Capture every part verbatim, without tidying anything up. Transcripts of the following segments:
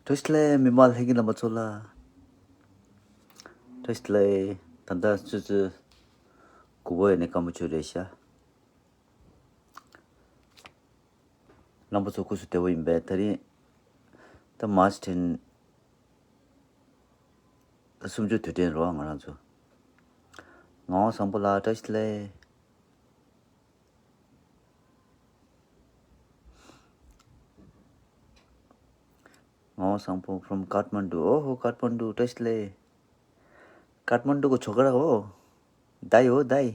བཀྲ་ཤིས་བདེ་ལེགས་མི་མང་ལྷན་རྒྱས་རྣམ་པ་ཚོ་ལ། བཀྲ་ཤིས་བདེ་ལེགས། ད་ལྟ་ཆུ་ཚོད་དགུ་པ་ཡིན་ནས་སྐར་མ་བཅུ་རེད་ཤག་རྣམ་པ་ཚོ་སྐུ་གཟུགས་བདེ་པོ་ཡིན་པས། དེ་རིང་ད་མཱར་ཆི་ཊེན་ད་གསུམ་བཅུ་དུས་དྲན་རོ། ང་རང་ཚོ་ངག་དབང་བཟང་པོ་ལགས་བཀྲ་ཤིས་བདེ་ལེགས། ངག་དབང་བཟང་པོ་from Kathmandu. ཨོ་ཧོ། Kathmandu བཀྲ་ཤིས་བདེ་ལེགས། Kathmandu གི་ཆོ་ག་ར་ཨོ། ད་ཡོ་ད་ཡི།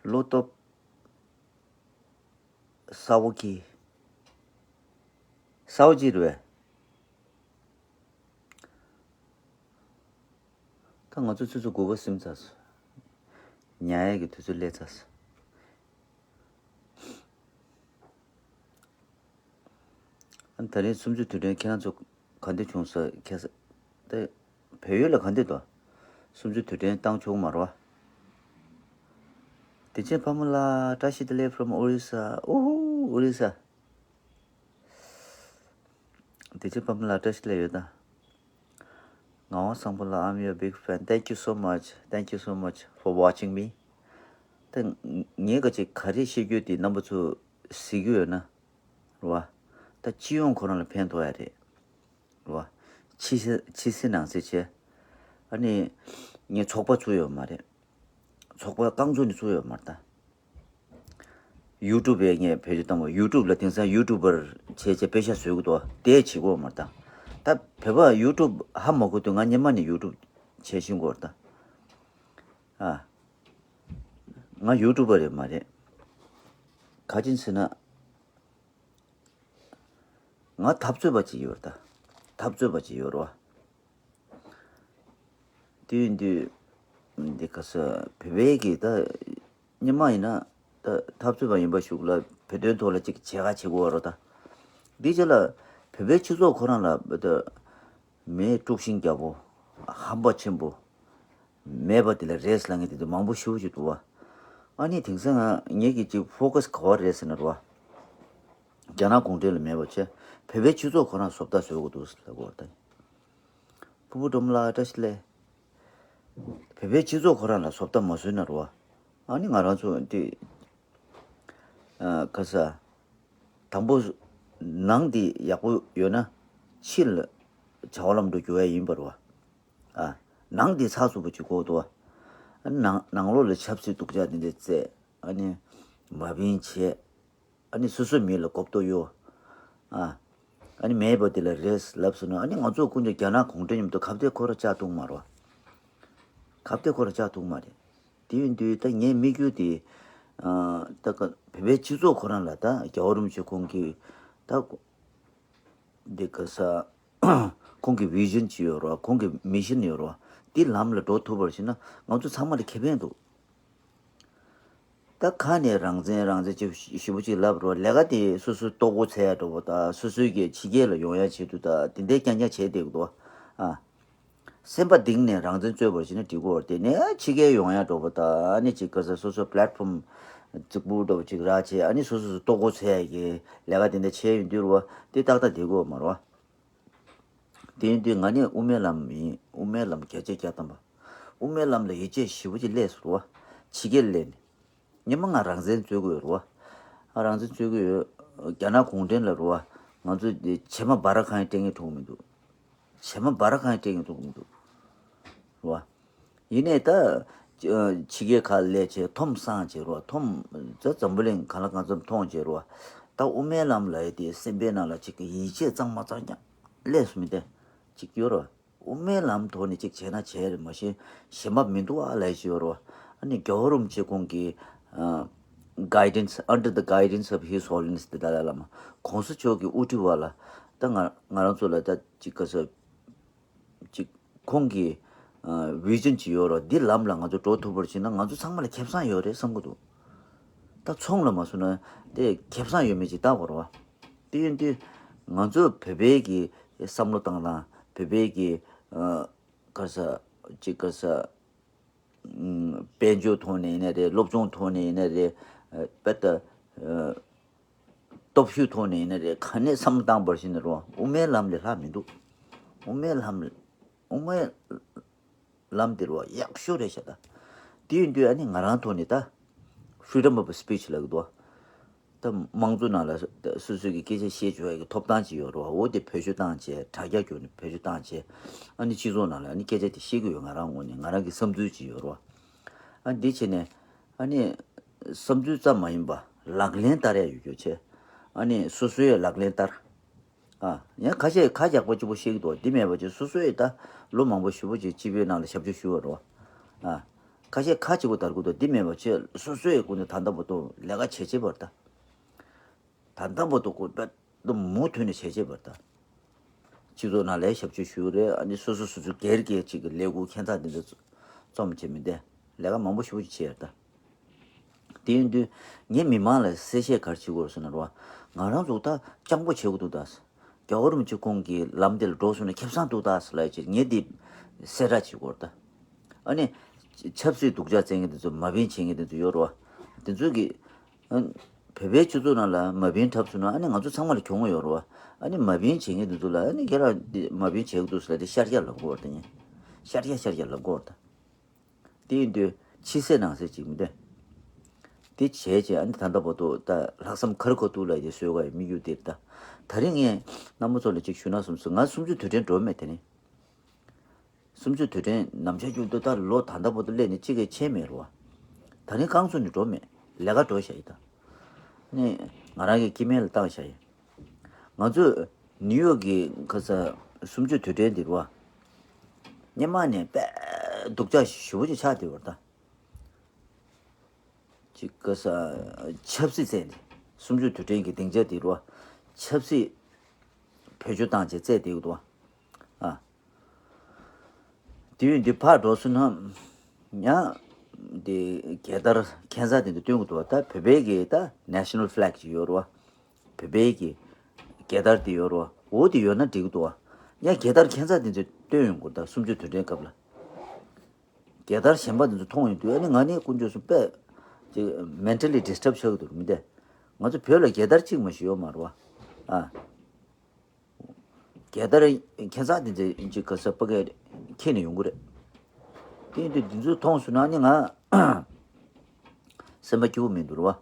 བློ་སྟོབས་ས་འོག་གི་ས་འོག་གི་རེད། ད་ང་ཚོ་ཆུ་ཚོད་དགུ་པ་ཟིན་ཚར་སོང་། ཉལ་ཡས་ཀྱི་དུས་ཚོད་སླེབས་ཚར་སོང་། ཨ་ནི་ད་རིང་གསུམ་བཅུ་དུས་དྲན་ཁྱེད་རང་ཚོ་ག་འདྲ་བྱུང་ས། ཁ་སང་ད་བལ་ཡུལ་ལ་ག་འདྲ་འདུག་གསུམ་བཅུ་དུས་དྲན་བཏང་བྱུང་མ་རེད་པ། བདེ་ཆེན་ཕ་མ་ལགས་བཀྲ་ཤིས་བདེ་ལེགས་from Orissa. ཨོ་ཧུ། Orissa། བདེ་ཆེན་ཕ་མ་ལགས་བཀྲ་ཤིས་བདེ་ལེགས་ཡོད་ད། ངག་དབང་བཟང་པོ་ལགས། I'm your big fan. Thank you so much. Thank you so much for watching me. ད་ངས་ག་ཅིག་ག་རེ་བཤད་རྒྱུ་དེ་རྣམ་པ་ཚོ་གཟིགས་རྒྱུ་ཡོད་ན་རེད་པ། ད་སྤྱི་ཡོངས་ཁོ་རང་ལ་ཕན་ཐོགས་ཡ་རེད་རེད་པ། ཕྱི་གསལ་ཕྱི་གསལ་ནང་གསལ་བྱས། ཨ་ནི་ངས་ཚོགས་པ་བཙུགས་ཡོད་མ་རེད། ཚོགས་པ་རྐང་བཙུགས་ནས་བཙུགས་ཡོད་མ་རེད་ད། ཡུ་ཊུབ་པས་ངས་བེད་སྤྱོད་བཏང་བ། ཡུ་ཊུབ་ལ་དེང་སང་ཡུ་ཊུབ་པར་བྱས་བྱས་པེ་ཤག་བཟོ་གི་འདུག་དེ་བྱེད་དགོས་མ་རེད་ད། ད་བོད་པ་ཡུ་ཊུབ་ཧ་མ་གོ་དུས་ང་སྔོན་མ་ནས་ཡུ་ཊུབ་བྱས་ཤེས་དགོས་རེད་ད། ཨ། ང་ཡུ་ཊུབ་པ་རེད་མ་རེད། ག་ཅིག་ཟེར་ན། ང་འཐབ་རྩོད་པ་ཅིག་ཡོད་རེད་ད། འཐབ་རྩོད་པ་ཅིག་ཡོད་རེད་པ། དེ་ཡིན་དུས་འདི་ག་ས་བོད་པའི་གི་ད་སྔོན་མ་ཡིན་ན་ད་འཐབ་རྩོད་པ་ཡིན་པ་ཞིག་ལ་བོད་དོན་ཐོག་ལ་ཅིག་བྱེད་ཁ་བྱེད་དགོས་པ་རེད་ད། འདི་རྗེས་ལ་བོད་པའི་སྤྱི་ཚོགས་ཁོ་རང་ལ་ད་མི་དཀྲུག་ཤིང་རྒྱག་པོ། ཧམ་པ་ཆེན་པོ། མེད་པ་དེ་ལ་རེད་ལབ་མཁན་དེ་ཚོ་མང་པོ་ཞེ་པོ་ཅིག་འདུག་པ། ཨ་ནི་དེང་སང་ང་ངེད་ཀྱི་ཅིག་ཕོ་ཀ་སི་ག་པར་རེད་ཟེར་ན་རེད་པ། རྒྱ་ནག་གུང་ཁྲན་ལ་མེད་པ་བྱས། བོད་པའི་སྤྱི་ཚོགས་ཁོ་རང་བཟོ་ལྟ་བཟོ་དགོས་འདུག་ལབ་དགོས་པ་རེད་ད། ཕུར་བུ་སྒྲོལ་མ་ལགས་བཀྲ་ཤིས་བདེ་ལེགས། བོད་པའི་སྤྱི་ཚོགས་ཁོ་རང་ལ་བཟོ་ལྟ་མ་བཟོས་ན་རེད་པ། ཨ་ནི་ང་རང་ཚོ་འདི་ཨ་ག་ས་དང་པོ་ནང་འདི་ཡག་པོ་ཡོད་ན་ཕྱི་ལ་བྱ་བ་ལམ་འགྲོ་རྒྱུ་ཡ་ཡིན་པ་རེད་པ། ཨ། ནང་འདི་ཚགས་ཚུད་པོ་ཅིག་དགོས་འདུག་པ། ཨ་ནང་ནང་ལོགས་ལ་ཆབ་སྲིད་སྡུག་ཅག་འདི་འདྲ་བཙལ། ཨ་ནི་མ་བིན་བྱས། ཨ་ནི་སོ་སོའི་མི་ལ་གོ་རྟོགས་ཡོད། ཨ། ཨ་ནི་མེད་པ་དེ་ལ་རེད་ལབ་སོང་ན། ཨ་ནི་ང་ཚོ་ཀུན་གྱིས་རྒྱ་ནག་གུང་ཁྲན་མཉམ་དུ་ཁ་གཏད་ཁོ་ར་བཅག་ཐུབ་མ་རེད་པ། ཁ་གཏད་ཁོ་ར་བཅག་ཐུབ་མ་རེད། དེ་ཡིན་དུས་ད་ངའི་དམིགས་ཡུལ་དེ། ཨ། ད་ག་བོད་པའི་སྤྱི་ཚོགས་ཁོ་རང་ལ་ད་རྒྱལ་བ་རིན་པོ་ཆེ་ཁོང་གིས་ད་འདི་ག་ས་ཁོང་གི་བི་ཞན་ཅིག་ཡོད་རེད་པ། ཁོང་གི་མི་ཤན་ཡོད་རེད་པ། འདི་ལམ་ལ་འགྲོ་ཐུབ་པར་བྱས་ན་ང་ཚོ་ཚང་མ་ལ་ཁེ་ཕན་འདུག་ད་ཁ་ནས་རང་བཙན་རང་བཙན་ཅིག་ཞེ་པོ་ཅིག་ལབ་རོགས། ལས་ཀ་དེ་སོ་སོའི་ལྟོ་གོས་འཚོལ་ཡ་འགྲོ་བ་དང་། སོ་སོའི་གི་ཕྱི་རྒྱལ་ལ་ཡོང་ཡ་ཆེད་དུ་ད་དེ་འདྲའི་རྐྱང་རྐྱང་བྱས་བསྡད་ཀྱི་འདུག་ཨ། སེམས་པ་གཏིང་ནས་རང་བཙན་རྩོད་པར་བྱེད་ན་འགྲིག་གོ། དེ་ནས་ཕྱི་རྒྱལ་ཡོང་ཡ་འགྲོ་བ་དང་། ཨ་ནི་ཅིག་ག་ས་སོ་སོ་པི་ལེ་ཊི་ཕོམ་རྫིག་པོ་འདྲ་བོ་ཅིག་རག་བྱས། ཨ་ནི་སོ་སོ་སོ་ལྟོ་གོས་འཚོལ་ཡ་གི་ལས་ཀ་དེ་འདྲ་བྱས་ཡོང་དུས་རེད་པ། དེ་ཏག་ཏག་བསྡད་ཀྱི་ཡོད་མ་རེད་པ། དེ་ཡིན་དུས་ང་ནི་དབུ་མའི་ལམ་ཡིན། དབུ་མའི་ལམ་བརྒྱ་ཆ་བརྒྱ་ཐམ་པ། དབུ་མའི་ལམ་ལ་ཡིད་ཆེས་ཞེ་པོ་ཅིག་སླེབས་སོང་རེད་པ། ཕྱི་རྒྱལ་སླེབས་ནས། སྔོན་མ་ང་རང་བཙན་རྩོད་ཀྱི་ཡོད་རེད་པ། ཨ། རང་བཙན་རྩོད་ཀྱི་ཡོད། རྒྱ་ནག་གུང་ཁྲན་ལ་རེད་པ། ང་ཚོ་བྱེ་མ་སྦར་ཁང་སྤྲད་མཁན་འགྲོ་གི་མི་འདུག་བྱེ་མ་སྦར་ཁང་སྤྲད་མཁན་འགྲོ་གི་མི་འདུག་རེད་པ། ཡིན་ནའི་ད་ཕྱི་རྒྱལ་ཁག་སླེབས་བྱས་འཐོམ་སངས་བྱས་རེད་པ། འཐོམ་ད་འཛམ་བུ་གླིང་གང་ལ་གང་འཚམ་མཐོང་བྱས་རེད་པ། ད་དབུ་མའི་ལམ་ལབ་ཡ་དེ་སེམས་པའི་ནང་ལ་ཅིག་གི་ཡིད་ཆེས་གཙང་མ་གཙང་རྐྱང་སླེབས་སོང་མི་དེ་ཅིག་ཡོད་རེད་པ། དབུ་མའི་ལམ་ཐོག་ནས་ཅིག་བྱས་ན་བྱས་རེད། མ་གཞི་གཞན་པ་མི་འདུག་ཨ་ལབ་ཡ་ཅིག་ཡོད་རེད་པ། ཨ་ནི་རྒྱལ་བ་རིན་པོ་ཆེ་ཁོང་གི་ཨ་guidance, under the guidance of His Holiness the Dalai Lama, གོང་ས་མཆོག་གི་དབུ་ཁྲིད་འོག་ལ་ད་ང་ང་རང་ཚོ་ལ་ད་ཅིག་ག་ས་ཅིག་ཁོང་གི་ཨ་བི་ཞན་ཅིག་ཡོད་རེད་པ། འདི་ལམ་ལ་ང་ཚོ་འགྲོ་ཐུབ་པར་བྱས་ན་ང་ཚོ་ཚང་མ་ལ་ཁེ་བཟང་ཡོད་རེད་བསམ་གྱི་འདུག་ད་ཚོང་ལ་མ་སོང་ན་དེ་ཁེ་བཟང་ཡོད་མེད་ཅིག་བལྟ་དགོས་རེད་པ། དེ་ཡིན་དུས་ང་ཚོ་བོད་པའི་གི་བསམ་བློ་བཏང་དང་། བོད་པའི་གི་ཨ་ག་ས་ཅིག་ག་ས་ཨམ་དཔལ་འབྱོར་ཐོག་ནས་ཡིན་ན་རེད། སློབ་སྦྱོང་ཐོག་ནས་ཡིན་ན་རེད། ཨ་དཔེ་ད་ཨ་ སྟོབས་ཤུགས་ཐོག་ནས་ཡིན་ན་རེད། ག་ནས་བསམ་བློ་བཏང་བར་ཞིག་ནས་རོ། དབུ་མའི་ལམ་ལས་ལྷག་མི་འདུག་དབུ་མའི་ལམ་དབུ་མའི་ལམ་དེ་རོ་ཡག་ཤོས་རེད་ཤག་ད། དེ་ཡིན་དུས་ཨ་ནི་ང་རང་ཐོག་ནས་ད་freedom of speech ལབ་གི་འདུག་ད་དམངས་གཙོ་ནང་ལ་སོ་སོ་གི་སྐད་ཆ་བཤད་ཆོག་ཡ་གི་ཐོབ་ཐང་ཅིག་ཡོད་རོ། འོ་དེ་བེད་སྤྱོད་བཏང་བྱས། དྲ་རྒྱ་བརྒྱུད་ནས་བེད་སྤྱོད་བཏང་བྱས། ཨ་ནི་སྤྱི་ཚོགས་ནང་ལ་ཨ་ནི་སྐད་ཆ་དེ་བཤད་གི་ཡོད། ང་རང་ངོས་ནས་ང་རང་གི་བསམ་ཚུལ་ཅིག་ཡོད་རོ། ཨ་འདི་བྱས་ནས་ཨ་ནི་བསམ་ཚུལ་ཙམ་མ་ཡིན་པ་ལག་ལེན་བསྟར་ཡ་ཡོད་རྒྱུ་བྱས། ཨ་ནི་སོ་སོའི་ལག་ལེན་བསྟར། ཨ། ཡང་ཁ་ཤས་ཁ་རྒྱག་པ་གཅིག་པོ་བཤད་ཀྱི་འདུག་འདི་མེད་པ་ཅིག་སོ་སོས་ད་ལོ་མང་པོ་ཞེ་པོ་ཅིག་སྤྱི་པའི་ནང་ལ་ཞབས་ཕྱི་ཞུས་པ་རེད་བ། ཨ། ཁ་ཤས་ཁ་གཅིག་པོ་དར་གྱི་འདུག་འདི་མེད་པ་ཅིག་སོ་སོའི་སྒོ་ནས་ད་ལྟ་བར་དུ་ལས་ཀ་བྱེད་བྱེད་པར་ད། ད་ལྟ་བར་དུ་ཁོ་དཔེ་ད་མུ་མཐུད་ནས་བྱེད་བྱེད་པར་ད། སྤྱི་ཚོགས་ནང་ལ་ཞབས་ཕྱི་ཞུ་རེད། ཨ་ནི་སོ་སོ་སོ་སོ་སྒེར་གྱི་ཅིག་གི་ལས་འགུལ་ཁྱད་མཚར་འདི་འདྲ་རྩོམ་བྱེད་མི་འདི་ལས་ཀ་མང་པོ་ཞེ་པོ་ཅིག་བྱས་ཡོད་ད། དེ་ཡིན་དུས་ངས་མི་མང་ལ་གསལ་བཤད་ག་རེ་བྱེད་དགོས་རེད་ཟེར་ན་རོ། ང་རང་ཚོ་ད་སྤྱང་པོ་བྱེད་དགོས་འདུག་ད། རྒྱལ་བ་རིན་པོ་ཆེ་ཁོང་གི་ལམ་དེ་ལ་འགྲོ་སོང་ན་ཁེ་བཟང་འདུག་ད་ཟེར་ལབ་ཅིག་ངས་འདི་གསལ་བསྒྲགས་བྱེད་དགོས་རེད་ད། ཨ་ནི་ཆབ་སྲིད་སྡུག་ཅག་བཙན་མཁན་དེ་ཚོ་མ་བིན་བྱེད་མཁན་དེ་ཚོ་ཡོད་རེད་བ། དེ་ཚོ་གི་ཨ། བོད་པའི་སྤྱི་ཚོགས་ནང་ལ་མ་བིན་འཁྲབ་སོང་ན་ཨ་ནི་ང་ཚོ་ཚང་མ་ལ་གྱོང་ཡོད་རེད་བ། ཨ་ནི་མ་བིན་བྱེད་མཁན་དེ་ཚོ་ལ་ཨ་ནི་ཁྱེད་རང་འདི་མ་བིན་བྱེད་དགོས་འདུག་ཟེར་ལབ་དེ་ཤར་རྒྱག་ལབ་དགོས་རེད་ད། ཡིན་ཤར་རྒྱག་ཤར་རྒྱག་ལབ་དགོས་རེད་ད། དེ་ཡིན་དུས་ཕྱི་གསལ་ནང་གསལ་ཅིག་མི་འདུག་དེ་བྱས་རྗེས་ཨ་ནི་ད་ལྟ་བར་དུ་ད་ལྷག་བསམ་ག་རེ་ཁོ་ཐུག་ལ་ཡི་བཟོས་ག་ཡི་དམིགས་ཡུལ་དེ་རེད་ད། ད་རིང་ངས་རྣམ་པ་ཚོ་ལ་ཅིག་ཞུ་ན་བསམ་སོང་། ང་གསུམ་བཅུ་དུས་དྲན་འགྲོ་མེད་དེ་ནི། གསུམ་བཅུ་དུས་དྲན་ནམ་ཆ་རྒྱུན་དུ་ད་ལོ་ད་ལྟ་བར་དུ་སླེབས་ནས་གཅིག་གི་ཆད་མེད་རེད་བ། ད་རིང་རྐང་བཙུགས་ནས་འགྲོ་མེད། ལས་ཀ་འགྲོ་བཞག་ཡི་ད། ནི་ང་རང་གི་སྐྱེ་དམན་ལ་བཏང་བཞག་ཡི། ང་ཚོས་ནིའུ་ཡོག་གི་ཁ་ས་གསུམ་བཅུ་དུས་དྲན་འདི་རུ་བ། སྔོན་མ་ནས་དཔེ་སྡུག་ཅག་ཞེ་པོ་ཅིག་ཆགས་བསྡད་པ་རེད་ད། ཅིག་ཁ་ས་ཆབ་སྲིད་བཙལ་ནས་གསུམ་བཅུ་དུས་དྲན་གྱི་སྡིངས་ཆ་འདི་རུ་བ། ཆབ་སྲིད་བེད་སྤྱོད་བཏང་བྱས་བཙལ་བསྡད་ཡོད་འདུག་བ། ཨ། དུས་འདི་ཕར་འགྲོ་སོང་ན་ཡང་འདི་རྒྱལ་དར་ཁྱད་མཚར་དེ་འདྲ་སྟོན་གྱི་འདུག་བ། ད་བོད་པའི་གི་ད་national flag་ཅིག་ཡོད་རེད་བ། བོད་པའི་གི་རྒྱལ་དར་དེ་ཡོད་རེད་བ། འོ་དེ་ཡོད་ན་འགྲིག་གི་འདུག་བ། ཡང་རྒྱལ་དར་ཁྱད་མཚར་དེ་ཚོ་སྟོན་ཡོང་དགོས། ད་གསུམ་བཅུ་དུས་དྲན་སྐབས་ལ་རྒྱལ་དར་གཞན་པ་དེ་ཚོ་མཐོང་ཡོང་དུས་ཨ་ནི་ང་ནི་དཀོན་མཆོག་གསུམ་དཔེ་ཅིག་mentally disturb་ཆགས་ཀྱི་འདུག་མི་འདས། ང་ཚོ་བོད་ལ་རྒྱལ་དར་གཅིག་མ་ཞིག་ཡོད་མ་རེད་བ། ཨ། རྒྱལ་དར་ཁྱད་མཚར་དེ་ཚོ་ཅིག་ག་ས་པ་གས་འཁྱེར་ནས་ཡོང་གི་རེད། དེ་ཡིན་དུས་འདི་ཚོ་མཐོང་སོང་ན་ནི་ང་སེམས་པ་སྐྱིད་པོ་མི་འདུག་རེད་བ།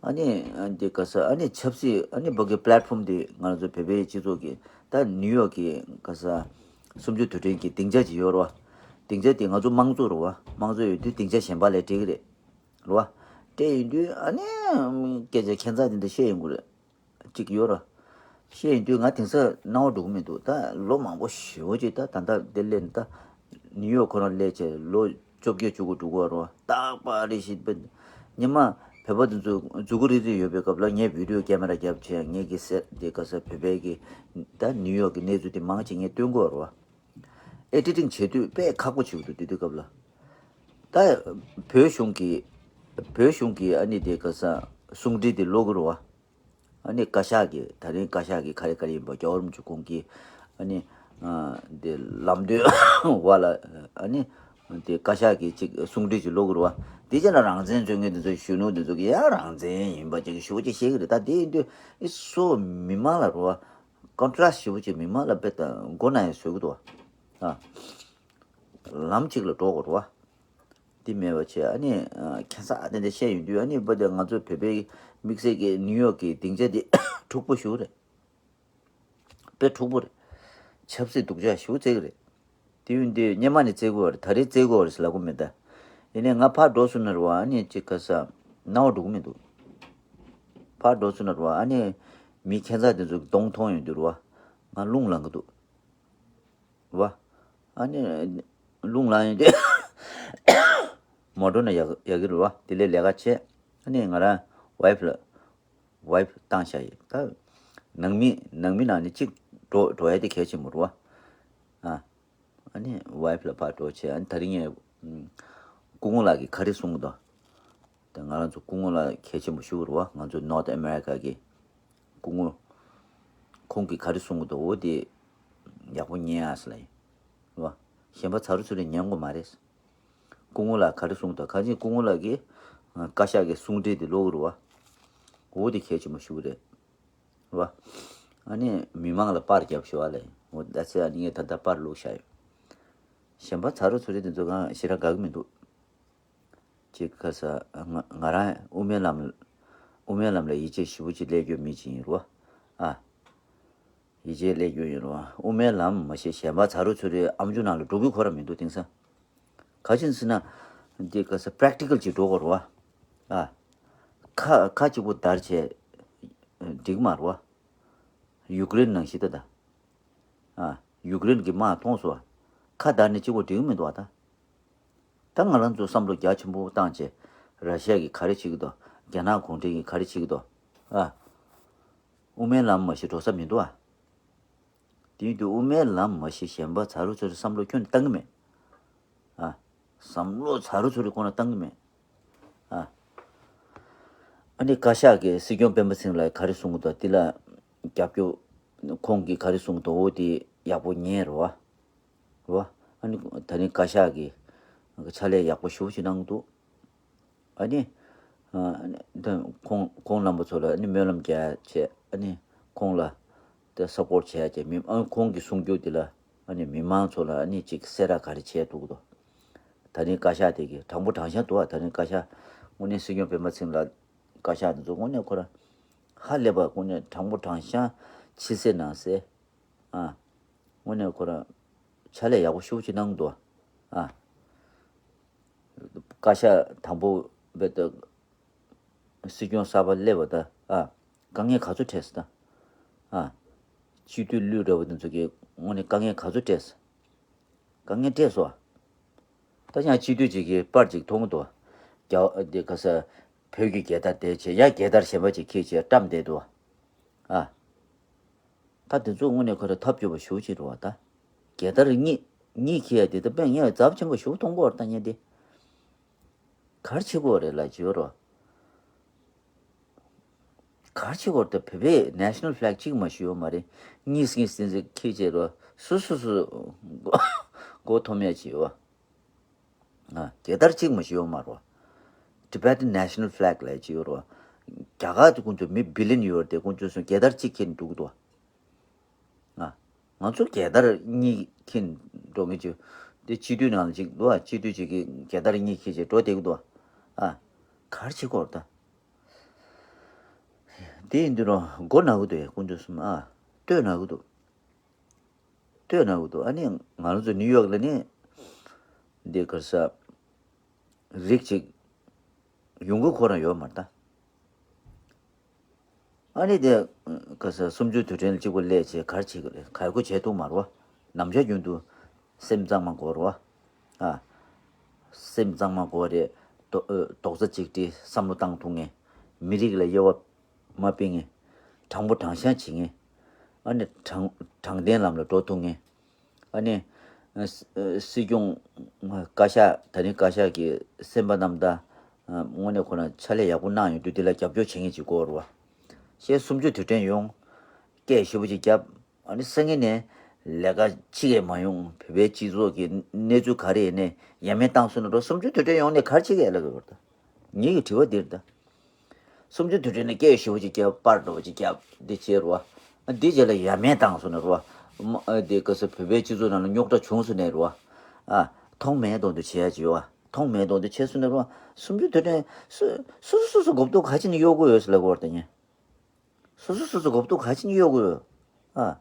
ཨ་ནི་འདི་ག་ས་ཨ་ནི་ཆབ་སྲིད་ཨ་ནི་བོད་ཀྱི་platform་དེ་ང་ཚོ་བོད་པའི་སྤྱི་ཚོགས་ཀྱི་ད་ནིའུ་ཡོག་གི་ག་ས་གསུམ་བཅུ་དུས་དྲན་གྱི་སྡིངས་ཆ་ཅིག་ཡོད་རེད་བ། སྡིངས་ཆ་དེ་ང་ཚོ་དམངས་གཙོ་རེད་བ། དམངས་གཙོ་ཡོད་དུས་སྡིངས་ཆ་གཞན་པ་ལས་འགྲིག་གི་རེད། རེད་བ། དེ་ཡིན་དུས་ཨ་ནི་སྐད་ཆ་ཁྱད་མཚར་དེ་འདྲ་བཤད་ཡོང་གི་རེད། གཅིག་ཡོད་ར། བཤད་ཡིན་དུས་ང་དེང་སང་སྣང་བ་འགྲོ་གི་མི་འདུག་ད་ལོ་མང་པོ་ཞེ་པོ་ཅིག་ད་ད་ལྟ་འདི་སླེབས་ནས་ད་ནིའུ་ཡོག་ཁོ་རང་སླེབས་བྱས་ལོ་བཅོ་བརྒྱད་བཅུ་དགུ་འགྲོ་གི་རེད་བ། རྟག་པར་རེ་ཞིག་སྤེལ། སྔོན་མ་བོད་པ་དེ་ཚོ་མཛུ་གུ་རིལ་རིལ་ཡོད་པའི་སྐབས་ལ་ངས་video camera་རྒྱབ་བྱས་ངས་ཀྱི་གསལ་དེ་ག་ས་བོད་པའི་གི་ད་ནིའུ་ཡོག་གི་གནས་ཚུལ་དེ་མང་ཆེ་ངས་སྟོན་གི་ཡོད་རེད་བ། editing་བྱེད་དུས་དཔེ་ཁག་པོ་བྱེད་ཀྱི་འདུག་དེ་དུས་སྐབས་ལ། ད་བོད་གཞུང་གི་བོད་གཞུང་གི་ཨ་ནི་དེ་ག་ས་གསུང་འཕྲིན་དེ་ཀློག་གི་རེད་བ། ཨ་ནི་བཀའ་ཤག་གི་ད་རིང་བཀའ་ཤག་གི་ག་རེ་ག་རེ་ཡིན་པ་རྒྱལ་བ་རིན་པོ་ཆེ་ཁོང་གིས་ཨ་ནི་ཨ་དེ་ལམ་སྟོན་བ་ལ་ཨ་ནི་དེ་བཀའ་ཤག་གི་ཅིག་གསུང་འཕྲིན་ཅིག་ཀློག་གི་རེད་བ། དེ་རྗེས་ལ་རང་བཙན་རྩོད་མཁན་དེ་ཚོ་གཞོན་ནུ་དེ་ཚོ་གིས་ཡང་རང་བཙན་ཡིན་པ་ཅིག་ཞེ་པོ་ཅིག་བཤད་ཀྱི་རེད། ད་དེ་ཡིན་དུས་ཨི་སོ་མི་མང་ལ་རེད་བ། ཀོན་ཊ་ར་སི་ཊི་ཞེ་པོ་ཅིག་མི་མང་ལ་དཔེ་ད་མགོ་ན་ཡང་བཟོ་གི་འདུག་བ། ཨ། ལམ་གཅིག་ལ་འགྲོ་དགོས་རེད་བ། དེ་མེད་པ་བྱས་ཨ་ནི་ཁྱད་མཚར་དེ་འདྲ་བཤད་ཡོང་དུས་ཨ་ནི་བ་དེ་ང་ཚོ་བོད་པའི་དམིགས་བསལ་གྱི་ནིའུ་ཡོག་གི་སྡིངས་ཆ་དེ་འཁྲུག་པོ་ཞེ་པོ་རེད། དཔེ་འཁྲུག་པོ་རེད། ཆབ་སྲིད་སྡུག་ཅག་ཞེ་པོ་བཙལ་གི་རེད། དེ་ཡིན་དུས་སྔོན་མ་ནས་བཙལ་དགོས་པ་རེད། ད་རེས་བཙལ་དགོས་པ་རེད་ཟེར་ལབ་དགོས་མེད་ད། ཡིན་ནའི་ང་ཕར་འགྲོ་སོང་ན་རེད་བ་ཨ་ནི་ཅིག་ག་ས་སྣང་བ་འགྲོ་གི་མི་འདུག་ཕར་འགྲོ་སོང་ན་རེད་བ་ཨ་ནི་མི་ཁྱད་མཚར་དེ་ཚོ་གདོང་མཐོང་ཡོང་དུས་རེད་བ་ང་རླུང་ལངས་གི་འདུག་བ། ཨ་ནི་རླུང་ལངས་ཡོང་དུས་མོ་ཊ་ནང་ཡག་ཡག་གི་རེད་བ། དེ་ལས་ལས་ཀ་བྱས་ཨ་ནི་ང་རང་ཝའི་ཕི་ལ་ཝའི་ཕི་བཏང་བཞག་ཡིན་ད། ནང་མི་ནང་མི་ནང་ནས་གཅིག་འགྲོ་འགྲོ་ཡ་དེ་གལ་ཆེན་པོ་རེད་བ། ཨ། ཨ་ནི་ཝའི་ཕི་ལ་ཕར་འགྲོ་བྱས་ཨ་ནི་ད་རིང་ངས་སྐུ་ངོ་ལགས་ཀྱིས་ག་རེ་གསུང་གི་འདུག་ད་ང་རང་ཚོ་སྐུ་ངོ་ལགས་གལ་ཆེན་པོ་ཞུ་གི་རེད་བ། ང་ཚོ་North America་གི་སྐུ་ངོ་ཁོང་གིས་ག་རེ་གསུང་གི་འདུག་འོ་དེ་ཡག་པོ་ཉན་ཨ་ཟེར་ལབ་ཡིན་རེད་བ། གཞན་པ་ཚ་རུ་ཚུ་རེ་ཉན་དགོས་མ་རེད། སྐུ་ངོ་ལགས་ག་རེ་གསུང་འདུག་གང་ཅི་སྐུ་ངོ་ལགས་ཀྱིས་བཀའ་ཤག་གི་གསུང་འཕྲིན་དེ་ཀློག་གི་རེད་བ། འོ་དེ་གལ་ཆེན་པོ་ཞུ་གི་རེད། བ། ཨ་ནི་མི་མང་ལ་པར་རྒྱབ་ཤོག་ཨ་ལས། འོ་ད་ཚེ་ཨ་ནི་ངས་ད་ལྟ་པར་བླུགས་བཞག་ཡོད། གཞན་པ་ཚ་རུ་ཚུ་རི་དེ་ཚོ་གང་ཞེ་དྲག་དགའ་གི་མི་འདུག་ཅིག་ཁ་ས་ང་ང་རང་དབུ་མའི་ལམ་དབུ་མའི་ལམ་ལ་ཡིད་ཆེས་ཞེ་པོ་ཅིག་སླེབས་ཡོད་མི་ཅིག་ཡིན་རོ། ཨ། ཡིད་ཆེས་སླེབས་ཡོད་ཡིན་རོ། དབུ་མའི་ལམ་མ་ཤེས་གཞན་པ་ཚ་རུ་ཚུ་རི་ཨམ་ཅོག་ནང་ལ་འགྲོ་གི་ཁོ་ར་མི་འདུག་དེང་སང་། ག་ཅིན་ཟེར་ན། འདི་ག་ས་པྲེག་ཊི་ཀལ་ཅིག་འགྲོ་དགོས་རེད་བ། ཨ། ཁ་ཁ་གཅིག་པོ་བརྡར་བྱས། འགྲིག་མ་རེད་བ། ཡུཀ་རེན་ནང་བཞིན་ད་ད། ཨ། ཡུཀ་རེན་གྱི་དམག་མཐོང་སོང་བ། ཁ་བརྡར་ནས་གཅིག་པོ་འགྲིག་མི་འདུག་བ་ད། ད་ང་རང་ཚོ་བསམ་བློ་རྒྱ་ཆེན་པོ་བཏང་བྱས། ར་ཤི་ཡ་གིས་ག་རེ་བྱེད་ཀྱི་འདུག་རྒྱ་ནག་གུང་ཁྲན་གྱིས་ག་རེ་བྱེད་ཀྱི་འདུག་ཨ། དབུ་མའི་ལམ་མ་ཤེས་འགྲོ་ས་མི་འདུག་ཨ། དེ་ཡིན་དུས་དབུ་མའི་ལམ་མ་ཤེས་གཞན་པ་ཚ་རུ་ཚུ་རི་བསམ་བློ་ཁྱོན་ནས་བཏང་གི་མེད། ཨ། བསམ་བློ་ཚ་རུ་ཚུ་རི་ཁོ་ན་བཏང་གི་མེད། ཨ། ཨ་ནི་བཀའ་ཤག་གིས་སྲིད་སྐྱོང་སྤེན་པ་ཚེ་རིང་ལ་ག་རེ་གསུང་གི་འདུག་དེ་ལ་རྒྱབ་སྐྱོར་ཁོང་གིས་ག་རེ་གསུང་གི་འདུག་འོ་དེ་ཡག་པོ་ཉན་རོ། རོ། ཨ་ནི་ད་ནི་བཀའ་ཤག་གིས་ཕྱག་ལས་ཡག་པོ་ཞེ་པོ་ཅིག་གནང་གི་འདུག་ཨ་ནི། ཨ་ནི་ད་ཁོང་ཁོང་རྣམ་པ་ཚོ་ལ་ཨ་ནི་སྨོན་ལམ་རྒྱག་བྱས། ཨ་ནི་ཁོང་ལ་ད་སབ་པོར་བྱས་བྱས། མི་ཨ་ཁོང་གི་གསུང་རྒྱུ་དེ་ལ་ཨ་ནི་མི་མང་ཚོ་ལ་ཨ་ནི་ཅིག་གསལ་བསྒྲགས་ག་རེ་བྱས་འདུག་གི་འདུག་ད་ནི་བཀའ་ཤག་དེ་གི་དྲང་པོ་དྲང་བཞག་འདུག་ད་ནི་བཀའ་ཤག་དངོས་གནས་སྲིད་སྐྱོང་སྤེན་པ་ཚེ་རིང་ལ་བཀའ་ཤག་དེ་ཚོ་དངོས་གནས་ཁོ་ར་ཧ་ལས་པ་དངོས་གནས་དྲང་པོ་དྲང་བཞག་ཕྱི་གསལ་ནང་གསལ། ཨ། དངོས་གནས་ཁོ་ར་ཕྱག་ལས་ཡག་པོ་ཤུགས་ཆེ་གནང་འདུག་ཨ། བཀའ་ཤག་དང་པོ་བེད་སྲིད་སྐྱོང་གསར་པ་སླེབས་པ་ད། ཨ། དཀའ་ངལ་ག་ཚོད་འཕྲད་ཟེར་ད། ཨ། སྤྱི་འཐུས་བློས་འདྲ་བ་དེ་ཚོ་གི་དངོས་གནས་དཀའ་ངལ་ག་ཚོད་འཕྲད་ཟེར། དཀའ་ངལ་འཕྲད་སོང་། ད་ཡང་སྤྱི་འཐུས་ཅིག་གིས་པར་ཅིག་མཐོང་གི་འདུག་རྒྱ་འདི་ག་ས་བོད་ཀྱི་རྒྱལ་དར་དེ་བྱས་ཡང་རྒྱལ་དར་གཞན་པ་ཅིག་འཁྱེར་བྱས་བཀྲམ་བསྡད་འདུག་ཨ། ད་དེ་ཚོ་དངོས་གནས་ཁོ་ར་ཐབས་སྐྱོ་པོ་ཞེ་པོ་ཅིག་རེད་བ་ད། རྒྱལ་དར་གཉིས་གཉིས་འཁྱེར་ཡ་དེ་ད་དཔེ་ངས་ཚབས་ཆེན་པོ་ཞེ་པོ་མཐོང་གི་ཡོད་རེད་ད་ངས་དེ། ག་རེ་བྱེད་དགོས་རེད་ལབ་བྱེད་ཡོད་རོ། ག་རེ་བྱེད་དགོས་རེད་ད། བོད་པའི་ནེ་ཤ་ནལ་ཕི་ལེག་གཅིག་མ་ཞུ་ཡོད་མ་རེད། གཉིས་གཉིས་ཟིན་ཟིན་འཁྱེར་བྱས་རོ། སོ་སོ་སོ་མགོ་འཐོམ་ཡ་བྱེད་ཡོད། ཨ། རྒྱལ་དར་གཅིག་མ་ཞུ་ཡོད་མ་རོ། Tibetan National Flag ལབ་བྱེད་ཡོད་རོ། རྒྱ་གར་དུ་ཀུན་ཏུ་མི་བི་ལི་ཡོན་ཡོད་རེད་དེ་ཀུན་ཏུ་སོང་རྒྱལ་དར་གཅིག་འཁྱེར་འདུག་འདུག་ཨ། ང་ཚོ་རྒྱལ་དར་གཉིས་འཁྱེར་འགྲོ་ངེས་ཀྱི། དེ་སྤྱི་འཐུས་ནང་ལ་ཅིག་འདུག་ཨ། སྤྱི་འཐུས་ཅིག་གིས་རྒྱལ་དར་གཉིས་འཁྱེར་བྱས་འགྲོ་བསྡད་ཀྱི་འདུག་ཨ། ག་རེ་བྱེད་དགོས་རེད་ད། དེ་ཡིན་དུས་རོ་མགོ་ན་གི་འདུག་ཡ་ཀུན་ཏུ་སོང་ཨ། ལྟོས་ན་གི་འདུག་ལྟོས་ན་གི་འདུག་ཨ་ནི་ང་རང་ཚོ་ནིའུ་ཡོག་ལ་ནི་འདི་གར་ས་རིགས་ཅིག་ཡོང་གི་ཁོ་རང་ཡོད་མ་རེད་ད། ཨ་ནི་དེ་ག་ས་གསུམ་བཅུ་དུས་དྲན་ལ་གཅིག་པོ་སླེབས་བྱས་ག་རེ་བྱེད་ཀྱི་རེད། ག་རེ་ཁོ་བྱས་ཐུབ་མ་རེད་བ། ནམ་ཞག་རྒྱུན་དུ་སེམས་གཙང་མ་དགོས་རེད་བ། ཨ། སེམས་གཙང་མ་དགོས་རེད། རྡོ་ཨ་རྡོག་རྩ་གཅིག་སྒྲིལ་བསམ་བློ་བཏང་ཐུབ་མཁན། མི་རིགས་ལ་དབྱེ་བ་མ་སྤེལ་མཁན། དྲང་པོ་དྲང་བཞག་བྱེད་མཁན། ཨ་ནི་དྲང་དྲང་བདེན་ལམ་ལ་འགྲོ་ཐུབ་མཁན། ཨ་ནི། ཨ་སྲིད་སྐྱོང་། བཀའ་ཤག་ད་ནི་བཀའ་ཤག་གི་སེམས་པ་རྣམ་དག་དངོས་གནས་ཁོ་ན་ཕྱག་ལས་ཡག་པོ་གནང་ཡོང་དུས་དེ་ལ་རྒྱབ་སྐྱོར་བྱེད་མཁན་ཅིག་དགོས་རེད་བ། ཞེས་གསུམ་བཅུ་དུས་དྲན་ཡོང་། སྐད་ཞེ་པོ་ཅིག་བརྒྱབ། ཨ་ནི་སང་ཉིན་ནས་ལས་ཀ་ཕྱི་གས་མ་ཡོང་། བོད་པའི་སྤྱི་ཚོགས་ཀྱི་གནས་ཚུལ་ག་རེ་ཡིན་ནའི་ཡ་མེད་བཏང་སོང་ན་རོ། གསུམ་བཅུ་དུས་དྲན་ཡོང་ནས་ག་རེ་བྱེད་ཀྱི་ཡ་ལ་གི་བར་ད། ངེད་ཀྱི་དྲི་བ་འདིར་ད། གསུམ་བཅུ་དུས་དྲན་ནས་སྐད་ཞེ་པོ་ཅིག་བརྒྱབ། པར་འདྲ་པོ་ཅིག་བརྒྱབ། འདི་བྱས་རོ། ཨ་འདི་རྗེས་ལ་ཡ་མེད་བཏང་སོང་ན་རོ། ཨ་འདི་ག་ས་བོད་པའི་སྤྱི་ཚོགས་ནང་ལ་རྙོག་དྲ་བྱུང་སོང་ནས་རོ། ཨ་མཐོང་མེད་མཐོང་དུ་བྱས་ཡ་ཅིག་ཡོད། མཐོང་མེད་མཐོང་དུ་བྱས་སོང་ན་རོ། གསུམ་བཅུ་དུས་དྲན་སུ་སུ་སུ་སུ་གོ་བསྡུར་ག་ཅི་ནས་གཡོག་གི་ཡོད་ཟེར་ལབ་གི་བར་ད་ཉན། སོ་སོ་སོ་སོ་གོ་བསྡུར་ག་ཅི་ནས་གཡོག་དགོས། ཨ།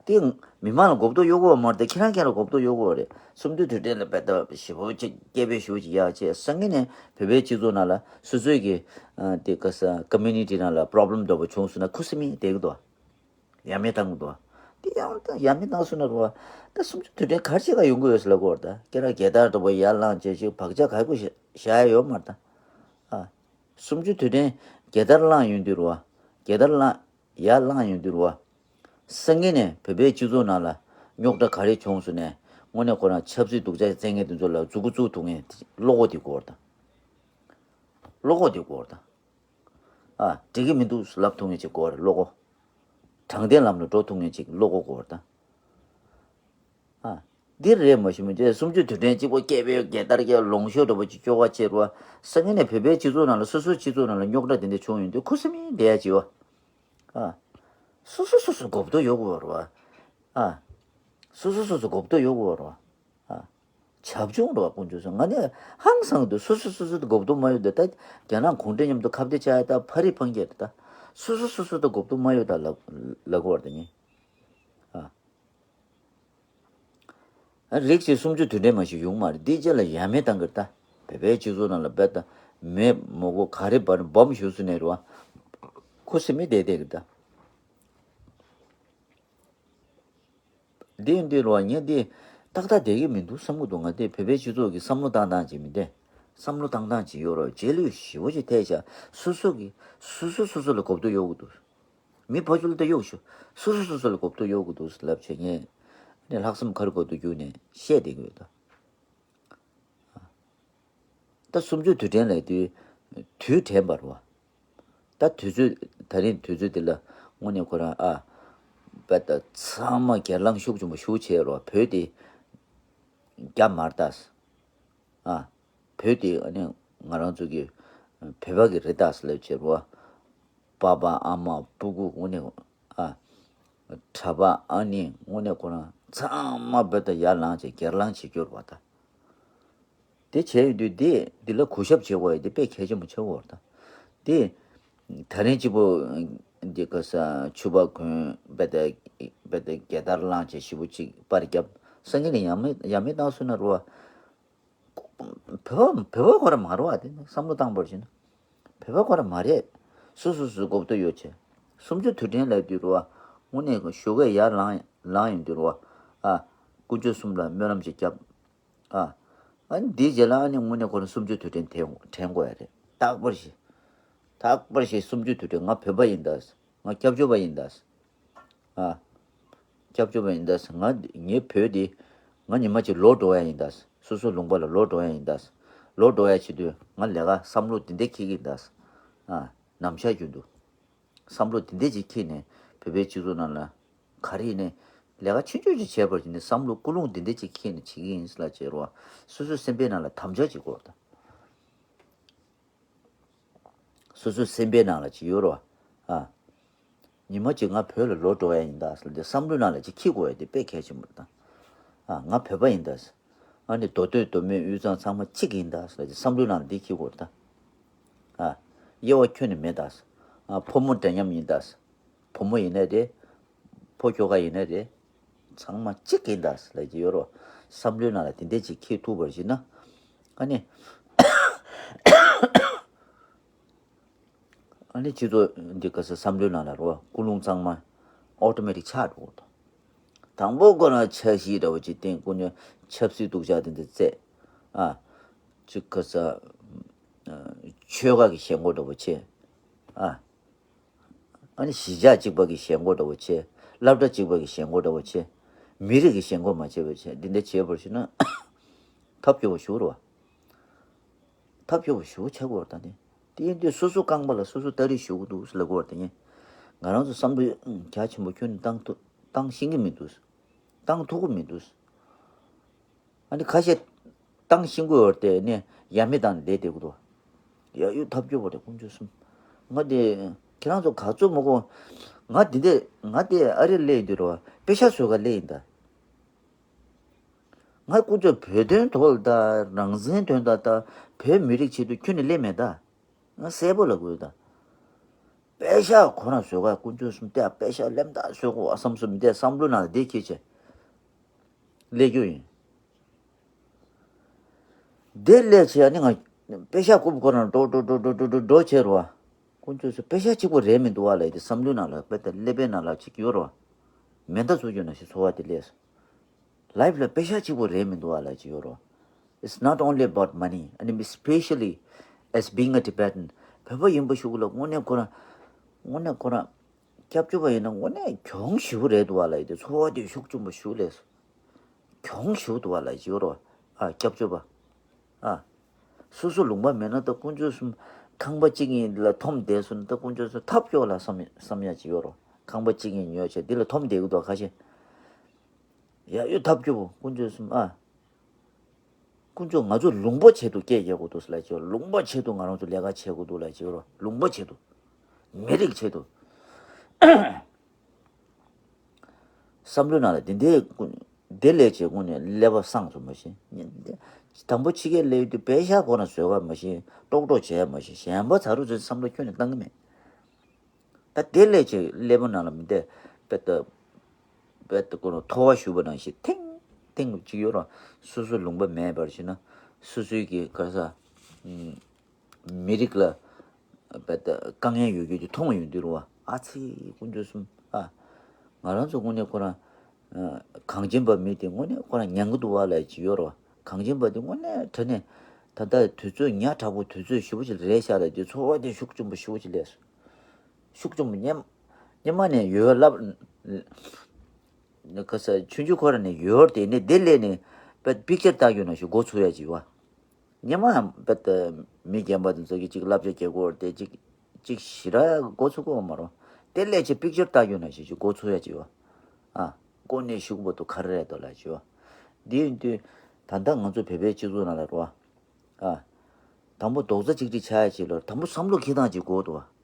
དེ་མི་མང་ལ་གོ་བསྡུར་གཡོག་དགོས་པ་མ་རེད་དེ། ཁྱེད་རང་ཁྱེད་རང་གོ་བསྡུར་གཡོག་དགོས་པ་རེད། གསུམ་བཅུ་དུས་དྲན་ལ་དཔེ་ལྟ་ཞེ་པོ་ཅིག་སྐད་འབོད་ཞེ་པོ་ཅིག་རྒྱག་བྱས། སང་ཉིན་ནས་བོད་པའི་སྤྱི་ཚོགས་ནང་ལ་སོ་སོའི་གི་ཨ་དེ་ག་ས་ཀོ་མུ་ནི་ཊི་ནང་ལ་པོ་རོབ་ལེམ་འདྲ་པོ་བྱུང་སོང་ན་ཁུ་སིམ་མེར་བསྡད་ཀྱི་འདུག་ཡ་མེད་བཏང་གི་འདུག་དེ་ཡང་ཡ་མེད་བཏང་སོང་ན་རོ། ད་གསུམ་བཅུ་དུས་དྲན་ག་རེ་བྱེད་ག་ཡོང་གི་ཡོད་ཟེར་ལབ་གི་བར་ད། ཁྱེད་རང་རྒྱལ་དར་འདྲ་པོ་ཡར་བསླངས་བྱས་ཞིག་བག་ཆགས་ག་གུ་བཞག་ཡ་ཡོད་མ་རེད་ད། ཨ། གསུམ་བཅུ་དུས་དྲན་རྒྱལ་དར་བསླངས་ཡོང་དུས་རོ། རྒྱལ་དར་བསླངས། ཡར་བསླངས་ཡོང་དུས་རོ། སང་ཉིན་ནས་བོད་པའི་སྤྱི་ཚོགས་ནང་ལ་རྙོག་དྲ་ག་རེ་བྱུང་སོང་ནས་དངོས་གནས་ཁོ་རང་ཆབ་སྲིད་སྡུག་ཅག་བཙན་མཁན་དེ་ཚོ་ལ་མཛུབ་གུ་བཙུགས་ཐུབ་མཁན་བློ་ཁོག་དེ་དགོས་རེད་ད། བློ་ཁོག་དེ་དགོས་རེད་ད། ཨ། འགྲིག་གི་མི་འདུག་ལབ་ཐུབ་མཁན་ཅིག་དགོས་རེད། བློ་ཁོག་དྲང་བདེན་ལམ་ལ་འགྲོ་ཐུབ་མཁན་ཅིག་བློ་ཁོག་དགོས་རེད་ད། ཨ། འདི་རེད་མ་ཞུ་མི་འདྲ། གསུམ་བཅུ་དུས་དྲན་གཅིག་པོ་སྐད་འབོད་རྒྱལ་དར་རྒྱལ་ལོངས་ཤོག་འདྲ་པོ་ཅིག་སྐྱོར་བ་བྱས་རོ། སང་ཉིན་ནས་བོད་པའི་སྤྱི་ཚོགས་ནང་ལ་སོ་སོའི་སྤྱི་ཚོགས་ནང་ལ་རྙོག་དྲ་དེ་འདྲ་བྱུང་ཡོང་དུས་ཁུ་སིམ་མེར་བསྡད་ཡ་བྱེད་ཨ། སོ་སོ་སོ་སོ་གོ་བསྡུར་ཡོད་དགོས་རེད་བ། ཨ། སོ་སོ་སོ་སོ་གོ་བསྡུར་ཡོད་དགོས་རེད་བ། ཨ། བྱབ་ཆུང་རེད་བ་དཀོན་མཆོག་གསུམ། ང་ནི་ཧང་སང་འདུག་སོ་སོ་སོ་སོ་གོ་བསྡུར་མ་ཡོད་དེ་ད་རྒྱ་ནག་གུང་ཁྲན་མཉམ་དུ་ཁ་གཏད་བཅག་ཡ་ད་ཕ་རི་འཕང་རྒྱལ་རེད་ད། སོ་སོ་སོ་སོ་དང་གོ་བསྡུར་མ་ཡོད་ད་ལབ་ལབ་དགོས་རེད་ད་ངས། ཨ། རིགས་གཅིག་གསུམ་བཅུ་དུས་དྲན་མ་ཞིག་ཡོང་མ་རེད། འདི་རྗེས་ལ་ཡ་མེད་བཏང་གི་རེད་ད། བོད་པའི་སྤྱི་ཚོགས་ནང་ལ་རྦད་ད་མེ་མོག་གོ་ག་རེ་འབར་འབོམ་ཞུ་སུ་ནས་རེད་བ། ཁུ་སིམ་མེ་བསྡད་བསྡད་གི་རེད་ད། འདི་འདི་རེད་བ་ངས་འདི་ཏག་ཏག་བསྡད་ཀྱི་མི་འདུག་བསམ་གི་འདུག་ང་འདི་བོད་པའི་སྤྱི་ཚོགས་ཀྱི་བསམ་བློ་བཏང་སྟངས་ཅིག་མི་འདི། བསམ་བློ་བཏང་སྟངས་ཅིག་ཡོད་རེད་བ། རྗེས་ལུས་ཞེ་པོ་ཅིག་ཐེབས་ཤག་སོ་སོ་གི་སོ་སོ་སོ་སོ་ལ་གོ་བསྡུར་ཡོད་གི་འདུག་མི་ཕར་ཚུར་ལ་ད་གཡུག་ཞུ། སོ་སོ་སོ་སོ་ལ་གོ་བསྡུར་ཡོད་དགོས་འདུག་ལབ་བྱས་ངས་ནས་ལྷག་བསམ་ག་རེ་གོ་བསྡུར་བརྒྱུད་ནས་བཤད་བསྡད་ཀྱི་ཡོད་ད། ད་གསུམ་བཅུ་དུས་དྲན་ལབ་དུས་དུས་དྲན་པ་རེད་བ། ད་དུས་ཚོད་ད་རིང་དུས་ཚོད་འདི་ལ་དངོས་གནས་ཁོ་རང་ཨ་པད་ད་ཚང་མ་སྒེར་ལངས་ཤུགས་ཆེན་པོ་ཞུ་བྱས་རེད་བ། བོད་དེ་རྒྱ་མ་རེད་ད། ཨ། བོད་དེ་ཨ་ནི་ང་རང་ཚོ་གི་བོད་པ་གི་རེད་ད་ཟེར་ལབ་བྱས་རེད་བ། པ་ཕ་ཨ་མ་སྤུ་གུ་དངོས་གནས་ཨ། གྲྭ་པ་ཨ་ནི་དངོས་གནས་ཁོ་རང་ཚང་མ་བོད་དུ་ཡར་ལངས་བྱས་སྒེར་ལངས་བྱེད་རྒྱུ་རེད་བ་ད། དེ་བྱས་ཡོང་དུས་དེ་འདི་ལ་གུས་ཞབས་བྱེད་དགོས་ཡ་དེ་དཔེ་གལ་ཆེན་པོ་ཆགས་ཡོད་རེད་ད། དེ་ད་རིང་གཅིག་པོ་འདི་ག་ས་ཕྱུ་པ་གོན་བོད་དུ་བོད་དུ་རྒྱལ་དར་བསླངས་བྱས་ཞེ་པོ་ཅིག་པར་བརྒྱབ་སང་ཉིན་ལ་ཡ་མེད་ཡ་མེད་བཏང་སོང་ན་རེད་བ། བོད་པ་བོད་པ་ཁོ་རང་མ་རེད་བ། དེ་ནི་བསམ་བློ་བཏང་བར་བྱས་ན། བོད་པ་ཁོ་རང་མ་རེད། སོ་སོ་སོའི་གོ་བསྡུར་ཡོད་ཆེ། གསུམ་བཅུ་དུས་དྲན་ལབ་དུས་རུ་བ། དངོས་གནས་ཞོགས་ཀས་ཡར་ལངས་ལངས་ཡོང་དུས་རུ་བ། ཨ། དཀོན་མཆོག་གསུམ་ལ་སྨོན་ལམ་ཅིག་བརྒྱབ། ཨ། ཨ་ནི་དེའི་རྗེས་ལ་ཨ་ནི་དངོས་གནས་ཁོ་རང་གསུམ་བཅུ་དུས་དྲན་དྲན་དྲན་དགོས་ཡ་རེད། རྟག་པར་ཞིག་རྟག་པར་ཞིག་གསུམ་བཅུ་དུས་དྲན་ང་བོད་པ་ཡིན་ད། ང་སྐྱབས་བཅོལ་བ་ཡིན་ད། ཨ། སྐྱབས་བཅོལ་བ་ཡིན་ད། ང་ངའི་བོད་འདི་ང་ཉི་མ་གཅིག་ལོག་འགྲོ་ཡ་ཡིན་ད། སོ་སོའི་ལུང་པ་ལ་ལོག་འགྲོ་ཡ་ཡིན་ད། ལོག་འགྲོ་ཡ་བྱེད་དུས་ང་ལས་ཀ་བསམ་བློ་འདི་འདྲ་འཁྱེར་གྱི་ཡིན་ད། ཨ། ནམ་ཞག་རྒྱུན་དུ་བསམ་བློ་འདི་འདྲ་ཅིག་འཁྱེར་ནས་བོད་པའི་སྤྱི་ཚོགས་ནང་ལ་ག་རེ་ཡིན་ནའི་ལས་ཀ་ཆུང་ཆུང་ཅིག་བྱས་པར་བྱས་ནས་བསམ་བློ་ཀུན་སློང་འདི་འདྲ་ཅིག་འཁྱེར་ནས་བྱེད་ཀྱི་ཡིན་ལབ་བྱས་རོགས། སོ་སོའི་སེམས་པའི་ནང་ལ་དམ་བཅའ་ཅིག་དགོས་ད། སོ་སོའི་སེམས་པའི་ནང་ལ་ཅིག་ཡོད་རོ། ཨ། ཉི་མ་གཅིག་ང་བོད་ལ་ལོག་འགྲོ་ཡ་ཡིན་ད་ཟེར་ཏེ་བསམ་བློའི་ནང་ལ་ཅིག་འཁྱེར་དགོས་ཡ་དེ་དཔེ་གལ་ཆེན་པོ་རེད་ད། ཨ། ང་བོད་པ་ཡིན་ད་ཟེར། ཨ་ནི་མདོ་སྟོད་མདོ་སྨད་དབུས་གཙང་ཚང་མ་གཅིག་ཡིན་ད་ཟེར་ཏེ་བསམ་བློའི་ནང་ལ་འདི་འཁྱེར་དགོས་རེད་ད། ཨ། དབྱེ་བ་ཁྱོན་ནས་མེད་ད་ཟེར། ཨ། ཕོ་མོ་འདྲ་མཉམ་ཡིན་ད་ཟེར། བུ་མོ་ཡིན་ནའི་རེད། ཕོ་ཁྱོ་ག་ཡིན་ནའི་རེད། ཚང་མ་གཅིག་ཡིན་ད་ཟེར་ལབ་ཀྱི་ཡོད་རོ། བསམ་བློའི་ནང་ལ་དེ་འདྲས་ཅིག་འཁྱེར་ཐུབ་པར་བྱེད་ན། ཨ་ནི། ཨ་ནི་སྤྱི་ཚོགས་འདི་ག་ས་བསམ་བློའི་ནང་ལ་རོ་ཀུན་སློང་གཙང་མ་ཨོ་ཏོ་མེ་ཏིག་ཆགས་འགྲོ་གི་འདུག་དང་པོ་ཁོ་རང་འཆར་གཞི་འདྲ་བོ་ཅིག་བཏིང་ཀུན་ནས་ཆབ་སྲིད་སྡུག་ཅག་དེ་འདྲ་བརྩད། ཨ། ཅིག་ག་ས། ཆོལ་ཁ་གི་ཞེན་ཁོག་འདྲ་བོ་བྱེད། ཨ། ཨ་ནི་གཞིས་ཆགས་གཅིག་པ་གི་ཞེན་ཁོག་འདྲ་བོ་བྱེད། སློབ་གྲྭ་གཅིག་པ་གི་ཞེན་ཁོག་འདྲ་བོ་བྱེད། མི་རིགས་ཀྱི་ཞེན་ཁོག་མ་བྱེད་པ་བྱེད། འདི་འདྲ་བྱེད་པར་བྱེད་ན། ཐབས་སྐྱོ་བོ་ཞུ་རོ། ཐབས་སྐྱོ་བོ་ཞུ་ཆགས་པར་ད་ནི། དེ་ཡིན་དུས་སོ་སོ་རྐང་པ་ལ་སོ་སོ་སྟ་རེ་ཞུ་གི་འདུག་ཟེར་ལབ་དགོས་པར་ད་ནི། ང་རང་ཚོ་བསམ་བློ་རྒྱ་ཆེན་པོ་ཁྱོན་ནས་བཏང་ཐུབ་བཏང་ཤེས་ཀྱི་མི་འདུག་བཏང་ཐུབ་ཀྱི་མི་འདུག་ཨ་ནི་ཁ་ཤས་བཏང་ཤེས་ཀྱི་ཡོད་དེ་ནི་ཡ་མེད་བཏང་ནས་བསྡད་བསྡད་ཀྱི་འདུག་ཡ་ཡོད་ཐབས་སྐྱོ་བོ་རེད་དཀོན་མཆོག་གསུམ། ང་དེ་ཁྱེད་རང་ཚོ་ག་ཚོད་མ་གོ། ང་དེ་འདྲས་ང་དེ་ཨ་རི་སླེབས་ཡིན་དུས་རོ་པེ་ཤག་བཟོ་ག་སླེབས་ཡིན་ད། ང་དཀོན་མཆོག་བོད་དོན་ཐོག་ལ་ད་རང་བཙན་དོན་དག་ད་བོད་མི་རིགས་ཆེད་དུ་ཁྱོན་ནས་སླེབས་མེད་ད། ང་གསལ་པོ་ལབ་དགོས་ད། པེ་ཤག་ཁོ་རང་བཟོ་ག་དཀོན་མཆོག་གསུམ་ལྟ་པེ་ཤག་ལེམ་ད་བཟོ་གོ་བསམ་སོང་མི་དེ་བསམ་བློ་ནང་ལ་བསྡད་ཁྱེད་ཆེ། སླེབས་རྒྱུ་ཡིན། དེ་སླེབས་བྱས་ནི་ང་པེ་ཤག་རྐུབ་ཁོ་རང་འགྲོ་འགྲོ་འགྲོ་བྱས་རོ། དཀོན་མཆོག་གསུམ་པེ་ཤག་གཅིག་པོ་རེད་མི་འདུག་བ་ལབ་དེ་བསམ་བློའི་ནང་ལ་དཔེ་ད་ཀླད་པའི་ནང་ལ་གཅིག་ཡོད་རོ། མེ་མདའ་བཟོ་རྒྱུ་ན་ཞིག་འཚོ་བ་དེ་སླེབས་སོང་། Life ལ་པེ་ཤག་གཅིག་པོ་རེད་མི་འདུག་བ་ལབ་ཀྱི་ཡོད་རོ། It's not only about money and especially as being a Tibetan བོད་པ་ཡིན་པ་ཞིག་ལ་དངོས་གནས་ཁོ་རང་དངོས་གནས་ཁོ་རང་སྐྱབས་བཅོལ་བ་ཡིན་ན་དངོས་གནས་གྱོང་ཞེ་པོ་རེད་འདུག་བ་ལབ་ཡོད་དེ་ཚོར་བ་དེ་ཤུགས་ཆེན་པོ་ཞེ་པོ་སླེབས་སོང་། གྱོང་ཞེ་པོ་འདུག་བ་ལབ་ཀྱི་ཡོད་རོ། ཨ་སྐྱབས་བཅོལ་བ། ཨ། སོ་སོ་ལུང་པ་མེད་ན་ད་དཀོན་མཆོག་གསུམ་ཁང་པ་གཅིག་ཡིན་ལ་འཐོམ་བསྡད་སོང་ན་ད་དཀོན་མཆོག་གསུམ་ཐབས་སྐྱོ་ལ་བསམ་བསམ་ཡ་ཅིག་ཡོད་རོ། ཁང་པ་གཅིག་ཡིན་ཉོས་བྱས་འདི་ལ་འཐོམ་བསྡད་གི་འདུག་ཁ་ཤས། ཡ་ཡོད་ཐབས་སྐྱོ་བོ་དཀོན་མཆོག་གསུམ་ཨ། དཀོན་མཆོག་ང་ཚོ་ལུང་པ་ཆེད་དུ་སྐད་རྒྱག་དགོས་འདུག་ལབ་ཀྱི་ཡོད་རོ། ལུང་པ་ཆེད་དུ་ང་རང་ཚོ་ལས་ཀ་བྱེད་དགོས་འདུག་ལབ་ཀྱི་ཡོད་རོ། ལུང་པ་ཆེད་དུ། མི་རིགས་ཆེད་དུ། བསམ་བློའི་ནང་ལ་དེ་འདྲའི་ཀུན་དེ་ལས་བྱས་ཀུན་ནས་ཀླད་པ་སངས་སོང་མ་གཞི། དང་པོ་ཕྱི་རྒྱལ་སླེབས་དུས་པེ་ཤ་ཁོ་ན་བཟོས་པ་མ་གཞི་ཏོག་ཏོག་བྱས་མ་གཞི་གཞན་པ་ཚ་རུ་ཚོའི་བསམ་བློ་ཁྱོན་ནས་བཏང་གི་མེད། ད་དེ་ལས་བྱས་ཀླད་པ་ནང་ལ་མི་བདེ་པེ་ད་པེ་ད་ཀུན་ཐོ་བ་བཞུ་བ་ནང་བཞིན་ཐིང་ཐིང་གཅིག་ཡོད་ར། སོ་སོ་ལུང་པ་མེད་པར་བྱས་ན་སོ་སོའི་གི་ག་ས། མི་རིགས་ལ་བེད་དཀའ་ངལ་ཡོད་རྒྱུ་དེ་མཐོང་ཡོང་དུས་རུ་བ་ཨ་ཙི་དཀོན་མཆོག་གསུམ་ཨ། ང་རང་ཚོ་དངོས་གནས་ཁོ་རང་གངས་ཅན་པ་མི་དེ་དངོས་གནས་ཁོ་རང་ཉན་གི་འདུག་བ་ལ་ཅི་ཡོད་རུ་བ་གངས་ཅན་པ་དེ་དངོས་གནས་དྲང་གནས་ད་ལྟ་དུས་ཚོད་ཉག་ཕྲ་པོ་དུས་ཚོད་ཞེ་པོ་ཅིག་རེད་ཤག་ལ་དེ་ཚོར་བ་དེ་ཤུགས་ཆེན་པོ་ཞེ་པོ་ཅིག་སླེབས་སོང་། ཤུགས་ཆེན་པོ་སྙེ་མ་སྙེ་མ་ནས་ཡོད་ལབ། ག་ས་ཆུང་ཆུང་ཁོ་ར་ནས་ཡོད་དེ་ནས་དེ་སླེབས་ནས་པེ་པིག་ཅར་ལྟ་རྒྱུ་ན་ཞིག་མགོ་ཚོས་ཡ་ཅིག་བ། སྙེ་མ་ཡང་པེ་ད་མི་རྒན་པ་དེ་ཚོ་གི་ཅིག་བསླབ་བྱ་རྒྱག་གོ་དེ་ཅིག་ཅིག་ཞི་ར་མགོ་ཚོས་གོ་མ་རོ། དེ་སླེབས་ཆེ་པིག་ཅར་ལྟ་རྒྱུ་ན་ཞིག་ཅིག་མགོ་ཚོས་ཡ་ཅིག་བ། ཨ། ཀོ་ནས་ཞུགས་པོ་དུ་ཁ་རེ་རེ་དོ་ལ་ཅིག་བ། དེ་ཡིན་དུས་ད་ལྟ་ང་ཚོ་བོད་པའི་སྤྱི་ཚོགས་ནང་ལ་རོ། ཨ། དང་པོ་རྡོག་རྩ་གཅིག་སྒྲིལ་ཆགས་ཡ་ཅིག་ལ་དང་པོ་བསམ་བློ་འཁྱེར་སྟངས་ཅིག་དགོས་འདུག་བ།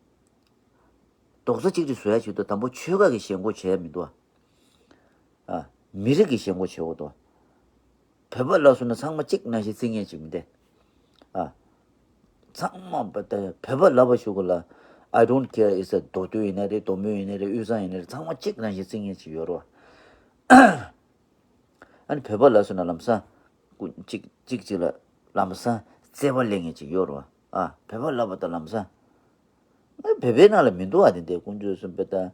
རྡོག་རྩ་གཅིག་སྒྲིལ་བཟོ་ཡ་ཆེད་དུ་དང་པོ་ཆོལ་ཁ་གི་ཞེན་ཁོག་བྱས་མི་འདུག་ཨ། མི་རིགས་ཀྱི་ཞེན་ཁོག་བྱེད་འོ་དོ། བོད་པ་ལ་སོང་ན་ཚང་མ་གཅིག་ནང་བཞིན་བརྩི་མཁན་ཅིག་མི་འདུག་ཨ། ཚང་མ་བོད་པ་ལབ་པ་ཞུ་གི་ལ། I don't care is a མདོ་སྟོད་ཡིན་ན་རེད། མདོ་སྨད་ཡིན་ན་རེད། དབུས་གཙང་ཡིན་ན་རེད། ཚང་མ་གཅིག་ནང་བཞིན་བརྩི་མཁན་ཅིག་ཡོད་རོ། ཨ་ནི་བོད་པ་ལ་སོང་ན་ལམ་སང་ཀུན་གཅིག་གཅིག་གཅིག་ལ་ལམ་སང་བརྩེ་བ་ལེན་མཁན་ཅིག་ཡོད་རོ། ཨ། བོད་པ་ལབ་པ་དང་ལམ་སང་ང་བོད་པའི་ནང་ལ་མི་འདུག་ཨ། དེ་འདྲའི་དཀོན་མཆོག་གསུམ་པོ་དང་།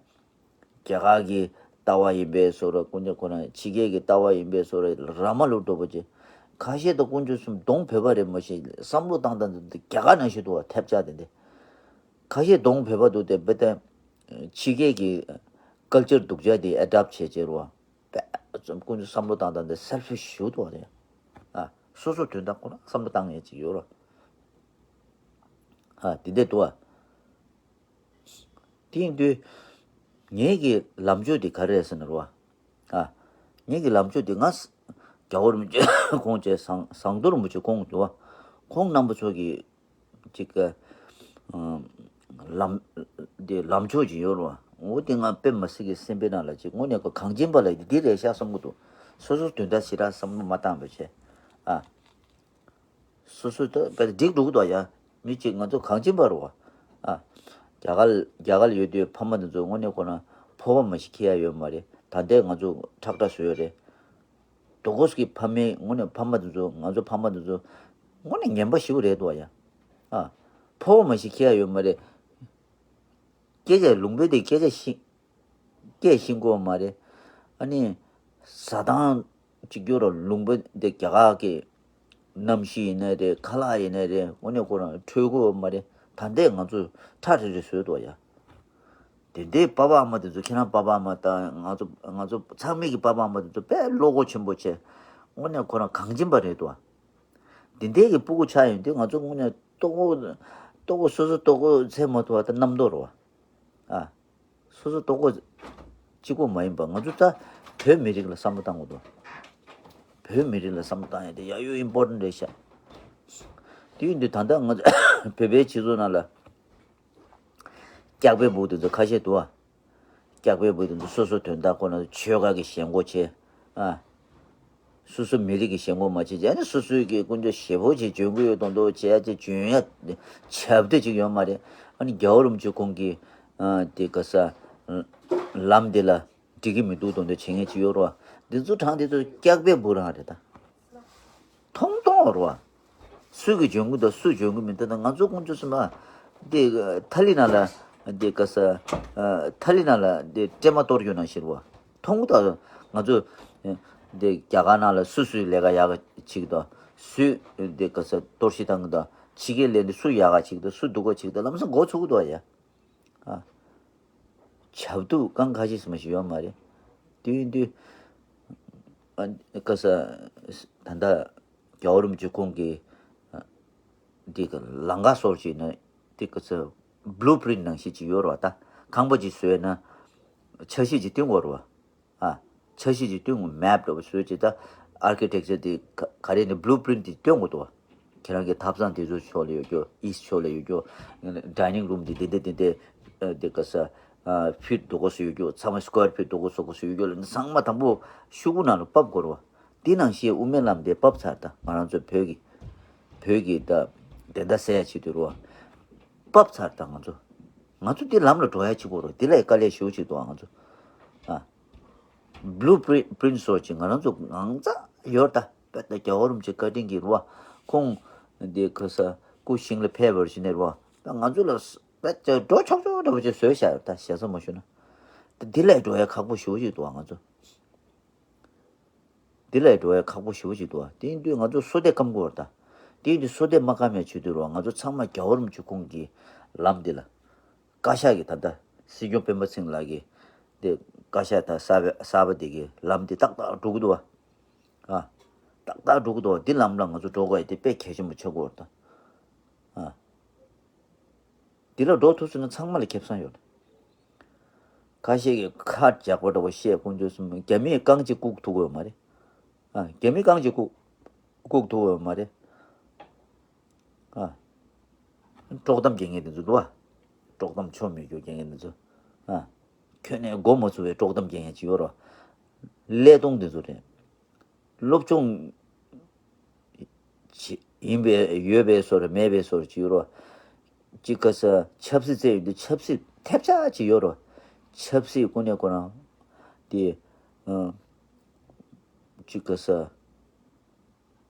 རྒྱ་གར་གྱི་ལྟ་བ་ཡིན་པའི་བཟོ་འདྲ་དཀོན་མཆོག་ཁོ་ན་ཕྱི་རྒྱལ་གྱི་ལྟ་བ་ཡིན་པའི་བཟོ་འདྲ་ར་མ་ལུག་འགྲོ་པོ་ཅིག་ཁ་ཤས་དང་དཀོན་མཆོག་གསུམ་གདོང་བོད་པ་རེད་མ་གཞི་བསམ་བློ་བཏང་སྟངས་དེ་རྒྱ་གར་ནང་བཞིན་འདུག་ཨ། ཐེབས་ཆག་དེ་འདྲ། ཁ་ཤས་གདོང་བོད་པ་འདུག་སྟེ་བོད་དང་ཕྱི་རྒྱལ་གྱི་ཀལ་ཅར་སྡུག་ཅག་དེ་ཨེ་ཌབ་བྱས་བྱས་རོ། དཀོན་མཆོག་བསམ་བློ་བཏང་སྟངས་དེ་སེལ་ཕིཤ་ཞེ་པོ་འདུག་ཨ། སོ་སོ་དོན་དག་ཁོ་རང་བསམ་བློ་བཏང་ཡས་ཅིག་ཡོད་རོ། ཨ། དེ་འདྲ་འདུག་ཨ། དེ་ཡིན་དུས་ངེད་ཀྱི་ལམ་ཕྱོགས་དེ་ག་རེ་རེད་ཟེར་ན་རོ། ཨ། ངེད་ཀྱི་ལམ་ཕྱོགས་དེ་ང་རྒྱལ་བ་རིན་པོ་ཆེ་ཁོང་བཅས་ཟངས་ཟངས་མདོག་རིན་པོ་ཆེ་ཁོང་འདུག་བ། ཁོང་རྣམ་པ་ཚོ་གི་ཅིག་ཨ། ལམ་དེ་ལམ་ཕྱོགས་ཅིག་ཡོད་རོ། འོ་དེ་ང་དཔེ་མ་སྲིད་ཀྱི་སེམས་པའི་ནང་ལ་ཅིག་དངོས་གནས་ཁོ་གངས་ཅན་པ་ལ་འདི་རེད་ཤག་བསམ་གི་འདུག་སོ་སོ་དོན་དག་ཞེ་དྲག་བསམ་བློ་མ་བཏང་བ་བྱས། ཨ། སོ་སོ་ད་བས་འགྲིག་འགྲོ་གི་འདུག་ཡ། མི་གཅིག་ང་ཚོ་གངས་ཅན་པ་རེད་བ། ཨ། རྒྱ་གར་རྒྱ་གར་ཡོད་དུས་ཕ་མ་དེ་ཚོ་དངོས་གནས་ཁོ་ན་ཕོ་བ་མ་ཞིག་ཁྱེར་ཡ་ཡོད་མ་རེད། ད་ལྟའི་ང་ཚོ་ཁྲག་ཁྲག་བཟོས་ཡོད་རེད། དོ་ཀོས་ཀྱི་ཕ་མའི་དངོས་གནས་ཕ་མ་དེ་ཚོ་ང་ཚོ་ཕ་མ་དེ་ཚོ་དངོས་གནས་ངན་པ་ཞིག་རེད་འདུག་ཡ། ཨ། ཕོ་བ་མ་ཞིག་ཁྱེར་ཡ་ཡོད་མ་རེད། སྐད་ཆ་ལུང་པའི་དེ་སྐད་ཆ་ཤི། སྐད་ཤིང་གོ་མ་རེད། ཨ་ནི། ཟ་ཐང་གཅིག་གྱུར་ལུང་པ་འདི་རྒྱ་གར་གྱི་གནམ་གཤིས་ཡིན་ནའི་རེད། ཁ་ལག་ཡིན་ནའི་རེད། དངོས་གནས་ཁོ་རང་འཕྲོད་གོ་མ་རེད། ད་ལྟའི་ང་ཚོ་ཁྲ་རེ་རེ་བཟོས་འདུག་ཡ། དེ་འདྲའི་པ་ཕ་ཨ་མ་དེ་ཚོ་ཁྱེད་རང་པ་ཕ་ཨ་མ་དང་ང་ཚོ་ང་ཚོ་ཚང་མའི་གི་པ་ཕ་ཨ་མ་དེ་ཚོ་དཔེ་བློ་ཁོག་ཆེན་པོ་བྱས། དངོས་གནས་ཁོ་རང་གངས་ཅན་པ་རེད་འདུག་དེ་འདྲའི་གི་སྤུ་གུ་ཆགས་ཡོང་དུས་ང་ཚོ་དངོས་གནས་ལྟོ་གོས་ལྟོ་གོས་སོ་སོ་ལྟོ་གོས་འཚོལ་མ་ཐུབ་པ་ད་རྣམ་རྟོག་རེད་བ། ཨ། སོ་སོ་ལྟོ་གོས་གཅིག་པོ་མ་ཡིན་པ་ང་ཚོ་ད་བོད་མི་རིགས་ལ་བསམ་བློ་བཏང་དགོས་འདུག་བོད་མི་རིགས་ལ་བསམ་བློ་བཏང་ཡ་དེ་ཡ་ཡོ་ཨིམ་པོར་ཊན་རེད་ཤག་དེ་ཡིན་དུས་ད་ལྟ་ང་ཚོ་བོད་པའི་སྤྱི་ཚོགས་ནང་ལ་སྐྱག་པའི་སྦུག་དེ་ཚོ་ཁ་ཤས་འདུག་ཨ། སྐྱག་པའི་སྦུག་དེ་ཚོ་སོ་སོ་དོན་དག་ཁོ་ན་ཆོལ་ཁ་གི་ཞེན་ཁོག་བྱས། ཨ། སོ་སོ་མི་རིགས་ཀྱི་ཞེན་ཁོག་མ་བྱེད་ཅེས་ནི་སོ་སོའི་གི་དཀོན་མཆོག་ཞེ་པོ་ཅིག་འཇོན་གི་ཡོད་དོན་དུ་བྱས་ཅེས་འཇོན་ཡ་ཆབ་དེ་ཅིག་ཡོད་མ་རེད། ཨ་ནི་རྒྱལ་བ་རིན་པོ་ཆེ་ཁོང་གིས་ཨ་དེ་ག་ས་ལམ་དེ་ལ་འགྲིག་གི་མི་འདུག་དོན་དུ་བྱེད་མཁན་ཅིག་ཡོད་རེད་བ། འདི་ཚོ་གྲངས་དེ་ཚོ་སྐྱག་པའི་སྦུག་རང་རེད་ད། མཐོང་མཐོང་རེད་བ། སུ་གི་འཇོན་གི་འདུག་སུ་འཇོན་གི་མི་འདུག་ད་ང་ཚོ་དཀོན་མཆོག་གསུམ་པ་དེ་ཐ་ལི་ནང་ལ་དེ་ག་ས་ཐ་ལི་ནང་ལ་དེ་སྲན་མ་གཏོར་རྒྱུ་ནང་བཞིན་རེད་བ། མཐོང་གི་འདུག་ང་ཚོ་དེ་རྒྱ་གར་ནང་ལ་སུ་སུའི་ལས་ཀ་ཡག་ག་བྱེད་ཀྱི་འདུག་སུས་དེ་ག་ས་གཏོར་བཤིག་བཏང་གི་འདུག་ཕྱི་རྒྱལ་ལས་འདི་སུ་ཡག་ག་བྱེད་ཀྱི་འདུག་སུ་སྡུག་ག་བྱེད་ཀྱི་འདུག་ལམ་སང་མགོ་ཚོས་ཀྱི་འདུག་ཡ། ཨ། བྱབ་འདུག་རྐང་ཁ་ཤས་སུ་མ་ཞིག་ཡོད་མ་རེད། དེ་ཡིན་དུས་ཨ་ག་ས་ད་ལྟ་རྒྱལ་བ་རིན་པོ་ཆེ་ཁོང་གིས་ཨ་འདི་ག་ལམ་ཁ་སོར་བྱས་ན་དེ་ག་ས་བླུ་པི་རིན་ཊི་ནང་བཞིན་ཅིག་ཡོད་རེད་བ། ད་ཁང་པ་ཅིག་བཟོས་ན་ཆ་ཤས་ཅིག་སྟོན་དགོས་རེད་བ། ཨ། ཆ་ཤས་ཅིག་སྟོན་དགོས། མེབ་འདྲ་པོ་བཟོས་ཅིག་ད་ཨར་ཀི་ཊེག་ཅར་དེ་ག་ག་རེ་ནས་བླུ་པི་རིན་ཊི་དེ་སྟོན་དགོས་འདུག་བ། ཁྱེད་རང་གི་ཐབ་ཚང་དེ་ཚོ་ཕྱོགས་ལ་ཡོད་རྒྱུ། ཨིསྚ་ཕྱོགས་ལ་ཡོད་རྒྱུ། ཌའི་ནིང་རུམ་དེ་དེ་འདྲ་དེ་འདྲ་ཨ་དེ་ག་ས་ ཕིཊ་དོ་གོ་སུ་ཡོད་རྒྱུ། ཚང་མ་སི་ཀོ་ཡར་ཕིཊ་དོ་གོ་སུ་གོ་སུ་ཡོད་རྒྱུ་ལ་ནི་ཚང་མ་དང་པོ་ཤོག་གུ་ནང་ལ་ཕབ་དགོས་རེད་བ། དེ་ནང་བཞིན་དབུ་མའི་ལམ་དེ་ཕབ་ཚར། ད་ང་རང་ཚོ་བོད་ཀྱི་བོད་ཀྱི་ད་བདེན་མཐའ་གསལ་ཡ་ཆེད་དུ་རེད་བ། ཕབ་ཚར། ད་ང་ཚོ་ང་ཚོ་དེ་ལམ་ལ་འགྲོ་ཡ་ཆེད་དུ་རེད། དེ་ལ་དཀའ་ལས་ཞེ་པོ་ཅིག་འདུག་ང་ཚོ་ཨ། བླུ་པི་རིན་སོགས་ཀྱི་ང་རང་ཚོ་ངང་ཚ་ཡོད་ད། དཔེ་ད་རྒྱལ་བ་རིན་པོ་ཆེ་བཀའ་དྲིན་གྱིས་རེད་བ། ཁོང་འདི་ག་ས་སྐུ་ཞིང་ལ་ཕེབས་པར་བྱས་ནས་རེད་བ། ད་ང་ཚོ་ལ་དཔེ་ད་འགྲོ་ཆོག་ཆོག་འདྲ་པོ་ཅིག་བཟོས་བཞག་ཡོད་ད། ཞེ་ས་མ་ཞུ་ན། ད་འདི་ལས་འགྲོ་ཡ་ཁག་པོ་ཞེ་པོ་ཅིག་འདུག་ང་ཚོ། འདི་ལས་འགྲོ་ཡ་ཁག་པོ་ཞེ་པོ་ཅིག་འདུག་དེ་ཡིན་དུས་ང་ཚོ་བསོད་བདེ་སྐམ་དགོས་རེད་ད། དེ་ཡིན་དུས་བསོད་བདེ་མ་སྐམ་ཡ་ཆེད་དུ་རེད་བ། ང་ཚོ་ཚང་མ་རྒྱལ་བ་རིན་པོ་ཆེ་ཁོང་གི་ལམ་འདི་ལ། བཀའ་ཤག་གི་ད་ལྟ་སྲིད་སྐྱོང་སྤེན་པ་ཚེ་རིང་ལགས་ཀྱི་དེ་བཀའ་ཤག་ད་གསར་པ་གསར་པ་དེ་གི་ལམ་དེ་ཏག་ཏག་འགྲོ་གི་འདུག་བ། ཨ། ཏག་ཏག་འགྲོ་གི་འདུག་བ། འདི་ལམ་ལ་ང་ཚོ་འགྲོ་དགོས་ཡ་དེ་དཔེ་གལ་ཆེན་པོ་ཆགས་ཀྱི་ཡོད་རེད་ད། ཨ། འདི་ལ་འགྲོ་ཐུབ་སོང་ན་ཚང་མ་ལ་ཁེ་བཟང་ཡོད་རེད། ཁ་ཤས་ཀྱིས་ཁ་རྒྱག་པ་འདྲ་པོ་བཤད། དཀོན་མཆོག་གསུམ། རྒྱ་མིས་རྐང་གཅིག་བཀུག་ཐུབ་ཀྱི་ཡོད་མ་རེད། ཨ། རྒྱ་མིས་རྐང་གཅིག་བཀུག་བཀུག་ཐུབ་ཀྱི་ཡོད་མ་རེད། ཨ། དཀྲོག་གཏམ་རྒྱག་མཁན་དེ་ཚོ་འདུག་བ། དཀྲོག་གཏམ་ཆོ་མེད་རྒྱུ་རྒྱག་མཁན་དེ་ཚོ། ཨ། ཁྱོན་ནས་མགོ་མ་ཚོས་པའི་དཀྲོག་གཏམ་རྒྱག་མཁན་ཅིག་ཡོད་རེད། ཀླད་སྟོང་དེ་ཚོ་རེད། སློབ་སྦྱོང་ཡིན་པའི་ཡོད་པའི་བཟོ་འདྲ་མེད་པའི་བཟོ་འདྲ་ཅིག་ཡོད་རེད། ཅིག་ག་ས་ཆབ་སྲིད་རྩེ་ཡོད་དུས་ཆབ་སྲིད་ཐེབས་ཆག་ཅིག་ཡོད་རེད། ཆབ་སྲིད་ཀུན་ནས་ཀུན་རང་དེ། ཨ། ཅིག་ག་ས།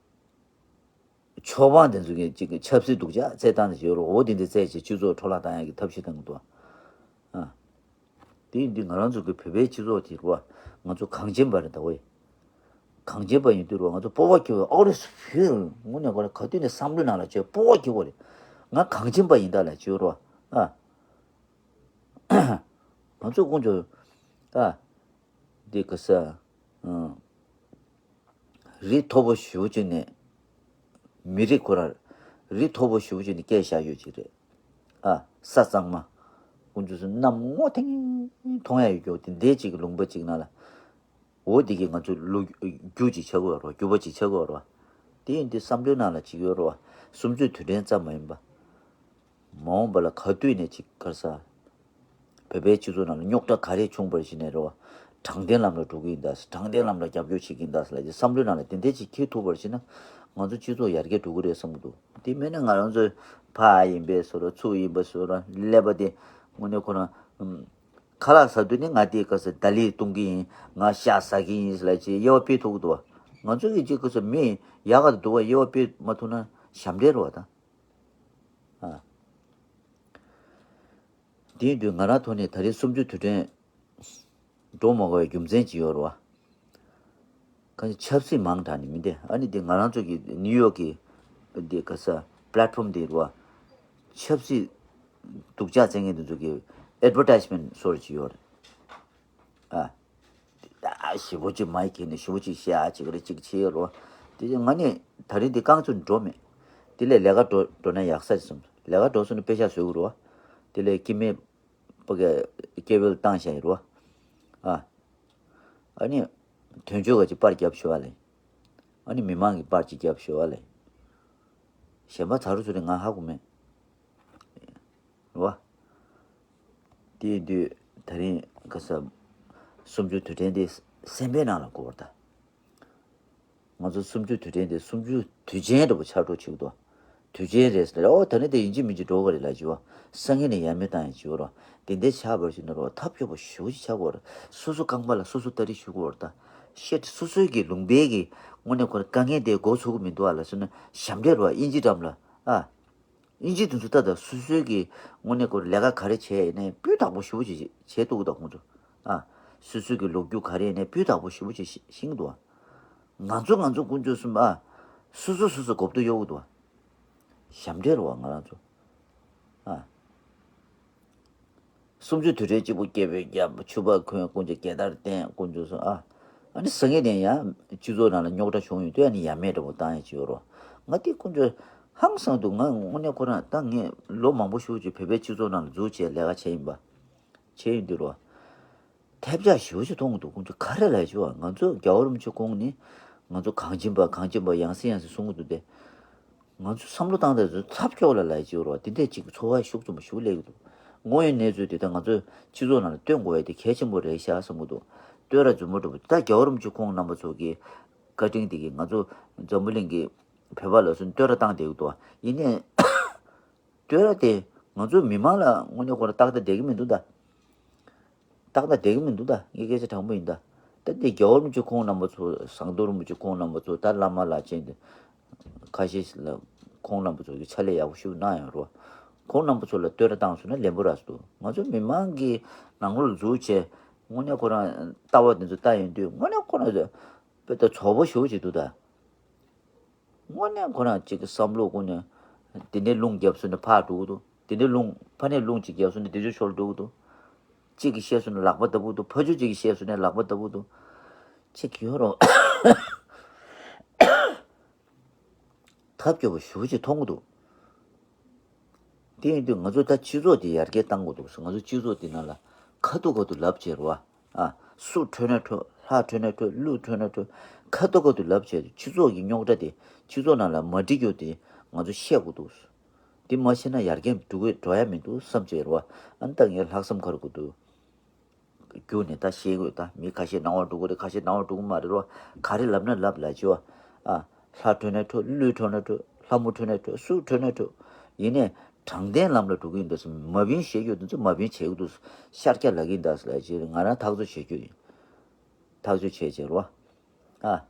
ཆོས་དབང་དེ་ཚོ་གིས་ཅིག་ཆབ་སྲིད་སྡུག་ཅག་རྩེད་སྟངས་དེ་ཡོད་རེད། འོ་དེ་འདྲ་རྩེད་བྱས་སྤྱི་ཚོགས་འཕྲོ་བརླག་བཏང་ཡག་གི་ཐབས་ཤེས་བཏང་གི་འདུག་ཨ། དེ་ཡིན་དུས་ང་རང་ཚོ་གི་བོད་པའི་སྤྱི་ཚོགས་དེ་རེད་བ། ང་ཚོ་གངས་ཅན་པ་རེད་ད་ཝེ། གངས་ཅན་པ་ཡིན་དུས་རེད་བ། ང་ཚོ་སྤོབས་པ་སྐྱེ་བ། ཨོ་རེད། བོད་དངོས་གནས་ཁོ་རང་ག་དུས་ནས་བསམ་བློའི་ནང་ལ་བྱས་སྤོབས་པ་སྐྱེ་དགོས་རེད། ང་གངས་ཅན་པ་ཡིན་ད་ལབ་བྱས་རེད་བ། ཨ། ང་ཚོ་དཀོན་མཆོག་ཨ། འདི་ག་ས། ཨ། རི་མཐོ་པོ་ཞེ་པོ་ཅིག་ནས་མི་རིགས་ཁོ་རང་རི་མཐོ་པོ་ཞེ་པོ་ཅིག་ནས་སྐྱེས་བཞག་ཡོད་ཅིག་རེད། ཨ། ས་གཙང་མ། དཀོན་མཆོག་གསུམ་གནམ་སྔོ་ཐིང་མཐོང་ཡ་ཡོད་རྒྱུ་དེ་འདྲའི་ཅིག་གི་ལུང་པ་ཅིག་ནང་ལ། འོ་དེ་གིས་ང་ཚོ་ལོ་རྒྱུས་ཅིག་ཆགས་ཀྱི་ཡོད་རེད་བ། རྒྱུས་པ་ཅིག་ཆགས་ཀྱི་ཡོད་རེད་བ། དེ་ཡིན་དུས་བསམ་བློའི་ནང་ལ་ཅིག་ཡོད་རེད་བ། གསུམ་བཅུའི་དུས་དྲན་ཙམ་མ་ཡིན་པ། མ་འོངས་པ་ལ་ག་དུས་ནས་ཅིག་ག་རེ་ཟ། བོད་པའི་སྤྱི་ཚོགས་ནང་ལ་རྙོག་དྲ་ག་རེ་བྱུང་བར་བྱས་ནས་རེད་བ། དྲང་བདེན་ལམ་ལ་འགྲོ་གི་ཡིན་ད། དྲང་བདེན་ལམ་ལ་རྒྱབ་སྐྱོར་བྱེད་ཀྱི་ཡིན་ད་ལབ་ཀྱི་བསམ་བློའི་ནང་ལ་དེ་འདྲས་ཅིག་འཁྱེར་ཐུབ་པར་བྱས་ན་ང་ཚོ་སྤྱི་ཚོགས་ཡར་རྒྱས་འགྲོ་གི་རེད་བསམ་གྱི་འདུག་དེ་མིན་ན་ང་རང་ཚོ་ཕ་ཡིན་པའི་བཟོ་འདྲ་ཚུ་ཡིན་པའི་བཟོ་འདྲ་ཀླད་པ་དེ་དངོས་གནས་ཁོ་རང་ཁ་ལག་ཟ་དུས་ནི་ང་དེ་ག་ས་ད་ལི་གཏོང་གི་ཡིན། ང་ཤ་ཟ་གི་ཡིན་ལབ་ཅིག་དབྱེ་བ་ཕྱེ་ཐུབ་ཀྱི་འདུག་བ། ང་ཚོ་གི་ཅིག་ག་ས་མི་ཡག་ག་འདུག་བ། དབྱེ་བ་ཕྱེ་མ་ཐུབ་ན་ཞབས་འདྲེན་རེད་བ་ད། ཨ། དེ་ཡིན་དུས་ང་རང་ཐོག་ནས་ད་རེས་གསུམ་བཅུ་དུས་དྲན་འགྲོ་མ་དགོས་པའི་རྒྱུ་མཚན་ཅིག་ཡོད་རེད་བ། གང་ཆབ་སྲིད་མང་དྲགས་ནས་མི་འདི་ཨ་ནི་འདི་ང་རང་ཚོ་གི་ནིའུ་ཡོག་གི་འདི་ག་ས་པི་ལེ་ཊི་ཕོམ་འདི་རེད་བ། ཆབ་སྲིད་སྡུག་ཅག་རྩེད་མཁན་འདི་ཚོ་གི་ཨེ་ཌི་ཝར་ཊའི་སི་མེན་ཊི་བཟོ་འདྲ་ཅིག་ཡོད་རེད། ཨ། ད་ཞེ་པོ་ཅིག་མའི་ཁྱེར་ནས་ཞེ་པོ་ཅིག་བཤད་ཨ་ཅིག་རེ་ཅིག་བྱེད་ཡོད་རེད་བ། དེ་ང་ནི་ད་རིང་འདི་རྐང་བཙུགས་འགྲོ་མེད། དེ་ལས་ལས་ཀ་འགྲོ་འགྲོ་ན་ཡག་ས་རེད་བསམ། ལས་ཀ་འགྲོ་སོང་ན་པེ་ཤག་བཟོ་གི་རེད་བ། དེ་ལས་སྐྱེ་དམན་པ་གི་སྐྱེ་འཕེལ་བཏང་བཞག་ཡོད་རེད་བ། ཨ། ཨ་ནི་དོན་གཅོད་ག་ཅིག་པར་རྒྱབ་ཤོག་ཨ་ལེ། ཨ་ནི་མི་མང་གི་པར་ཅིག་རྒྱབ་ཤོག་ཨ་ལེ། གཞན་པ་ཚ་རུ་ཚུ་རེད་ང་ཧ་གོ་མེད། རེད་བ། དེ་ཡིན་དུས་ད་རིང་ག་ས་གསུམ་བཅུ་དུས་དྲན་དེ་སེམས་པའི་ནང་ལ་འཁོར་བ་དང་། ང་ཚོ་གསུམ་བཅུ་དུས་དྲན་དེ་གསུམ་བཅུ་དུས་ཆེན་འདྲ་པོ་ཆགས་འགྲོ་བྱེད་ཀྱི་འདུག་དུས་ཆེན་རེད་ཟེར་ལ་ཨོ་ད་ནི་དེ་ཡིན་གཅིག་མིན་གཅིག་འགྲོ་གི་རེད་ལབ་བྱས་བ། སང་ཉིན་ནས་ཡ་མེད་བཏང་ཡ་བྱས་བ་རོ། དེ་འདྲ་ཆགས་པར་བྱས་ན་རོ་ཐབས་སྐྱོ་པོ་ཞེ་པོ་ཅིག་ཆགས་ཀྱི་ཡོད་རེད། སོ་སོ་རྐང་པ་ལ་སོ་སོ་སྟ་རེ་ཞུ་གི་ཡོད་རེད་ད། ཤེད་སོ་སོའི་གི་ལུང་པའི་གི་དངོས་གནས་ཁོ་རང་དཀའ་ངལ་དེ་འགོ་ཚུགས་ཀྱི་མི་འདུག་ཨ་ལབ་སོང་ན་ཞབས་འདྲེན་རོ་ཨིན་ཇི་འགྲམ་ལ་ཨ། ཨིན་ཇི་དེ་ཚོ་ལྟ་དང་སོ་སོའི་གི་དངོས་གནས་ཁོ་ལས་ཀ་ག་རེ་བྱས་ཡིན་ནའི་སྤུས་དག་པོ་ཞེ་པོ་ཅིག་བྱས་འདུག་ད་ཁོང་ཚོ། ཨ། སོ་སོའི་གི་ལོ་རྒྱུས་ག་རེ་ཡིན་ནའི་སྤུས་དག་པོ་ཞེ་པོ་ཅིག་ཤེས་ཤེས་ཀྱི་འདུག་ཨ། ང་ཚོ་ང་ཚོ་དཀོན་མཆོག་གསུམ་ཨ། སོ་སོ་སོ་སོ་གོ་བསྡུར་གཡོག་གི་འདུག་ཨ། ཞབས་འདྲེན་རེད་བ་ང་རང་ཚོ། ཨ། གསུམ་བཅུ་དུས་དྲན་གཅིག་པུ་སྐྱེ་བོས་བརྒྱབ། ཕྱུ་པ་འཁོན། དཀོན་མཆོག་རྒྱལ་དར་བསྟན། དཀོན་མཆོག་གསུམ་ཨ། ཨ་ནི་སང་ཉིན་ནས་ཡང་སྤྱི་ཚོགས་ནང་ལ་རྙོག་དྲ་བྱུང་ཡོང་དུས་ཨ་ནི་ཡ་མེད་འདྲ་པོ་བཏང་ཡ་ཅིག་ཡོད་རོ། ང་དེ་དཀོན་མཆོག་ཧང་སང་འདུག་ང་དངོས་གནས་ཁོ་རང་ད་ངས་ལོ་མང་པོ་ཞིག་ཅིག་བོད་པའི་སྤྱི་ཚོགས་ནང་ལ་འཛུལ་བྱས་ལས་ཀ་བྱས་ཡིན་པ། བྱས་ཡིན་དུས་རོ། ཐེབས་ཆག་ཞེ་པོ་ཅིག་མཐོང་གི་འདུག་དཀོན་མཆོག་ག་རེ་ལབ་ཅིག་བ། ང་ཚོ་རྒྱལ་བ་རིན་པོ་ཆེ་ཁོང་ནི་ང་ཚོ་གངས་ཅན་པ་གངས་ཅན་པ་ཡང་སེ་ཡང་སེ་གསུང་གི་འདུག་སྟེ། ང་ཚོ་བསམ་བློ་བཏང་སྟེ་ཚོ་ཚབ་སྐྱོ་ལ་ལབ་ཅིག་རོ། དེ་འདྲས་ཅིག་ཚོར་བ་ཤུགས་ཆེན་པོ་ཞིག་སླེབས་ཀྱི་འདུག་དངོས་ཡོད་གནས་ཚུལ་དེ་ད་ང་ཚོས་སྤྱི་ཚོགས་ནང་ལ་སྟོན་དགོས་ཡ་དེ་གལ་ཆེན་པོ་རེད་ཤག་བསམ་གྱི་འདུག་བསྟོད་ར་རྫུན་མ་འདྲ་པོ་ད་རྒྱལ་བ་རིན་པོ་ཆེ་ཁོང་རྣམ་པ་ཚོ་གི་བཀའ་དྲིན་དེ་གིས་ང་ཚོ་འཛམ་བུ་གླིང་གི་བོད་པ་ལ་སོགས་བསྟོད་ར་བཏང་བསྡད་ཀྱི་འདུག་ཡིན་ནའི་བསྟོད་ར་དེ་ང་ཚོའི་མི་མང་ལ་དངོས་གནས་ཁོ་རང་ཏག་ཏག་བསྡད་ཀྱི་མི་འདུག་ད། ཏག་ཏག་བསྡད་ཀྱི་མི་འདུག་ད། ངས་སྐད་ཆ་དྲང་པོ་ཡིན་ད། ད་འདི་རྒྱལ་བ་རིན་པོ་ཆེ་ཁོང་རྣམ་པ་ཚོ་ཟམ་གདོང་རིན་པོ་ཆེ་ཁོང་རྣམ་པ་ཚོ་ད་བླ་མ་ལགས་ཅན་དེ་ཁ་ཤས་ལ་ཁོང་རྣམ་པ་ཚོ་གི་ཕྱག་ལས་ཡག་པོ་ཞིག་གནང་ཡོད་རེད་བ། ཁོང་རྣམ་པ་ཚོ་ལ་བསྟོད་ར་བཏང་སོང་ན་ལན་པོ་རག་སོང་འདུག་ང་ཚོ་མི་མང་གི་ནང་ལོགས་ལ་འཛུལ་བྱས་དངོས་གནས་ཁོ་རང་ལྟ་བ་དེ་ཚོ་ལྟ་ཡོང་དུས་དངོས་གནས་ཁོ་རང་ཚོ་དཔེ་ད་བཙོག་པ་ཞེ་པོ་ཅིག་འདུག་ད། དངོས་གནས་ཁོ་རང་གཅིག་གི་བསམ་བློ་ཀུན་ནས་དེ་འདྲའི་རླུང་བརྒྱབ་སོང་ནས་ཕར་འགྲོ་གི་འདུག་དེ་འདྲའི་རླུང་ཕ་ནས་རླུང་གཅིག་བརྒྱབ་སོང་ནས་དེ་ཚོ་ཤོར་འགྲོ་གི་འདུག་གཅིག་གིས་བཤད་སོང་ན་ལག་པ་ལྟ་བུ་འདུག་ཕ་ཆོས་གཅིག་གིས་བཤད་སོང་ན་ལག་པ་ལྟ་བུ་འདུག་གཅིག་ཡོད་རོགས། ཐབས་སྐྱོ་པོ་ཞེ་པོ་ཅིག་མཐོང་གི་འདུག་དེ་ཡིན་དུས་ང་ཚོ་ད་སྤྱི་ཚོགས་དེ་ཡར་རྒྱས་གཏང་དགོས་འདུག་ང་ཚོ་སྤྱི་ཚོགས་དེ་ནང་ལ་ཁ་ཐུག་ཁ་ཐུག་ལབ་བྱས་རོ། ཨ། སུ་ཁྲོས་ན་ཁྲོས། ལྷ་ཁྲོས་ན་ཁྲོས། ཀླུ་ཁྲོས་ན་ཁྲོས། ཁ་ཐུག་ཁ་ཐུག་ལབ་བྱས་སྤྱི་ཚོགས་ཀྱི་རྙོག་དྲ་དེ་སྤྱི་ཚོགས་ནང་ལ་མ་འགྲིག་རྒྱུ་དེ་ང་ཚོ་བཤད་དགོས་འདུག་དེ་མ་བཤད་ན་ཡར་རྒྱས་འགྲོ་གི་འགྲོ་ཡ་མི་འདུག་བསམ་བྱས་རོ། ཨ་ནི་ད་ངས་ལྷག་བསམ་ཁར་དགོས་འདུག་རྒྱུགས་ནས་ད་ཤེས་དགོས། ད་མི་ཁ་ཤས་སྣང་བ་འགྲོ་གི་རེད། ཁ་ཤས་སྣང་བ་འགྲོ་གི་མ་རེད་རོ། ག་རེ་ལབ་ན་ལབ་ལ་བྱེད་བ། ཨ། ལྷ་ཁྲོས་ན་ཁྲོས། ཀླུ་ཁྲོས་ན་ཁྲོས། ལྷ་མོ་ཁྲོས་ན་ཁྲོས། སུ་ཁྲོས་ན་ཁྲོས། ཡིན་ནས་དྲང་བདེན་ལམ་ལ་འགྲོ་གི་ཡིན་འདུག་སེ་མ་བིན་བཤད་རྒྱུ་དེ་ཚོ་མ་བིན་བྱེད་ཀྱི་འདུག་ཤར་སྐྱ་ལ་གིན་འདུག་སེ་ལ་བྱེད། ང་རང་ཐག་གཅོད་བྱེད་རྒྱུ་ཡིན། ཐག་གཅོད་བྱེད་བྱེད་རོ། ཨ།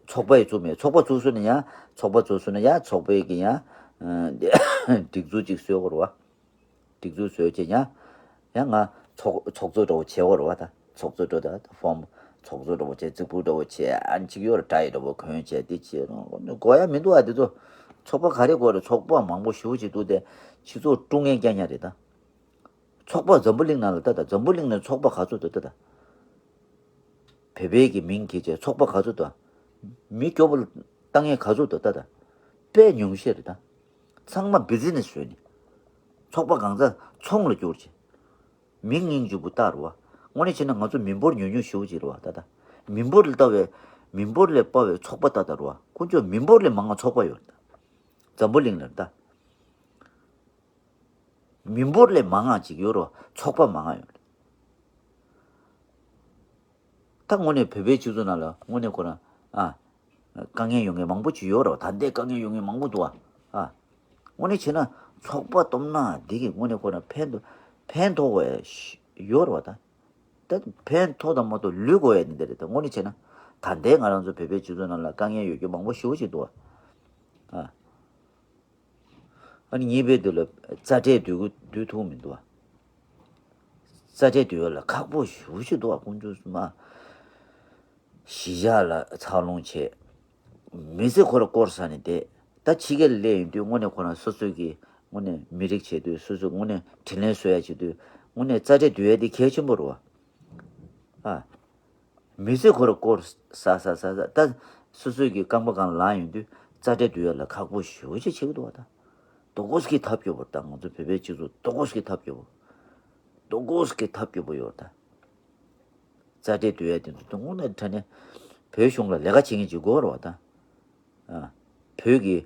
ཚོགས་པ་ཡི་བཙུགས་མེད། ཚོགས་པ་བཙུགས་སོང་ན་ཡང་། ཚོགས་པ་བཙུགས་སོང་ན་ཡང་ཚོགས་པའི་གི་ཡང་སྒྲིག་འཛུགས་ཅིག་བཟོས་དགོས་རེད་བ། སྒྲིག་འཛུགས་བཟོས་བྱས་ཡང་། ཡང་ང་ཚོགས་ཚོགས་གཙོ་འདྲ་བོ་བྱེད་དགོས་རེད་བ། ད་ཚོགས་གཙོ་འདྲ་བོ་ད་ཕོམ་ཚོགས་གཙོ་འདྲ་བོ་བྱས། རྩིག་ཕུག་འདྲ་བོ་བྱས། ཨ་ནི་གཅིག་ཡོད་རེད། སྒྲ་ཡི་འདྲ་བོ་གོན་བྱས་དེ་བྱས་དགོས་ཡ་མི་འདུག་ཨ། དེ་ཚོ་ཚོགས་པ་ག་རེ་དགོས་རེད། ཚོགས་པ་མང་པོ་ཞེ་པོ་ཅིག་འདུག་སྟེ་སྤྱི་ཚོགས་དཀྲུག་མཁན་རྐྱང་རྐྱང་རེད་ད། ཚོགས་པ་འཛམ་བུ་གླིང་ནང་ལ་ལྟ་དང་། འཛམ་བུ་གླིང་ནང་ཚོགས་པ་ག་ཚོད་འདུག་ལྟ་དང་། བོད་པའི་གི་མིང་གིས་བྱས་ཚོགས་པ་ག་ཚོད་འདུག་མི་སྐྱོ་པོ་ལྟ་མཁན་ག་ཚོད་འདུག་ལྟ་དང་། དཔེ་ཉུང་ཤས་རེད་ད། ཚང་མ་བི་ཛི་ནེ་སི་བཟོས་ནས། ཚོགས་པ་གང་ཚ་ཚོང་ལ་བསྒྱུར་བྱས། མིང་སྙིང་རྗེ་པོ་བཏགས་རེད་བ། དངོས་གནས་བྱས་ན་ང་ཚོ་མི་འབོར་ཉུང་ཉུང་ཞེ་པོ་ཅིག་རེད་བ་ད་ལྟ། མི་འབོར་ལ་ལྟ་བའི་མི་འབོར་ལས་དཔའ་བའི་ཚོགས་པ་ལྟ་ལྟ་རེད་བ། ཁོང་ཚོ་མི་འབོར་ལས་མང་བ་ཚོགས་པ་ཡོད་རེད་ད། འཛམ་བུ་གླིང་ལ་རེད་ད། མི་འབོར་ལས་མང་ང་ཅིག་ཡོད་རོ། ཚོགས་པ་མང་ང་ཡོད་རེད། ད་དངོས་གནས་བོད་པའི་སྤྱི་ཚོགས་ནང་ལ་དངོས་གནས་ཁོ་རང་ཨ། དཀའ་ངལ་ཡོང་མཁན་མང་པོ་ཅིག་ཡོད་རོ། ད་ལྟའི་དཀའ་ངལ་ཡོང་མཁན་མང་པོ་འདུག་ཨ། ཨ། དངོས་གནས་བྱས་ན་ཚོགས་པ་སྟོབས་ན་འདི་གིས་དངོས་གནས་ཁོ་རང་ཕན་ཐོགས་ཕན་ཐོགས་པ་ཡོད་རོ་ད། ད་ཕན་ཐོགས་དང་མ་གཏོགས་ལུས་དགོས་ཡ་ནི་འདི་རེད་ད། དངོས་གནས་བྱས་ན་ད་ལྟའི་ང་རང་ཚོ་བོད་པའི་སྤྱི་ཚོགས་ནང་ལ་དཀའ་ངལ་ཡོད་རྒྱུ་མང་པོ་ཞེ་པོ་ཅིག་འདུག་ཨ། ཨ་ནི་གཉིས་པའི་དུས་ལ་རྩ་ཁྲལ་བསྡུ་དགོས་བསྡུ་ཐུབ་མི་འདུག་བ། རྩ་ཁྲལ་བསྡུ་ཡ་ལ་ཁག་པོ་ཞེ་པོ་ཅིག་འདུག་བ། ཀུན་སྤྱོད་མ་གཞིས་ཆགས་ལ་ཚར་ལོངས་བྱས། མི་ཚེ་ཁོ་ར་སྐོར་ཟ་ནས་བསྡད། ད་ཕྱི་རྒྱལ་སླེབས་ཡོང་དུས་དངོས་གནས་ཁོ་རང་སོ་སོའི་གི་དངོས་གནས་མི་རིགས་བྱེད་དུས། སོ་སོ་དངོས་གནས་དྲིན་ལན་གཟོ་ཡ་བྱེད་དུས་དངོས་གནས་རྩ་ཁྲལ་བསྡུ་ཡ་དེ་གལ་ཆེན་པོ་རེད་བ། ཨ། མི་ཚེ་ཁོ་ར་སྐོར་ཟ་ཟ་ཟ་ཟ། ད་སོ་སོའི་གི་རྐང་པ་སྒང་ལངས་ཡོང་དུས་རྩ་ཁྲལ་བསྡུ་ཡ་ལ་ཁག་པོ་ཞེ་པོ་ཅིག་ཆགས་ཀྱི་འདུག་བ། ད་དོ་དགོས་ཀྱི་ཐབས་སྐྱོ་པོ་རེད། ད་ང་ཚོ་བོད་པའི་སྤྱི་ཚོགས་དོ་དགོས་ཀྱི་ཐབས་སྐྱོ་པོ། དོ་དགོས་ཀྱི་ཐབས་སྐྱོ་པོ་ཡོད་རེད་ད། རྩ་ཁྲལ་བསྡུ་ཡ་དེ་ཚོ་དངོས་གནས་དྲང་གནས་བོད་གཞུང་ལ་ལས་ཀ་བྱེད་མཁན་ཅིག་དགོས་རེད་བ་ད། ཨ། བོད་ཀྱི་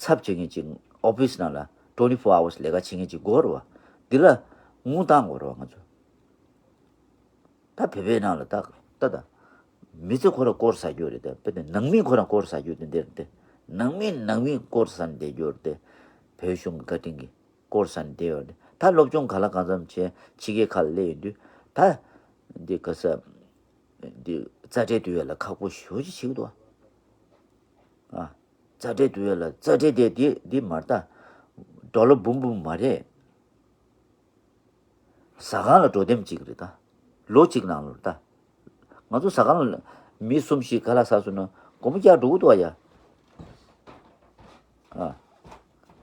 ཚབ་བྱེད་མཁན་ཅིག་ཨོ་ཕིས་ནང་ལ་twenty four hours ལས་ཀ་བྱེད་མཁན་ཅིག་དགོས་རེད་བ། འདི་ལ་དངུལ་བཏང་དགོས་རེད་བ་ང་ཚོ། ད་བོད་པའི་ནང་ལ་ད་ད་ད་མི་ཚེ་ཁོ་ར་སྐོར་ཟ་རྒྱུ་རེད་དེ། དཔེར་ན་ནང་མི་ཁོ་ར་སྐོར་ཟ་རྒྱུ་དེ་འདིར་དེ། ནང་མི་ནང་མི་སྐོར་ཟ་ནས་བསྡད་རྒྱུ་རེད་དེ། བོད་གཞུང་གི་བཀའ་དྲིན་གྱིས་སྐོར་ཟ་ནས་བསྡད་ཡོད་རེད། ད་སློབ་སྦྱོང་ག་ལ་གང་འཚམ་བྱས་ཕྱི་རྒྱལ་ཁག་ལ་སླེབས་ཡོང་དུས་ད་འདི་ག་ས་འདི་རྩ་ཁྲལ་བསྡུ་ཡ་ལ་ཁག་པོ་ཞེ་པོ་ཅིག་ཆགས་ཀྱི་འདུག་ཨ། རྩ་ཁྲལ་བསྡུ་ཡ་ལ་རྩ་ཁྲལ་དེ་འདི་འདི་མ་རེད་ད། ཌོ་ལར་འབུམ་འབུམ་མ་རེད། ཟ་ཁང་ལ་འགྲོ་དེམ་གཅིག་རེད་ད། ལོ་གཅིག་ནང་ལོར་ད། ང་ཚོ་ཟ་ཁང་ལ་མི་གསུམ་བཞི་ཁ་ལག་ཟ་སོང་ན་སྒོར་མོ་བརྒྱ་འགྲོ་གི་འདུག་ཨ་ཡ། ཨ།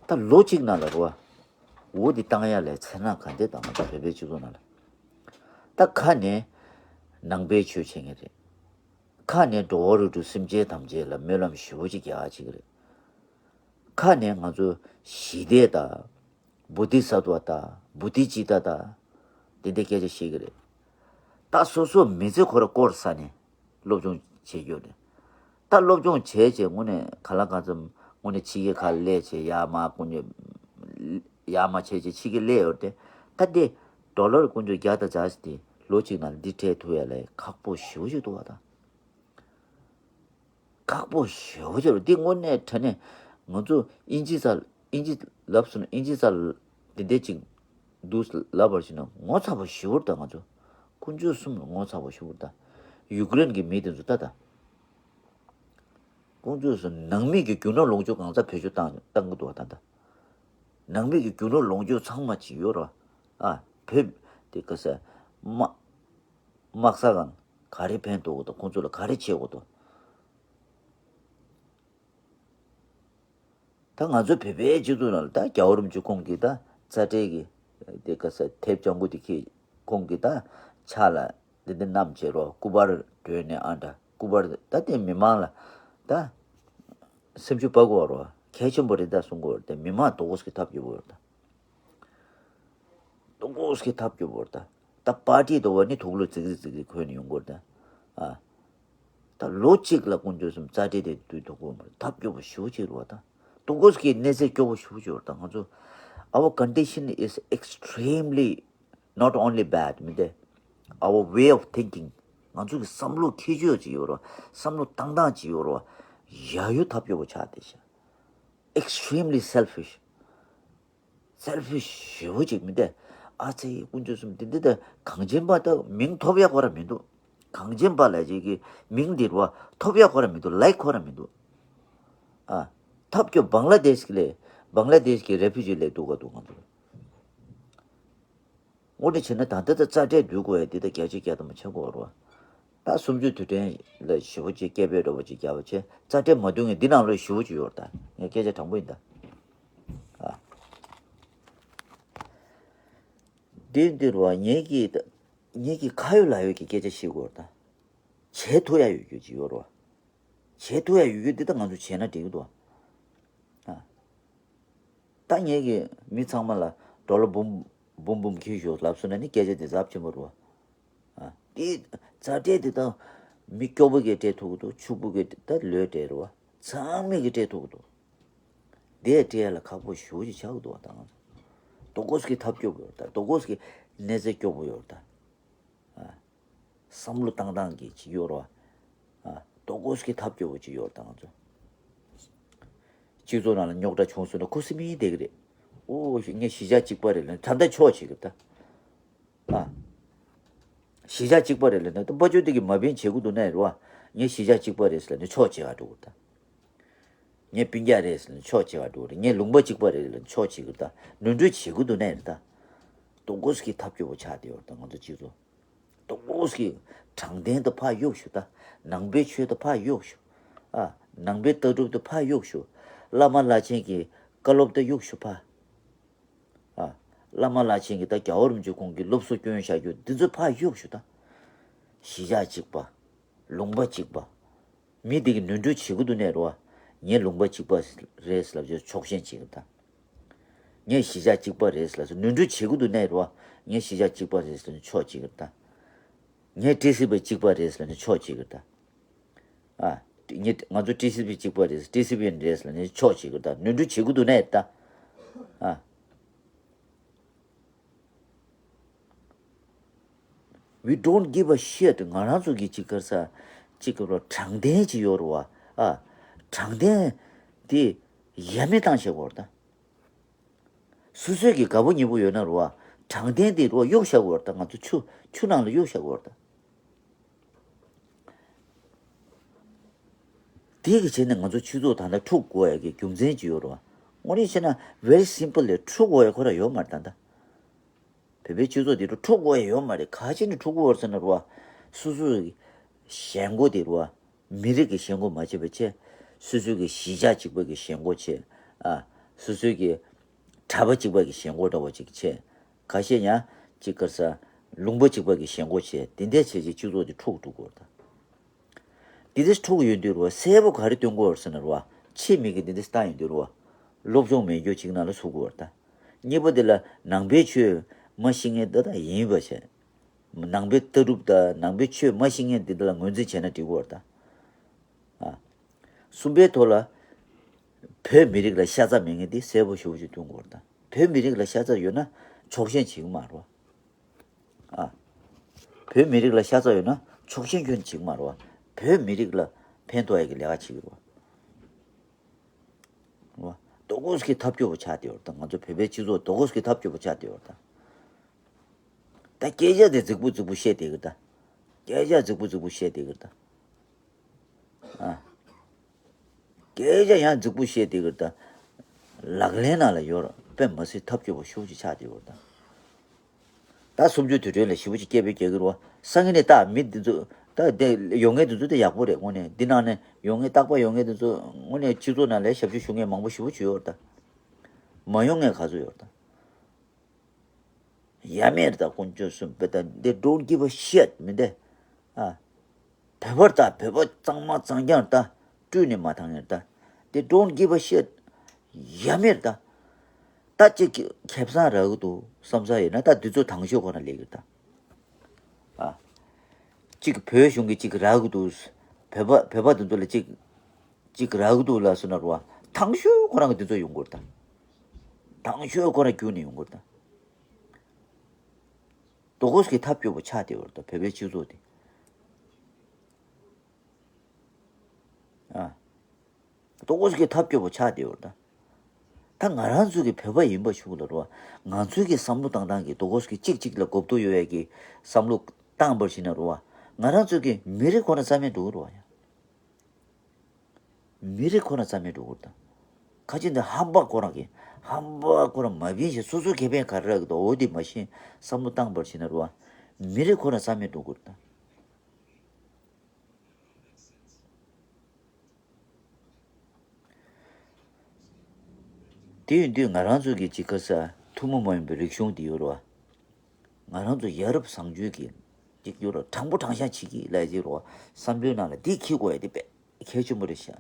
ད་ལོ་གཅིག་ནང་ལ་རོ། འོ་འདི་བཏང་ཡ་ལས་ཚེ་ན་ག་འདྲ་བཏང་ང་ཚོ་བོད་པའི་སྤྱི་ཚོགས་ནང་ལ། ད་ཁ་ནས་ནང་པའི་ཆོས་བྱེད་མཁན་རེད། ཁ་ནས་འགྲོ་བ་རིགས་དྲུག་སེམས་ཅན་ཐམས་ཅད་ལ་སྨོན་ལམ་ཞེ་པོ་ཅིག་རྒྱག་ཡ་བྱེད་ཀྱི་རེད། ཁ་ནས་ང་ཚོ་ཞི་བདེ་དང་། བོ་དྷི་ས་ཏྭ་དང་། བོ་དྷི་ཙིཏྟ་དང་། དེ་འདྲའི་སྐད་ཆ་བཤད་ཀྱི་རེད། ད་སོ་སོ་མི་ཚེ་ཁོ་ར་སྐོར་ཟ་ནས་སློབ་སྦྱོང་བྱེད་རྒྱུ་རེད། ད་སློབ་སྦྱོང་བྱས་བྱས་དངོས་གནས་ག་ལ་གང་འཚམ་དངོས་གནས་ཕྱི་རྒྱལ་ཁག་སླེབས་བྱས་ཡར་མར་དངོས་གནས་ ཡར་མར་བྱས་བྱས་ཕྱི་གི་སླེབས་ཡོད་རེད་དེ། ད་དེ་ཌོ་ལར་དཀོན་མཆོག་བརྒྱ་དང་བརྒྱ་ཞིག་དེ་ལོ་གཅིག་ནང་འདི་སྤྲད་ཐུབ་ཡ་ལས་ཁག་པོ་ཞེ་པོ་ཞིག་འདུག་བ་ད། ཁག་པོ་ཞེ་པོ་ཅིག་རེད། འདི་དངོས་གནས་དྲང་གནས་ང་ཚོ་དབྱིན་ཇི་ས་དབྱིན་ཇི་ལབ་སོང་ན། དབྱིན་ཇི་ས་འདི་འདྲ་ཅིག་འདུག་ལབ་པར་བྱས་ན་ངོ་ཚ་པོ་ཞེ་པོ་རེད་ད། ང་ཚོ་དཀོན་མཆོག་གསུམ་ལ་ངོ་ཚ་པོ་ཞེ་པོ་རེད་ད། ཡུཀ་རེན་གྱི་མི་དེ་ཚོ་ད་ད། དཀོན་མཆོག་གསུམ། ནང་མི་གི་རྒྱུ་ནོར་ལོངས་སྤྱོད་གང་ཚ་བེད་སྤྱོད་བཏང་བཏང་གི་འདུག་བ་ད་ད། ནང་མི་གི་རྒྱུ་ནོར་ལོངས་སྤྱོད་ཚང་མ་ཅིག་ཡོད་རེད་བ། ཨ། བོད་དེ་ག་ས་མ། དམག་ས་གང་ག་རེ་ཕན་ཐོགས་དགོས་དང་། ཁོང་ཚོ་ལ་ག་རེ་བྱེད་དགོས་དང་། ད་ང་ཚོ་བོད་པའི་སྤྱི་ཚོགས་ནང་ལ་ད་རྒྱལ་བ་རིན་པོ་ཆེ་ཁོང་གིས་ད་རྩ་འགྲན་གྱི་དེ་ག་ས་དེབ་ལྗང་གུ་དེ་ཁྱེར། ཁོང་གིས་ད་ཕྱག་ལ་འདི་འདི་བསྣམས་བྱས་རོ། སྐུ་པར་བྲིས་ནས་ཨ་འདྲ་སྐུ་པར་ད་དེ་མི་མང་ལ་ད་སེམས་ཤུགས་སྤར་དགོས་རོ། གལ་ཆེན་པོ་རེད་ད་གསུང་གི་ཡོད་རེད་དེ། མི་མང་དོ་དགོས་ཀྱི་ཐབས་སྐྱོ་པོ་ཡོད་རེད་ད། ཏོག་ཙམ་གྱི་ཐབས་སྐྱོ་པོ་རེད་ད། ད་པར་ཊི་དོ་བ་ནི་དུག་ལོག་ཙིག་རིག་ཙིག་རིག་འཁོན་ནས་ཡོང་གི་རེད་ད། ཨ། ད་ལོ་གཅིག་ལ་དཀོན་མཆོག་གསུམ་རྩ་འགྲན་དེ་དུས་དོ་གོ་མ་རེད། ཐབས་སྐྱོ་པོ་ཞེ་པོ་ཅིག་རེད་བ་ད། ཏོག་ཙམ་གྱི་གནས་ཚད་སྐྱོ་པོ་ཞེ་པོ་ཅིག་རེད་ད། ང་ཚོ། Our condition is extremely not only bad མི་འདུག our way of thinking ང་ཚོ་གི་བསམ་བློ་ཁྱད་ཆོས་ཅིག་ཡོད་རེད་བ། བསམ་བློ་བཏང་སྟངས་ཅིག་ཡོད་རེད་བ། ཡ་ཡོ་ཐབས་སྐྱོ་པོ་ཆགས་བསྡད་ཤག Extremely selfish. སེལ་ཕིཤ་ཞེ་པོ་ཅིག་མི་འདུག་ཨ་ཙི། དཀོན་མཆོག་གསུམ། འདི་འདི་ད་གངས་ཅན་པ་ད་མིང་ཐོབ་ཡ་ཁོ་རང་མི་འདུག་གངས་ཅན་པ་ལབ་ཅིག་གི་མིང་འདི་རུ་བ་ཐོབ་ཡ་ཁོ་རང་མི་འདུག་ལའིཀ་ཁོ་རང་མི་འདུག་ཨ། ཐབས་སྐྱོ། བང་ལ་དེཤ་གི་ལས། བང་ལ་དེཤ་གི་རེ་ཕུ་ཇི་ལས་སྡུག་ག་འདུག་ང་ཚོ། དངོས་གནས་བྱས་ན་ད་ལྟ་ད་རྩ་འགྲན་འགྲུལ་དགོས་ཡ་འདི་ད་བརྒྱ་ཆ་བརྒྱ་ཐམ་པ་ཆགས་དགོས་རེད་བ། ད་གསུམ་བཅུའི་དུས་དྲན་ལ་ཞེ་པོ་ཅིག་སྐད་འབོད་འདྲ་པོ་ཅིག་རྒྱབ་པ་བྱས། རྩ་འགྲན་མ་བཏུང་མཁན་འདི་ནང་ལོགས་ཞེ་པོ་ཅིག་ཡོད་རེད་ད། ངས་སྐད་ཆ་དྲང་པོ་ཡིན་ད། ཨ། འདི་འདི་རུ་བ་ངེད་ཀྱི་ད། ངེད་ཀྱི་ཁ་ཡོད་ལག་ཡོད་ཀྱི་སྐད་ཆ་བཤད་དགོས་རེད་ད། བྱེད་ཐུབ་ཡ་ཡོད་རྒྱུ་ཅིག་ཡོད་རེད་བ། བྱེད་ཐུབ་ཡ་ཡོད་རྒྱུ་འདི་ད་ང་ཚོ་བྱས་ན་འགྲིག་གི་འདུག་བ། ཨ། ད་ངེད་ཀྱི་མི་ཚང་མ་ལ་ཌོ་ལར་འབུམ་འབུམ་འབུམ་འཁྱེར་ཤོག་ལབ་སོང་ན་ནི་སྐད་ཆ་དེ་ཚབས་ཆེན་པོ་རེད་བ། ཨ། དེ་རྩ་འགྲན་དེ་ད་མི་སྐྱོ་པོ་གིས་སྤྲད་ཐུབ་ཀྱི་འདུག་ཕྱུག་པོ་གིས་ད་ལོས་སྤྲད་རེད་བ། ཚང་མས་གིས་སྤྲད་ཐུབ་ཀྱི་འདུག་དེ་སྤྲད་ཡ་ལ་ཁག་པོ་ཞེ་པོ་ཅིག་ཆགས་ཀྱི་འདུག་བ་ད་ང་ཚོ། ཏོག་ཙམ་གྱི་ཐབས་སྐྱོ་པོ་ཡོད་རེད་ད། ཏོག་ཙམ་གྱི་གནས་ཚད་སྐྱོ་པོ་ཡོད་རེད་ད། ཨ། བསམ་བློ་བཏང་སྟངས་ཀྱི་ཅིག་ཡོད་རེད་བ། ཨ། ཏོག་ཙམ་གྱི་ཐབས་སྐྱོ་པོ་ཅིག་ཡོད་རེད་ད་ང་ཚོ། སྤྱི་ཚོགས་ནང་ལ་རྙོག་དྲ་བྱུང་སོང་ན་ཁུ་སིམ་མེར་བསྡད་ཀྱི་རེད། ཨོ་ངས་གཞིས་ཆགས་གཅིག་པ་རེད་ལབ་ན་ད་ལྟ་ཆོག་བྱེད་ཀྱི་རེད་ད། ཨ། གཞིས་ཆགས་གཅིག་པ་རེད་ལབ་ན་ད་དཔལ་འབྱོར་དེ་གི་མ་ཕན་བྱེད་དགོས་འདུག་ན་རེད་བ། ངས་གཞིས་ཆགས་གཅིག་པ་རེད་ཟེར་ལབ་ན་ཆོག་བྱེད་ག་འགྲོ་གི་རེད་ད། ངས་སྤུན་ཀྱག་རེད་ཟེར་ལབ་ན་ཆོག་བྱེད་ག་འགྲོ་གི་རེད། ངས་ལུང་པ་གཅིག་པ་རེད་ལབ་ན་ཆོག་བྱེད་ཀྱི་རེད་ད། ནོར་འཁྲུལ་བྱེད་དགོས་འདུག་ན་རེད་ད། ཏོག་ཙམ་གྱི་ཐབས་སྐྱོ་པོ་ཆགས་བསྡད་ཡོད་རེད་ད་ང་ཚོ་སྤྱི་ཚོགས། ཏོག་ཙམ་གྱི་དྲང་བདེན་དེ་ཕར་གཡུག་ཞོག་ད། ནང་པའི་ཆོས་དེ་ཕར་གཡུག་ཞོག་ཨ། ནང་པའི་ལྟ་གྲུབ་དེ་ཕར་གཡུག་ཞོག་བླ་མ་བླ་ཆེན་གྱི་བཀའ་སློབ་དེ་གཡུག་ཞོག་ཕར། ཨ། བླ་མ་བླ་ཆེན་གྱི་ད་རྒྱལ་བ་རིན་པོ་ཆེ་ཁོང་གིས་སློབ་གསོ་བསྐྱོན་བཞག་རྒྱུ་འདི་ཚོ་ཕར་གཡུག་ཞོག་ད། གཞིས་ཆགས་གཅིག་པ། ལུང་པ་གཅིག་པ། མི་འདི་གིས་ནོར་འཁྲུལ་བྱེད་ཀྱི་འདུག་ན་རེད་བ། ངས་ལུང་པ་གཅིག་པ་རེད་ལབ་ཅིག་ཆོག་ཤེས་བྱེད་ཀྱི་རེད་ད། ངས་གཞིས་ཆགས་གཅིག་པ་རེད་ལབ་སོང་། ནོར་འཁྲུལ་བྱེད་ཀྱི་འདུག་ན་རེད་བ། ངས་གཞིས་ཆགས་གཅིག་པ་རེད་ལབ་ཆོག་བྱེད་ཀྱི་རེད་ད། ངས་ཊི་སི་པི་གཅིག་པ་རེད་ལབ་ཆོག་བྱེད་ཀྱི་རེད་ད། ཨ། ངས་ང་ཚོ་ཊི་སི་པི་གཅིག་པ་རེད། ཊི་སི་པི་རེད་ལབ་ཆོག་བྱེད་ཀྱི་རེད་ད། ནོར་འཁྲུལ་བྱེད་ཀྱི་འདུག་ན་རེད་ད། ཨ། We don't give a shit. ང་རང་ཚོ་གི་ཅིག་ག་རེ་ཟ། ཅིག་ག་རེ་དྲང་བདེན་ཅིག་ཡོད་རེད་བ། ཨ། དྲང་བདེན་དེ་ཡ་མེད་བཏང་བྱེད་དགོས་རེད་ད། སོ་སོའི་གི་དགའ་པོ་ཉེ་པོ་ཡོད་ན་རེད་བ། དྲང་བདེན་དེ་རེད་བ་གཡུག་བཞག་དགོས་རེད་ད། ང་ཚོ་ཆུ་ཆུ་ནང་ལ་གཡུག་བཞག་དགོས་རེད་ད། དེ་གི་བྱས་ནས་ང་ཚོ་སྤྱི་ཚོགས་ད་ལྟ་འཁྲུག་དགོས་ཡ་གི་རྒྱུ་མཚན་ཅིག་ཡོད་རེད་བ། དངོས་གནས་བྱས་ན་very simple ལས་འཁྲུག་དགོས་ཡ་ཁོ་རང་ཡོད་མ་རེད་ད་ལྟ། བོད་པའི་སྤྱི་ཚོགས་འདི་འཁྲུག་དགོས་ཡ་ཡོད་མ་རེད། ག་ཅི་ནས་འཁྲུག་གི་ཡོད་ཟེར་ན་རེད་བ། སོ་སོའི་ཞེན་ཁོག་དེ་རེད་བ། མི་རིགས་ཀྱི་ཞེན་ཁོག་མ་བྱེད་པ་བྱས། སོ་སོའི་གི་གཞིས་ཆགས་གཅིག་པ་གི་ཞེན་ཁོག་བྱས། ཨ། སོ་སོའི་གི་གྲྭ་པ་གཅིག་པ་གི་ཞེན་ཁོག་འདྲ་བོ་ཅིག་བྱས། ཁ་ཤས་ཡང་ཅིག་ག་རེ་ཟ། ལུང་པ་གཅིག་པ་གི་ཞེན་ཁོག་བྱས། དེ་འདྲ་བྱས་བྱས་སྤྱི་ཚོགས་དེ་འཁྲུག་འགྲོ་གི་ཡོད་རེད་ད། དེ་འདྲ་འཁྲུག་ཡོང་དུས་རེད་བ། གསལ་པོ་ག་རེ་སྟོན་གྱི་ཡོད་རེད་ཟེར་ན་རེད་བ། ཆེད་མི་གིས་དེ་འདྲ་བཏང་ཡོང་དུས་རེད་བ། སློབ་སྦྱོང་མེད་རྒྱུ་ཅིག་ནང་ལ་ཚུད་ཀྱི་ཡོད་རེད་ད། གཉིས་པ་དེ་ལ་ནང་པའི་ཆོས་མ་ཤེས་མཁན་དེ་དག་ཡིན་པ་བྱས། ནང་པའི་ལྟ་གྲུབ་དང་ནང་པའི་ཆོས་མ་ཤེས་མཁན་དེ་དག་ལ་ངོས་འཛིན་བྱས་ན་འགྲིག་གི་ཡོད་རེད་ད། ཨ། གསུམ་པའི་ཐོག་ལ། བོད་མི་རིགས་ལ་ཤ་ཚ་མེད་མཁན་དེ་གསལ་པོ་ཞེ་པོ་ཅིག་སྟོན་དགོས་རེད་ད། བོད་མི་རིགས་ལ་ཤ་ཚ་ཡོད་ན་ཕྱོགས་ཞེན་བྱེད་ཀྱི་མ་རེད་བ། ཨ། བོད་མི་རིགས་ལ་ཤ་ཚ་ཡོད་ན་ཕྱོགས་ཞེན་ཁྱོན་བྱེད་ཀྱི་མ་རེད་བ། བོད་མི་རིགས་ལ་ཕན་ཐོགས་ཡ་གི་ལས་ཀ་བྱེད་ཀྱི་རེད་བ། རེད་བ། རྡོ་ཀོས་ཀྱི་ཐབས་སྐྱོ་པོ་ཆགས་བསྡད་ཡོད་རེད་ད། ང་ཚོ་བོད་པའི་སྤྱི་ཚོགས་རྡོ་ཀོས་ཀྱི་ཐབས་སྐྱོ་པོ་ཆགས་བསྡད་ཡོད་རེད་ད། ད་སྐད་ཆ་དེ་རྫིག་པོ་རྫིག་པོ་བཤད་བསྡད་ཀྱི་རེད་ད། སྐད་ཆ་རྫིག་པོ་རྫིག་པོ་བཤད་བསྡད་ཀྱི་རེད་ད། ཨ། སྐད་ཆ་ཡང་རྫིག་པོ་བཤད་བསྡད་ཀྱི་རེད་ད། ལག་ལེན་ནང་ལ་ཡོད་ར་དཔེ་མ་སྲིད་ཐབས་སྐྱོ་པོ་ཤུགས་ཆེ་ཆགས་བསྡད་ཡོད་རེད་ད། ད་གསུམ་བཅུའི་དུས་དྲན་ལ་ཞེ་པོ་ཅིག་སྐད་འབོད་རྒྱག་གི་རེད་བ། སང་ཉིན་ནས་ད་མི་འདི་ཚོ་ད་དེ་ཡོང་མཁན་འདི་ཚོ་དེ་ཡག་པོ་རེད། དངོས་གནས་འདི་ནང་ནས་ཡོང་མཁན་རྟག་པར་ཡོང་མཁན་འདི་ཚོ་དངོས་གནས་སྤྱི་ཚོགས་ནང་ལ་ཞབས་ཞུ་ཞུ་མཁན་མང་པོ་ཞེ་པོ་ཅིག་ཡོད་རེད་ད། མ་ཡོང་མཁན་ག་ཚོད་ཡོད་རེད་ད། ཡ་མེད་རེད་ད། དཀོན་མཆོག་གསུམ་པོ་ད། They don't give a shit མི་འདི། ཨ། བོད་པ་ད་བོད་པ་གཙང་མ་གཙང་རྐྱང་ད། བཀྲུས་ནས་མ་བཏང་ཡ་ད། They don't give a shit ཡ་མེད་ད། ད་ཅིག་ཁེ་བཟང་རག་གི་འདུག་བསམ་ས་ཡོད་ན་ད་འདི་ཚོ་དང་ཤོས་ཁོ་ན་ལས་ཀྱི་ད། ཨ། ཅིག་བོད་གཞུང་གི་ཅིག་རག་གི་འདུག་བོད་པ་བོད་པ་འདི་ཚོ་ལ་ཅིག་ཅིག་རག་གི་འདུག་ལབ་སོང་ན་རུ་བ། དང་ཤོས་ཁོ་རང་གི་འདི་ཚོ་ཡོང་གི་རེད་ད། དང་ཤོས་ཁོ་རང་རྒྱུགས་ནས་ཡོང་གི་རེད་ད། རྡོ་ཀོས་ཀྱི་ཐབས་སྐྱོ་པོ་ཆགས་བསྡད་ཡོད་རེད་ད་བོད་པའི་སྤྱི་ཚོགས་དེ། ཨ། རྡོ་ཀོས་ཀྱི་ཐབས་སྐྱོ་པོ་ཆགས་བསྡད་ཡོད་རེད་ད། ད་ང་རང་ཚོ་གི་བོད་པ་ཡིན་པ་ཞུ་གི་ལ་རུ་བ། ང་ཚོའི་གི་བསམ་བློ་བཏང་སྟངས་ཀྱི་རྡོ་ཀོས་ཀྱི་གཅིག་གཅིག་ལ་གོ་བསྡུར་ཡོད་ཡ་གི་བསམ་བློ་བཏང་བར་བྱས་ན་རུ་བ། ང་རང་ཚོ་གི་མི་རིགས་ཁོ་ན་རྩ་མེད་འགྲོ་གི་རུ་བ་ཡ། མི་རིགས་ཁོ་ན་རྩ་མེད་འགྲོ་གི་རེད་ད། ཁ་ཅིག་འདི་ཧམ་པ་ཁོ་རང་གི་ཧམ་པ་ཁོ་རང་མ་བིན་ཞིག་སོ་སོའི་ཁེ་ཕན་ག་རེ་རག་གི་འདུག་འོ་དེ་མ་ཤེས་བསམ་བློ་བཏང་བར་བྱས་ན་རུ་བ། མི་རིགས་ཁོ་ན་རྩ་མེད་འགྲོ་གི་རེད་ད། དེ་ཡིན་དུས་ང་རང་ཚོ་གི་ཅིག་ག་ས་ཐུན་མོང་མ་ཡིན་པའི་རིག་གཞུང་འདི་ཡོད་རེད་བ། ང་རང་ཚོ་ཡ་རབས་བཟང་སྤྱོད་ཀྱི་ཅིག་ཡོད་རེད། དྲང་པོ་དྲང་བཞག་བྱེད་ཀྱི་ལབ་ཀྱི་རེད་བ། བསམ་བློའི་ནང་ལ་འདི་འཁྱེར་དགོས་ཡ་དེ་དཔེ་གལ་ཆེན་པོ་རེད་ཤག་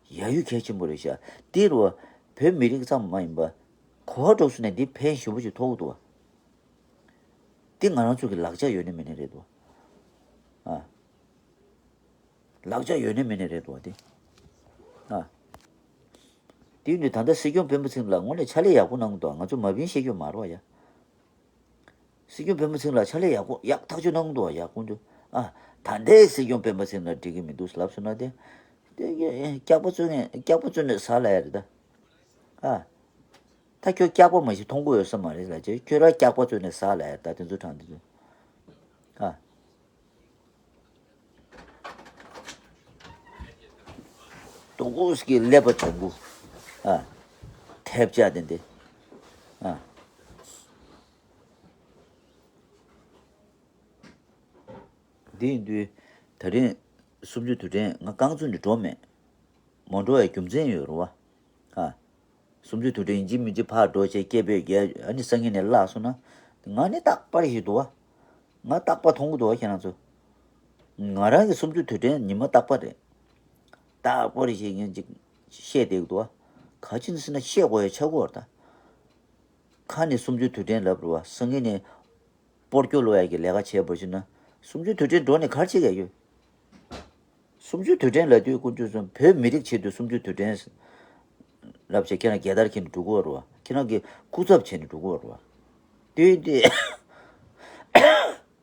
ཡ་ཡུལ་གལ་ཆེན་པོ་རེད་ཤག་དེ་རུ་བ་བོད་མི་རིགས་ཙམ་མ་ཡིན་པ། གོ་བ་འགྲོ་སོང་ན་འདི་ཕན་ཞེ་པོ་ཅིག་ཐོགས་ཀྱི་འདུག་བ། འདི་ང་རང་ཚོ་གི་ལག་ཆ་ཡོད་ནི་མེད་ནི་རེད་འདུག་ཨ། ལག་ཆ་ཡོད་ནི་མེད་ནི་རེད་འདུག་བ་འདི། ཨ། དེ་ཡིན་དུས་ད་ལྟ་སྲིད་སྐྱོང་སྤེན་པ་ཚེ་རིང་ལགས་དངོས་གནས་ཕྱག་ལས་ཡག་པོ་གནང་འདུག་ང་ཚོ་མ་བིན་བཤད་རྒྱུ་མ་རེད་བ་ཡ། སྲིད་སྐྱོང་སྤེན་པ་ཚེ་རིང་ལགས་ཕྱག་ལས་ཡག་པོ་ཡག་ཐག་ཆོད་གནང་འདུག་བ་ཡ། དཀོན་མཆོག་ཨ། ད་ལྟའི་སྲིད་སྐྱོང་སྤེན་པ་ཚེ་རིང་ལགས་འགྲིག་གི་མི་འདུག་ལབ་སོང་ན་དེ། དེ་སྐྱག་པ་བཙོས་ནས་སྐྱག་པ་བཙོས་ནས་ཟ་ལ་ཡ་རེད་ད། ཨ། ད་ཁྱོད་སྐྱག་པ་མ་ཞིག་མཐོང་གི་ཡོད་ས་མ་རེད་ལ་ཅེ་ཁྱོད་རང་སྐྱག་པ་བཙོས་ནས་ཟ་ལ་ཡ་ད་དེ་ཚོ་དྲང་དེ་ཚོ། ཨ། རྡོ་ཀོས་ཀྱི་ཀླད་པ་དྲང་པོ། ཨ། ཐེབས་ཆག་དེ་འདི། ཨ། འདི་ཡིན་དུས། ད་རིང་། གསུམ་བཅུ་དུས་དྲན་ང་རྐང་བཙུགས་ནས་འགྲོ་མེད། མ་འགྲོ་བའི་རྒྱུ་མཚན་ཡོད་རེད་བ། ཨ། གསུམ་བཅུ་དུས་དྲན་ཡིན་གཅིག་མིན་གཅིག་ཕར་འགྲོ་བྱས་སྐད་འབོད་རྒྱག་ཨ་ནི་སང་ཉིན་ནས་བརླག་སོང་ན། ང་ནི་རྟག་པར་ཞིག་འདུག་བ། ང་རྟག་པར་མཐོང་གི་འདུག་བ་ཁྱེད་རང་ཚོ། ང་རང་གི་གསུམ་བཅུ་དུས་དྲན་ཉི་མ་རྟག་པར་རེད། རྟག་པར་ཞིག་ངས་ཅིག་བཤད་བསྡད་ཀྱི་འདུག་བ། ག་ཅི་ཟེར་ན་བཤད་དགོས་ཡ་ཆགས་ཀྱི་ཡོད་རེད་ད། ཁ་ནས་གསུམ་བཅུ་དུས་དྲན་ལབ་རེད་བ། སང་ཉིན་ནས། སྤོར་སྐྱོ་ལོ་ཡ་གི་ལས་ཀ་བྱས་པར་ཞུ་ན། གསུམ་བཅུ་དུས་དྲན་འགྲོ་ནས་ག་རེ་བྱེད་ཀྱི་ཡོད། གསུམ་བཅུ་དུས་དྲན་ལབ་དུས་དཀོན་མཆོག་གསུམ་བོད་མི་རིགས་ཆེད་དུ་གསུམ་བཅུ་དུས་དྲན་ལབ་བྱས་ཁྱེད་རང་རྒྱལ་དར་འཁྱེར་ནས་འགྲོ་གི་ཡོད་རེད་བ། ཁྱེད་རང་གི་སྐུ་ཚབ་བྱས་ནས་འགྲོ་གི་ཡོད་རེད་བ། དེ་དེ་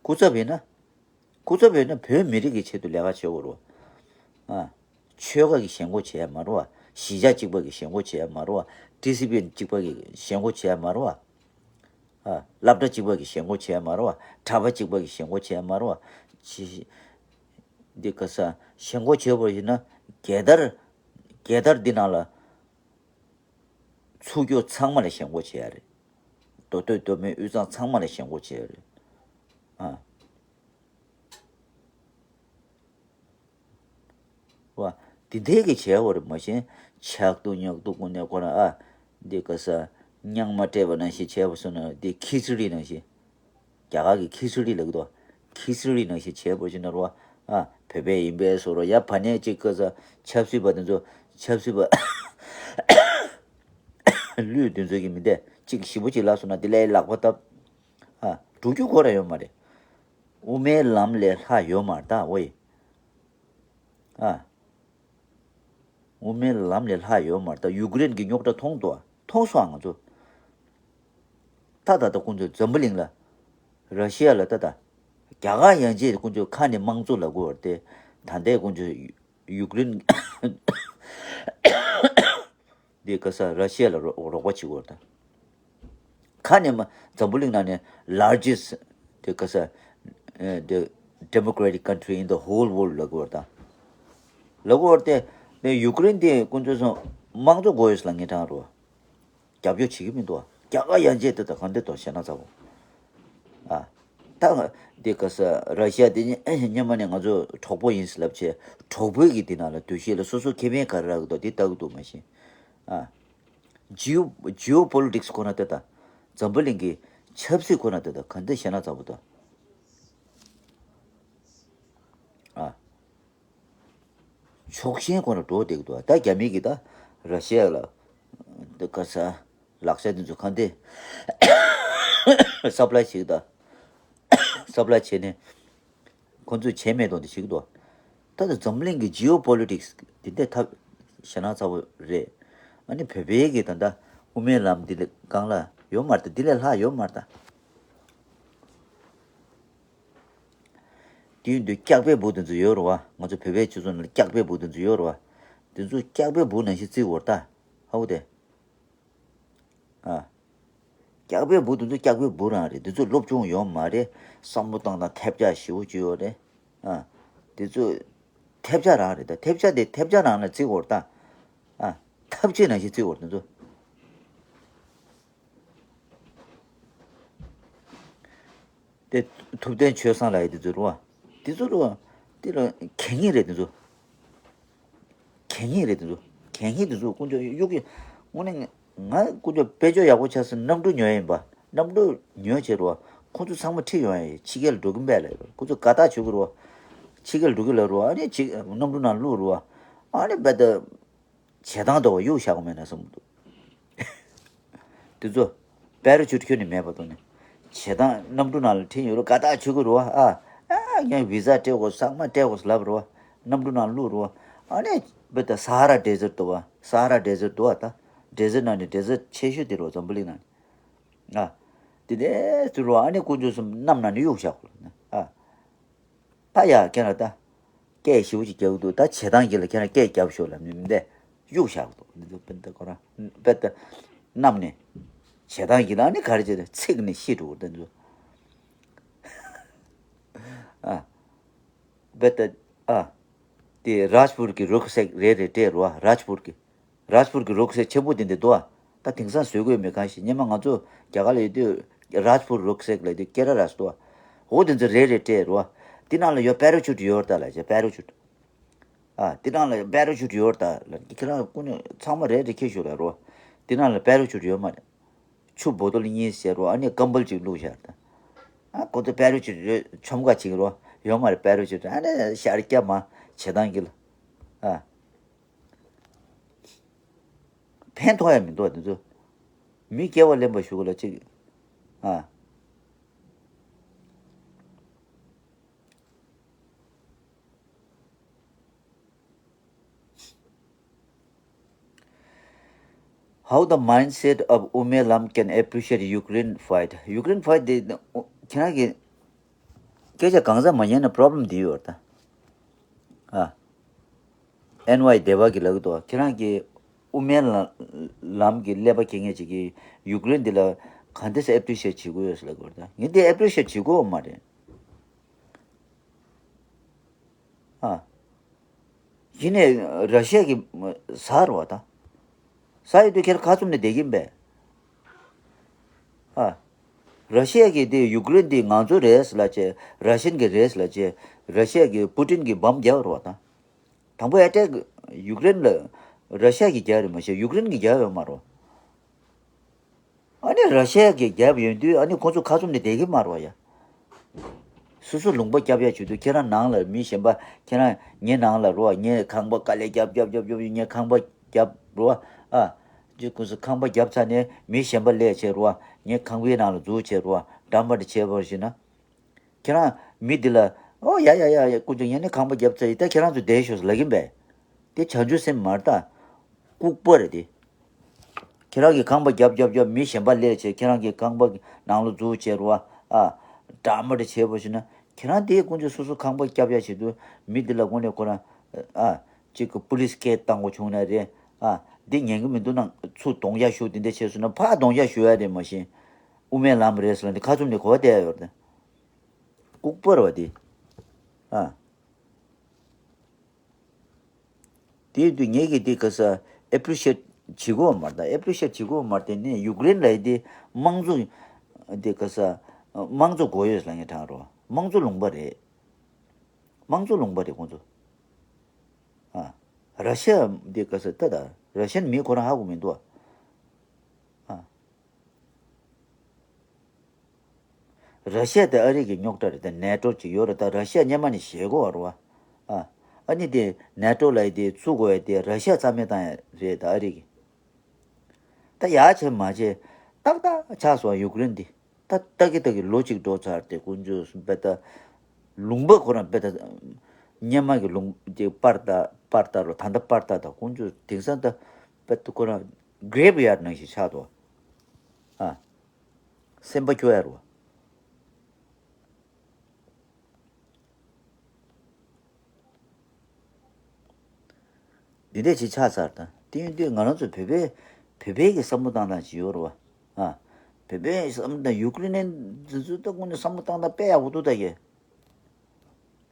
སྐུ་ཚབ་ཡིན་ན། སྐུ་ཚབ་ཡོད་ན་བོད་མི་རིགས་ཀྱི་ཆེད་དུ་ལས་ཀ་བྱེད་དགོས་རེད་བ། ཨ། ཆོལ་ཁ་གི་ཞེན་ཁོག་བྱེད་ཡ་མ་རེད་བ། གཞིས་ཆགས་གཅིག་པ་གི་ཞེན་ཁོག་བྱེད་ཡ་མ་རེད་བ། ཊི་སི་པི་གཅིག་པ་གི་ཞེན་ཁོག་བྱེད་ཡ་མ་རེད་བ། ཨ། སློབ་གྲྭ་གཅིག་པ་གི་ཞེན་ཁོག་བྱེད་ཡ་མ་རེད་བ། གྲྭ་པ་གཅིག་པ་གི་ཞེན་ཁོག་བྱེད་ཡ་མ་རེད་བ། ཅི། འདི་ག་ས་ཞེན་ཁོག་བྱེད་པ་ཡིན་ན་རྒྱལ་དར། རྒྱལ་དར་འདི་ནང་ལ། ཚུར་སྐྱོར་ཚང་མ་ལ་ཞེན་ཁོག་བྱེད་ཡ་རེད། མདོ་སྟོད་མདོ་སྨད་དབུས་གཙང་ཚང་མ་ལ་ཞེན་ཁོག་བྱེད་ཡ་རེད། ཨ། བ། འདི་འདྲའི་གི་བྱས་པ་རེད་མ་གཞི། ཆག་ཏུ་ཉག་ཏུ་ཀུན་ནས་ཁོ་རང་ཨ། འདི་ག་ས། རྙིང་མ་སྤྲད་པ་ནང་བཞིན་བྱས་པ་སོང་ན་འདི་ཁི་སི་རི་ནང་བཞིན། རྒྱ་གར་གི་ཁི་སི་རི་ལབ་ཀྱི་འདུག་ཁི་སི་རི་ནང་བཞིན་བྱས་པ་ཞིག་ན་རོ། ཨ། བོད་པའི་ཡིན་པའི་བཟོ་འདྲ་ཡ་ཕ་ནས་གཅིག་ག་ས། ཆབ་སྲིད་པ་དེ་ཚོ། ཆབ་སྲིད་པ། ལུས་དེ་ཚོ་གི་མི་འདས་གཅིག་ཞི་པོ་གཅིག་ལབ་སོང་ན་འདི་ལས་ལག་པ་བཏབ། ཨ། འགྲོ་རྒྱུ་ཁོ་རང་ཡོད་མ་རེད། དབུ་མའི་ལམ་ལས་ལྷག་ཡོད་མ་རེད་ད་ཝེ། ཨ། དབུ་མའི་ལམ་ལས་ལྷག་ཡོད་མ་རེད་ད། ཡུཀ་རེན་གྱི་རྙོག་དྲ་མཐོང་འདུག་མཐོང་སོང་ང་ཚོ། ད་ད་ལྟ་ཁོང་ཚོས་འཛམ་བུ་གླིང་ལ། ར་ཤི་ཡ་ལ་ད་ད། རྒྱ་གར་ཡན་ཆད་ཁོང་ཚོས་ཁ་ནས་དམངས་གཙོ་ལབ་དགོས་པ་རེད་དེ། ད་ལྟའི་ཁོང་ཚོས་ཡུ་ཀེ་རེན་འདི་ག་ས་ར་ཤི་ཡ་ལ་རོགས་རོགས་པ་བྱེད་དགོས་རེད་ད། ཁ་ནས་མ་འཛམ་བུ་གླིང་ནང་ནས་largest དེ་ག་ས་the democratic country in the whole world ལབ་དགོས་རེད་ད། ལབ་དགོས་རེད་དེ། ཡུ་ཀེ་རེན་དེ་ཁོང་ཚོས་སོང་དམངས་གཙོ་དགོས་ཡོད་ལ་ངས་དྲང་རོགས། རྒྱབ་སྐྱོར་བྱེད་ཀྱི་མི་འདུག་རྒྱ་གར་ཡན་ཆད་དེ་དང་གང་འདྲ་དང་བཤད་ན་ཚ་བོ། ཨ། ད་ང་འདི་ག་ས་ར་ཤི་ཡ་དེ་ཉི་སྔོན་མ་ནས་ང་ཚོ་གྲོགས་པོ་ཡིན་ཟེར་ལབ་བྱས། གྲོགས་པོའི་གི་དེ་ནང་ལ་འདུ་ཤེས་ལ་སོ་སོ་ཁེ་ཕན་ག་རེ་རག་གི་འདུག་དེ་ལྟ་གི་འདུག་མ་གཞི། ཨ། geo geopolitics ཁོ་ན་དེ་དང་། འཛམ་བུ་གླིང་གི་ཆབ་སྲིད་ཁོ་ན་དེ་དང་གང་འདྲ་བཤད་ན་ཚ་བོ་དང་། ཨ། ཕྱོགས་ཞེན་ཁོ་ན་འགྲོ་བསྡད་ཀྱི་འདུག་ད་རྒྱ་མི་གིས་ད་ར་ཤི་ཡ་ལ་ད་ག་ས་ལག་ཆ་དེ་ཚོ་གང་དེ་supply བྱེད་ཀྱི་ད། supply བྱས་ནས་ཁོ་ཚོས་བྱས་མེད་དོན་དེ་བྱེད་ཀྱི་འདུག་ད་ལྟ་འཛམ་གླིང་གི་geopolitics དེ་འདྲ་ཐབས་ཞེ་ན་ཚ་བོ་རེད། ཨ་ནི་བོད་པའི་གི་ད་ལྟ་དབུ་མའི་ལམ་འདི་ལས་སྒང་ལ་ཡོད་མ་རེད་ད། འདི་ལས་ལྷག་ཡོད་མ་རེད་ད། དེ་ཡིན་དུས་སྐྱག་པའི་འབུ་དེ་ཚོ་ཡོད་རེད་བ། ང་ཚོ་བོད་པའི་སྤྱི་ཚོགས་ནང་ལ་སྐྱག་པའི་འབུ་དེ་ཚོ་ཡོད་རེད་བ། དེ་ཚོ་སྐྱག་པའི་འབུ་ནང་བཞིན་བརྩི་དགོས་རེད་ད། ཧ་གོ་དེ། ཨ། སྐྱག་པའི་འབུ་དེ་ཚོ་སྐྱག་པའི་འབུ་རང་རེད། དེ་ཚོ་སློབ་སྦྱོང་ཡོད་མ་རེད། བསམ་བློ་བཏང་སྟངས་ཐེབས་ཆག་ཞེ་པོ་ཅིག་ཡོད་རེད། ཨ། དེ་ཚོ་ཐེབས་ཆག་རང་རེད་ད། ཐེབས་ཆག་དེ་ཐེབས་ཆག་རང་ལ་བརྩི་དགོས་རེད་ད། ཨ། ཐབས་ཤེས་ནང་བཞིན་བརྩི་དགོས་རེད་དེ་ཚོ། དེ་ཐུབ་བསྟན་ཆོས་བཟང་ལགས་ཡི་དེ་ཚོ་རུ་བ། དེ་ཚོ་རུ་བ། དེ་ལ་གད་སྙིགས་རེད་དེ་ཚོ། གད་སྙིགས་རེད་དེ་ཚོ། གད་སྙིགས་དེ་ཚོ་དཀོན་མཆོག་གཡུག་གི། དངོས་གནས་ང་དཀོན་མཆོག་དཔལ་འབྱོར་ཡག་པོ་ཆགས་སོང་། གནམ་གྲུ་ཉོ་ཡ་ཡིན་པ། གནམ་གྲུ་ཉོས་བྱས་རུ་བ། ཁོ་ཚོ་ཚང་མ་ཁྲིད་ཡོང་ཡ་ཡིན། ཕྱི་རྒྱལ་འགྲོ་གི་མེད་ལ། ཁོ་ཚོ་དགའ་རྟགས་བྱེད་དགོས་རུ་བ། ཕྱི་རྒྱལ་འགྲོ་གི་ལ་རུ་བ། ཨ་ནི་ཕྱི་གནམ་གྲུ་ནང་བླུགས་རུ་བ། ཨ་ནི་རྦད་དེ། བྱེད་སྟངས་འདྲ་བོ་གཡུག་བཞག་གི་མེད་ན་བསམ་གྱི་འདུག་དེ་ཚོ་པེ་ར་ཤུཊ་ཁྱོན་ནས་མེད་པ་དང་ནི། བྱེད་སྟངས་གནམ་གྲུ་ནང་ལ་ཁྲིད་ཡོང་རུ་དགའ་རྟགས་བྱེད་དགོས་རུ་བ། ཨ། ཨ། ཡང་བི་ཟ་སྤྲད་དགོས། ཚང་མ་སྤྲད་དགོས་ལབ་རུ་བ། གནམ་གྲུ་ནང་བླུགས་རུ་བ། ཨ་ནི་བི་ད་ས་ཧ་ར་ཌེ་ཟརཊ་འདུག་བ། ས་ཧ་ར་ཌེ་ཟརཊ་འདུག་བ། ད་ཌེ་ཟརཊ་ནང་ནས་ཌེ་ཟརཊ་ཆེ་ཤོས་དེ་རུ་བ། འཛམ་བུ་གླིང་ནང་ནས། ཨ། དེ་ནས་ཟེར་རུ་བ། ཨ་ནི་དཀོན་མཆོག་གསུམ་གནམ་ནང་ནས་གཡུག་བཞག་དགོས་ལབ་ན། ཨ། ད་ཡ་ཁྱེད་རང་ད། སྐད་ཞེ་པོ་ཅིག་རྒྱག་གི་འདུག་ད་བྱེད་སྟངས་ཀྱི་ལ་ཁྱེད་རང་སྐད་རྒྱབ་ཤོག་ལབ་ནི་མི་འདས། གཡུག་བཞག་གི་འདུག་འདི་ཚོ་དཔེ་ད་ཁོ་རང་དཔེ་ད། གནམ་ནས། བྱེད་སྟངས་ཀྱི་ལ་ནི་ག་རེ་བྱེད་དེ་ཚིག་ནས་ཤི་འགྲོ་གི་འདུག་ཨ། དཔེ་ད། ཨ། དེ་རཱཇ་པུར་གྱི་རུ་ཁ་སེག་རེ་རེ་སྤྲད་རུ་བ། རཱཇ་པུར་གྱི། རཱཇ་པུར་གྱི་རུ་ཁ་སེག་ཆེན་པོ་དེ་འདྲ་འདུག་ཨ། ད་དེང་སང་བཟོ་དགོས་མེད་གང་ཞིག་སྔོན་མ་ང་ཚོ་རྒྱ་གར་ལ་ཡོད་དུས་རཱཇ་པུར་རུ་ཁ་སེག་ལ་དུས་སྐེ་ར་ར་སུ་འདུག་ཨ། འོ་དེ་ཚོ་རེ་རེ་སྤྲད་རུ་བ། དེ་ནང་ལ་ཡོད་པེ་ར་ཤུཊ་ཡོད་རེད་ད་ལབ་བྱས། པེ་ར་ཤུཊ། ཨ། དེ་ནང་ལ་པེ་ར་ཤུཊ་ཡོད་རེད་ད་ལབ། ཁྱེད་རང་ཀུན་ནས་ཚང་མ་རེ་རེ་འཁྱེར་ཤོག་ལབ་རུ་བ། དེ་ནང་ལ་པེ་ར་ཤུཊ་ཡོད་མ་རེད། ཆུ་བོ་ཏོལ་གཉིས་བྱས་རུ་བ། ཨ་ནི་ཀམ་བལ་གཅིག་བླུགས་བཞག་རེད་ད། ཨ། ཁོ་ཚོ་པེ་ར་ཤུཊ་ཡོད་ཆོམ་ཁ་བྱེད་རུ་བ། ཡོད་མ་རེད་པེ་ར་ཤུཊ། ཨ་ནི་ཤར་སྐྱ་མ་བྱེད་སྟངས་ཀྱི་ལ། ཨ། ཕན་ཐོགས་ཡ་མི་འདུག་དེ་ཚོ། མི་སྐྱེ་བ་ལེན་པ་ཞུ་གི་ལ་གཅིག་ཨ། How the mindset of Ume Lam can appreciate Ukraine fight. Ukraine fight དེ་ཁྱེད་རང་གི་སྐད་ཆ་གང་ཟག་མ་ཉན་ན་པོ་རོབ་ལེམ་དེ་ཡོད་རེད་ད། ཨ། ཨེན་ཝའི་སྡེ་པ་གིས་ལབ་ཀྱི་འདུག་ཁྱེད་རང་གིས་དབུ་མའི་ལམ་ལམ་གྱི་ཀླད་པ་མཁས་མཁན་ཅིག་གིས་ཡུཀ་རེན་འདི་ལ་གང་འདྲ་སེ་ཨེ་པི་རི་ཤི་ཨེཊ་བྱེད་དགོས་ཡོད་ཟེར་ལབ་ཀྱི་ཡོད་རེད་ད། ངས་འདི་ཨེ་པི་རི་ཤི་ཨེཊ་བྱེད་དགོས་མ་རེད། ཨ། ཡིན་ནའི་ར་ཤི་ཡ་གི་ཟ་རེད་བ་ད། ཟ་ཡོད་དུས་ཁྱེད་རང་ཁ་བཙུམ་ནས་བསྡད་ཀྱིན་པས། ཨ། ར་ཤི་ཡ་གི་དེ་ཡུཀ་རེན་དེ་ང་ཚོ་རེད་ཟེར་ལབ་བྱས། ར་ཤན་གི་རེད་ཟེར་ལབ་བྱས། ར་ཤི་ཡ་གི་པུ་ཏིན་གི་བམ་རྒྱག་རེད་བ་ད། དང་པོ་ཨེ་ཊེག་ཡུཀ་རེན་ལ་ར་ཤི་ཡ་གི་རྒྱག་རེད་མ་གཞི་ཡུཀ་རེན་གི་རྒྱག་ཡོད་མ་རེད། ཨ་ནི་ར་ཤི་ཡ་གི་རྒྱབ་ཡོང་དུས་ཨ་ནི་ཁོ་ཚོ་ཁ་བཙུམ་ནས་བསྡད་ཀྱི་མ་རེད་བ་ཡ། སོ་སོ་ལུང་པ་རྒྱབ་ཡ་བྱེད་དུས་ཁྱེད་རང་ནང་ལ་མི་གཞན་པ་ཁྱེད་རང་ངའི་ནང་ལ་རོ། ངའི་ཁང་པ་དཀའ་ལས་རྒྱབ་རྒྱབ་རྒྱབ་རྒྱབ་ངའི་ཁང་པ་རྒྱབ་རོ། ཨ། ཅི་ཁོ་ཚོ་ཁང་པ་རྒྱབ་ཚར་ནས་མི་གཞན་པ་སླེབས་བྱས་རོ། ངའི་ཁང་པའི་ནང་ལ་འཛུལ་བྱས་རོ། འགྲམ་པ་འདྲ་བྱས་པར་བྱས་ན། ཁྱེད་རང་མི་འདི་ལ་ཨོ་ཡ་ཡ་ཡ་ཡ་སྐུ་མཁྱེན་ངས་ནི་ཁང་པ་བརྒྱབ་ཚར་ཡིན། ད་ཁྱེད་རང་ཚོ་བསྡད་ཤོག་ཟེར་ལབ་ཀྱིན་པས། དེ་བྱང་ཆུབ་སེམས་མ་རེད་ད། ལྐུགས་པ་རེད་དེ། ཁྱེད་རང་གིས་ཁང་པ་རྒྱབ་རྒྱབ་རྒྱབ་མི་གཞན་པ་སླེབས་བྱས་ཁྱེད་རང་གི་ཁང་པ་ནང་ལ་འཛུལ་བྱས་རུ་བ་ཨ། འདྲ་མི་འདྲ་བྱས་པ་ཞིག་ན་ཁྱེད་རང་དེའི་ཀུན་སྤྱོད་སོ་སོ་ཁང་པ་རྒྱབ་ཡ་བྱེད་དུས་མི་འདི་ལ་དངོས་གནས་ཁོ་རང་ཨ། གཅིག་གི་པུ་ལིས་སྐད་བཏང་དགོས་བྱུང་ན་རེད་ཨ། འདི་ཉན་གི་མི་འདུག་ན་ཚུར་གདོང་རྒྱག་ཞུ་དེ་འདྲ་བྱས་སོང་ན་ཕར་གདོང་རྒྱག་ཞུ་ཡ་རེད་མ་གཞི། དབུ་མའི་ལམ་རེད་ཟེར་ལ་འདི་ཁ་བཙུམ་ནས་གོ་བ་བསྡད་ཡོད་རེད། ལྐུགས་པ་རེད་བ་འདི་ཨ། དེའི་དུས་ངེད་ཀྱིས་དེ་ག་ས་ཨེ་པི་རི་ཤི་ཨེཊ་བྱེད་དགོས་མ་རེད་ད། ཨེ་པི་རི་ཤི་ཨེཊ་བྱེད་དགོས་མ་རེད་དེ་ནས་ཡུཀ་རེན་ལ་ཡི་དེ་དམངས་གཙོ་དེ་ག་ས་དམངས་གཙོ་དགོས་ཡོད་ལ་ངས་དྲང་རོགས་དམངས་གཙོ་ལུང་པ་རེད། དམངས་གཙོ་ལུང་པ་རེད་ཁོང་ཚོ། ཨ། ར་ཤི་ཡ་དེ་ག་ས་ད་ད་ར་ཤི་ཡན་མི་ཁོ་རང་ཧ་གོ་མི་འདུག་ཨ། ཨ། ར་ཤི་ཡ་དེ་ཨ་རི་གི་རྙོག་དྲ་རེད་ད། ནེ་ཊོ་ཅིག་ཡོད་རེད་ད། ར་ཤི་ཡ་སྔོན་མ་ནས་བཞེས་གོ་བ་རེད་བ། ཨ། ཨ་ནི་དེ་ནེ་ཊོ་ལ་ཡི་དེ་བཙུགས་དགོས་ཡ་དེ་ར་ཤི་ཡ་རྩ་མེད་བཏང་ཡ་རེད་ད་ཨ་རི་གི། ད་ཡག་བྱས་མ་བྱས་ཏག་ཏག་ཆགས་སོང་ཡུཀ་རེན་འདི། ད་ལྟ་གི་ལྟ་གི་ལོ་གཅིག་འགྲོ་ཚར་ཏེ་དཀོན་མཆོག་གསུམ་དཔེ་ད། ལུང་པ་ཁོ་རང་དཔེ་ད། སྔོན་མ་གི་ལུང་དེ་པར་ད་པར་ད་རོ་ད་ལྟ་པར་ད་ད་དཀོན་མཆོག་དེང་སང་ད་དཔེ་ད་ཁོ་རང་གྷེབ་ཡར་ནང་བཞིན་ཆགས་འདུག་ཨ། སེམས་པ་སྐྱོ་ཡ་རོ། འདི་འདྲས་ཅིག་ཆགས་ཚར་དང་དེ་ཡིན་དུས་ང་རང་ཚོ་བོད་པའི་བོད་པའི་གི་བསམ་བློ་བཏང་སྟངས་ཅིག་ཡོད་རེད་བ། ཨ། བོད་པའི་བསམ་བློ་དང་ཡུཀ་རེན་འདི་ཚོ་ད་དངོས་གནས་བསམ་བློ་བཏང་སྟངས་དཔེ་ཡག་པོ་འདུག་ད་ཡེ།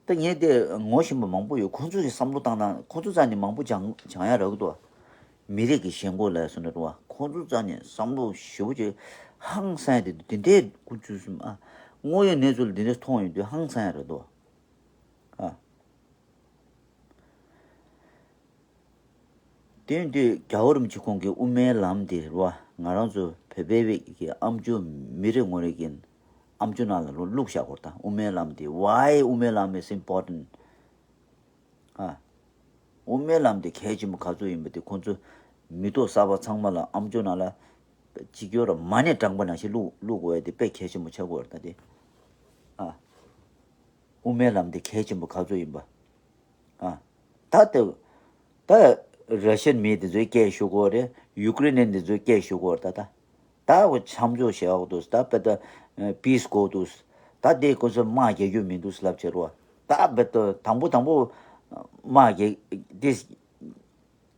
ད་ངས་དེ་ངོ་ཤེས་པ་མང་པོ་ཡོད། ཁོང་ཚོ་གི་བསམ་བློ་བཏང་སྟངས་ཁོང་ཚོ་རྩ་ནས་མང་པོ་སྦྱང་སྦྱང་ཡ་རག་གི་འདུག་བ། མི་རིགས་ཀྱི་ཞེན་ཁོག་ལ་སོགས་འདྲ་འདུག་བ། ཁོང་ཚོ་རྩ་ནས་བསམ་བློ་ཞེ་པོ་ཅིག་ཧང་སང་ཡ་དེ་འདུག་དེ་འདྲས་དཀོན་མཆོག་གསུམ་ཨ། དངོས་ཡོད་གནས་ཚུལ་འདི་འདྲས་མཐོང་ཡོང་དུས་ཧང་སང་ཡ་རེད་འདུག་བ། ཨ། དེ་ཡིན་དུས་རྒྱལ་བ་རིན་པོ་ཆེ་ཁོང་གི་དབུ་མའི་ལམ་དེ་རེད་བ། ང་རང་ཚོ་བོད་པའི་གི་ཨ་མཆོག་མི་རེ་ངོ་རེ་གི་ཨ་མཆོག་ནང་ལ་བླུགས་བཞག་གོ་ད། དབུ་མའི་ལམ་དེ་why དབུ་མའི་ལམ་is important ཨ། དབུ་མའི་ལམ་དེ་གལ་ཆེན་པོ་ག་ཚོད་ཡིན་པ་དེ་ཁོང་ཚོ་མི་ཐོག་གསར་པ་ཚང་མ་ལ་ཨ་མཆོག་ནང་ལ་གཅིག་གྱུར་མ་ཎི་བགྲངས་པ་ནང་བཞིན་བླུགས་བླུགས་དགོས་ཡ་དེ་དཔེ་གལ་ཆེན་པོ་ཆགས་ཀྱི་ཡོད་རེད་ད་དེ། ཨ། དབུ་མའི་ལམ་དེ་གལ་ཆེན་པོ་ག་ཚོད་ཡིན་པ། ཨ། ད་ལྟ་ད་ར་ཤན་མི་དེ་ཚོའི་སྐད་ཞུ་གོ་རེད། ཡུཀ་རེན་དེ་ཚོའི་སྐད་ཞུ་གོ་རེད་ད་ད། ད་འོ་མཚམས་འཇོག་བྱེད་འོག་ཏུ་ད་དཔེ་ད་པིས་གོ་འདུག་ད་དེ་ཁོ་ཚོ་དམག་རྒྱག་རྒྱུ་མི་འདུག་ལབ་བྱེད་རོགས། ད་དཔེ་ད་དང་པོ་དང་པོ་དམག་རྒྱག་དེ་རྒྱག་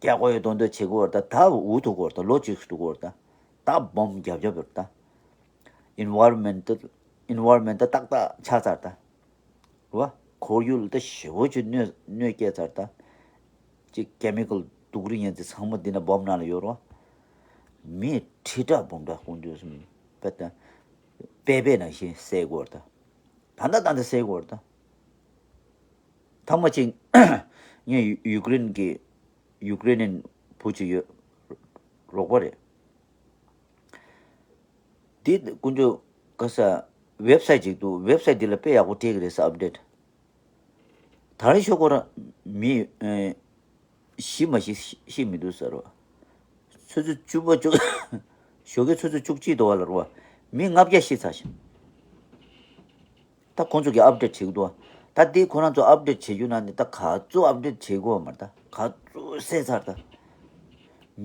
དགོས་ཡོད་དོན་དུ་བྱེད་དགོས་རེད་ད། ད་འུ་ཐུག་གོ་རེད་ད། ལོ་གཅིག་ཐུག་གོ་རེད་ད། ད་བོམ་རྒྱབ་རྒྱབ་ཡོད་རེད་ད། ཨིན་ཝར་མེན་ཊལ་ཨིན་ཝར་མེན་ཊལ་ཏག་ཏག་ཆགས་ཚར་ད། རེད་བ། ཁོར་ཡུག་ལ་ད་ཞེ་པོ་ཅིག་གནོད་གནོད་སྐྱེལ་ཚར་ད། ཅིག་ཀེ་མི་ཀལ་དུག་རིགས་ཡན་ཚིག་ཚང་མ་འདི་ན་བོམ་ནང་ལ་ཡོད་རེད་བ། མི་ཁྲི་ཕྲག་འབུམ་ཕྲག་ཁོང་ཚོས་སུ་དཔེ་ད་དཔེ་དཔེ་ནང་བཞིན་བསད་དགོས་རེད་ད། ད་ལྟ་ད་ལྟ་བསད་དགོས་རེད་ད། ཐ་མ་ཅིག་ངས་ཡུ་ཡུཀ་རེན་གྱི་ཡུཀ་རེན་བུ་ཅིག་ཡོད། རོགས་པ་རེད། དེ་དཀོན་མཆོག་ག་ས་ཝེབ་སའིཊ་ཅིག་འདུག་ཝེབ་སའིཊ་འདི་ལ་དཔེ་ཡག་པོ་སྤྲད་ཀྱི་རེད་ས་ཨབ་ཌེཊ། ད་རེས་ཤོག་གོ་ར་མི་ཨེ་ཤི་མ་ཤི་ཤི་མི་འདུག་ཟེར་བ། ཆུ་ཚོད་བཅུ་པ་བཅུ་ཞོགས་ཀའི་ཆུ་ཚོད་བཅུ་གཅིག་འདུག་བ་ལ་རུ་བ། མི་ལྔ་བརྒྱ་ཤི་ཚར་ཞིང་། ད་ཁོང་ཚོ་གིས་ཨབ་ཌེཊ་བྱེད་ཀྱི་འདུག་བ། ད་དེ་ཁོ་རང་ཚོ་ཨབ་ཌེཊ་བྱེད་རྒྱུ་ན་ནི་ད་ག་ཚོད་ཨབ་ཌེཊ་བྱེད་དགོས་བ་མ་རེད་ད། ག་ཚོད་བསད་ཚར་ད།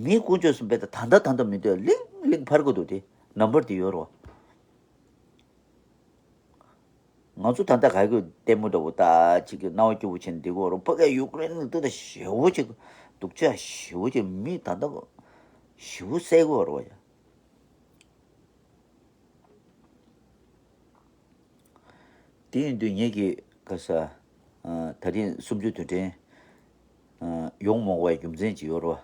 མི་དཀོན་མཆོག་གསུམ་པས་ད་ད་ད་ད་ད་མི་འདོད་ལིང་ལིང་འཕར་གི་འདུག་དེ་ནམ་བར་དེ་ཡོད་རོ། ང་ཚོ་ད་ལྟ་ག་གི་ལྟད་མོ་འདྲ་བོ་ད་ཅིག་གི་སྣང་བ་སྐྱིད་པོ་བྱས་ནས་བསྡད་ཀྱི་ཡོད་རེད། ཕ་གིའི་ཡུཀ་རེན་ནི་ཏོག་ཙམ་ཞེ་བོ་ཅིག་སྡུག་ཅག་ཞེ་བོ་ཅིག་མི་ད་ལྟ་ཞེ་བོ་བསད་ཀྱི་ཡོད་རེད་བ་ཡ། དེ་ཡིན་དུས་ངེད་ཀྱི་ག་ས་ད་རིང་གསུམ་བཅུ་དུས་དྲན་ཡོང་མ་དགོས་པའི་རྒྱུ་མཚན་ཅིག་ཡོད་རེད་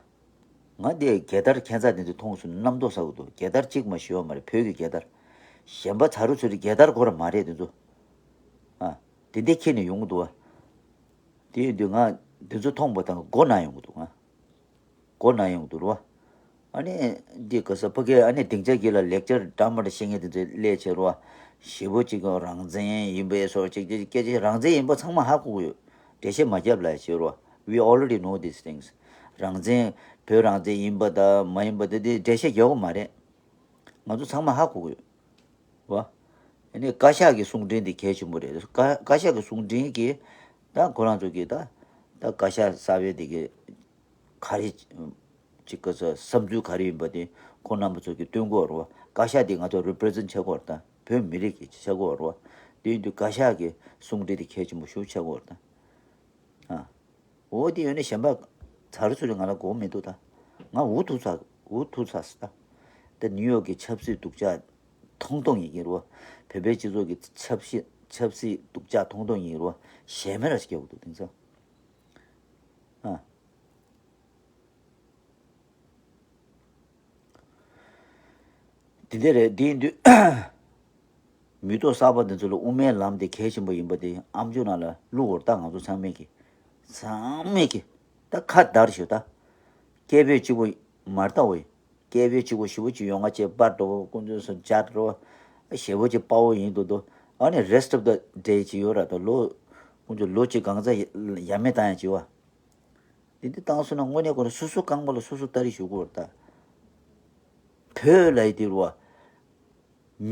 བ། ང་འདི་རྒྱལ་དར་ཁྱད་མཚར་དེ་ཚོ་མཐོང་སོང་རྣམ་རྟོག་ཟ་གི་འདུག་རྒྱལ་དར་གཅིག་མ་ཞུ་བ་མ་རེད། བོད་ཀྱི་རྒྱལ་དར། གཞན་པ་ཚ་རུ་ཚུ་རི་རྒྱལ་དར་ཁོ་ར་མ་རེད་དེ་ཚོ། ཨ། དེ་འདྲས་ཁྱེར་ནས་ཡོང་གི་འདུག་བ། དེ་ཡིན་དུས་ང་དེ་ཚོ་མཐོང་པ་དང་མགོ་ན་ཡོང་གི་འདུག་ང་། མགོ་ན་ཡོང་གི་འདུག་རེད་བ། ཨ་ནི་འདི་ག་ས་ཕ་གི་ཨ་ནི་སྡིངས་ཆ་གི་ལ་ལེག་ཅར་འདྲ་མ་འདྲ་བཤད་མཁན་དེ་ཚོ་སླེབས་བྱས་རེད་བ། ཞེ་པོ་ཅིག་རང་བཙན་ཡིན་པའི་སོགས་ཅིག་ཅིག་སྐད་ཆ་རང་བཙན་ཡིན་པ་ཚང་མ་ཧ་གོ་གི་ཡོད། འགྲེལ་བཤད་མ་རྒྱབ་ལ་བྱས་རེད་བ། We already know these things. རང་བཙན་བོད་རང་བཙན་ཡིན་པ་དང་མ་ཡིན་པ་དེ་དེ་འགྲེལ་བཤད་རྒྱག་གི་མ་རེད། ང་ཚོ་ཚང་མ་ཧ་གོ་གི་ཡོད། བ། ཨ་ནི་བཀའ་ཤག་གི་གསུང་འཕྲིན་དེ་གལ་ཆེན་པོ་རེད། བཀའ་བཀའ་ཤག་གི་གསུང་འཕྲིན་གྱིས་ད་ཁོ་རང་ཚོ་གིས་ད་ད་བཀའ་ཤག་གསར་པའི་དེ་གི་ག་རེ་ཅིག་ག་ཚོད་བསམ་ཚུལ་ག་རེ་ཡིན་པ་དེ་ ཁོང་རྣམ་པ་ཚོ་གིས་སྟོན་དགོས་རེད་བ། བཀའ་ཤག་འདི་ང་ཚོ་རི་པི་རི་ཛེན་ཊི་བྱེད་དགོས་རེད་ད། བོད་མི་རིགས་ཀྱི་བྱེད་དགོས་རེད་བ། དེ་ཡིན་དུས་བཀའ་ཤག་གི་གསུང་འཕྲིན་འདི་གལ་ཆེན་པོ་ཞེ་པོ་ཆགས་ཀྱི་ཡོད་རེད་ད། ཨ། འོ་དེ་ཡོད་ནས་གཞན་པ་ཚར་ཚུར་ང་ལ་དགོས་མི་འདུག་ད། ང་འུ་ཐུག་ཚར་འུ་ཐུག་ཚར་སི་ད། ད་ནིའུ་ཡོག་གི་ཆབ་སྲིད་སྡུག་ཅག་མཐོང་མཐོང་ཡིན་གྱི་རེད་བ། བོད་པའི་སྤྱི་ཚོགས་ཀྱི་ཆབ་སྲིད་ཆབ་སྲིད་སྡུག་ཅག་མཐོང་མཐོང་ཡིན་གྱི་རེད་བ། ཞེ་མེར་ར་ཞིག་རྒྱག་གི་འདུག་དེང་སང་། ཨ། དེ་འདྲ་རེད། དེ་ཡིན་དུས་མི་ཐོག་གསར་པ་འདི་ཚོ་ལ་དབུ་མའི་ལམ་དེ་གལ་ཆེན་པོ་ཡིན་པ་དེ་ཨམ་ཅོག་ནང་ལ་བླུག་འོར་ད། ང་ཚོ་ཚང་མས་ཀྱི་ཚང་མས་ཀྱི་ད་ཁ་བརྡར་ཞུ་ད། སྐད་འབོད་གཅིག་པོ་མར་ལྟ་འོས། སྐད་འབོད་གཅིག་པོ་ཞེ་པོ་ཅིག་ཡོང་ང་བྱས་པར་འགྲོ་ཀུན་ཚོད་སུ་འཇར་འགྲོ་ཞེ་པོ་ཅིག་དཔའ་བོ་ཡིན་འདུག་འདུག་ཨ་ནི་rest of the day ཅིག་ཡོད་ར་ད། ལོ་ཀུན་ཚོད་ལོ་གཅིག་གང་ཚ་ཡ་མེད་བཏང་ཡ་ཅིག་བ། འདི་འདི་བཏང་སོང་ན་དངོས་གནས་ཁོ་ན་སོ་སོ་རྐང་པ་ལ་སོ་སོ་ལྟ་རེ་ཞུ་དགོས་རེད་ད། བོད་ལབ་ཡི་དེ་རུ་བ།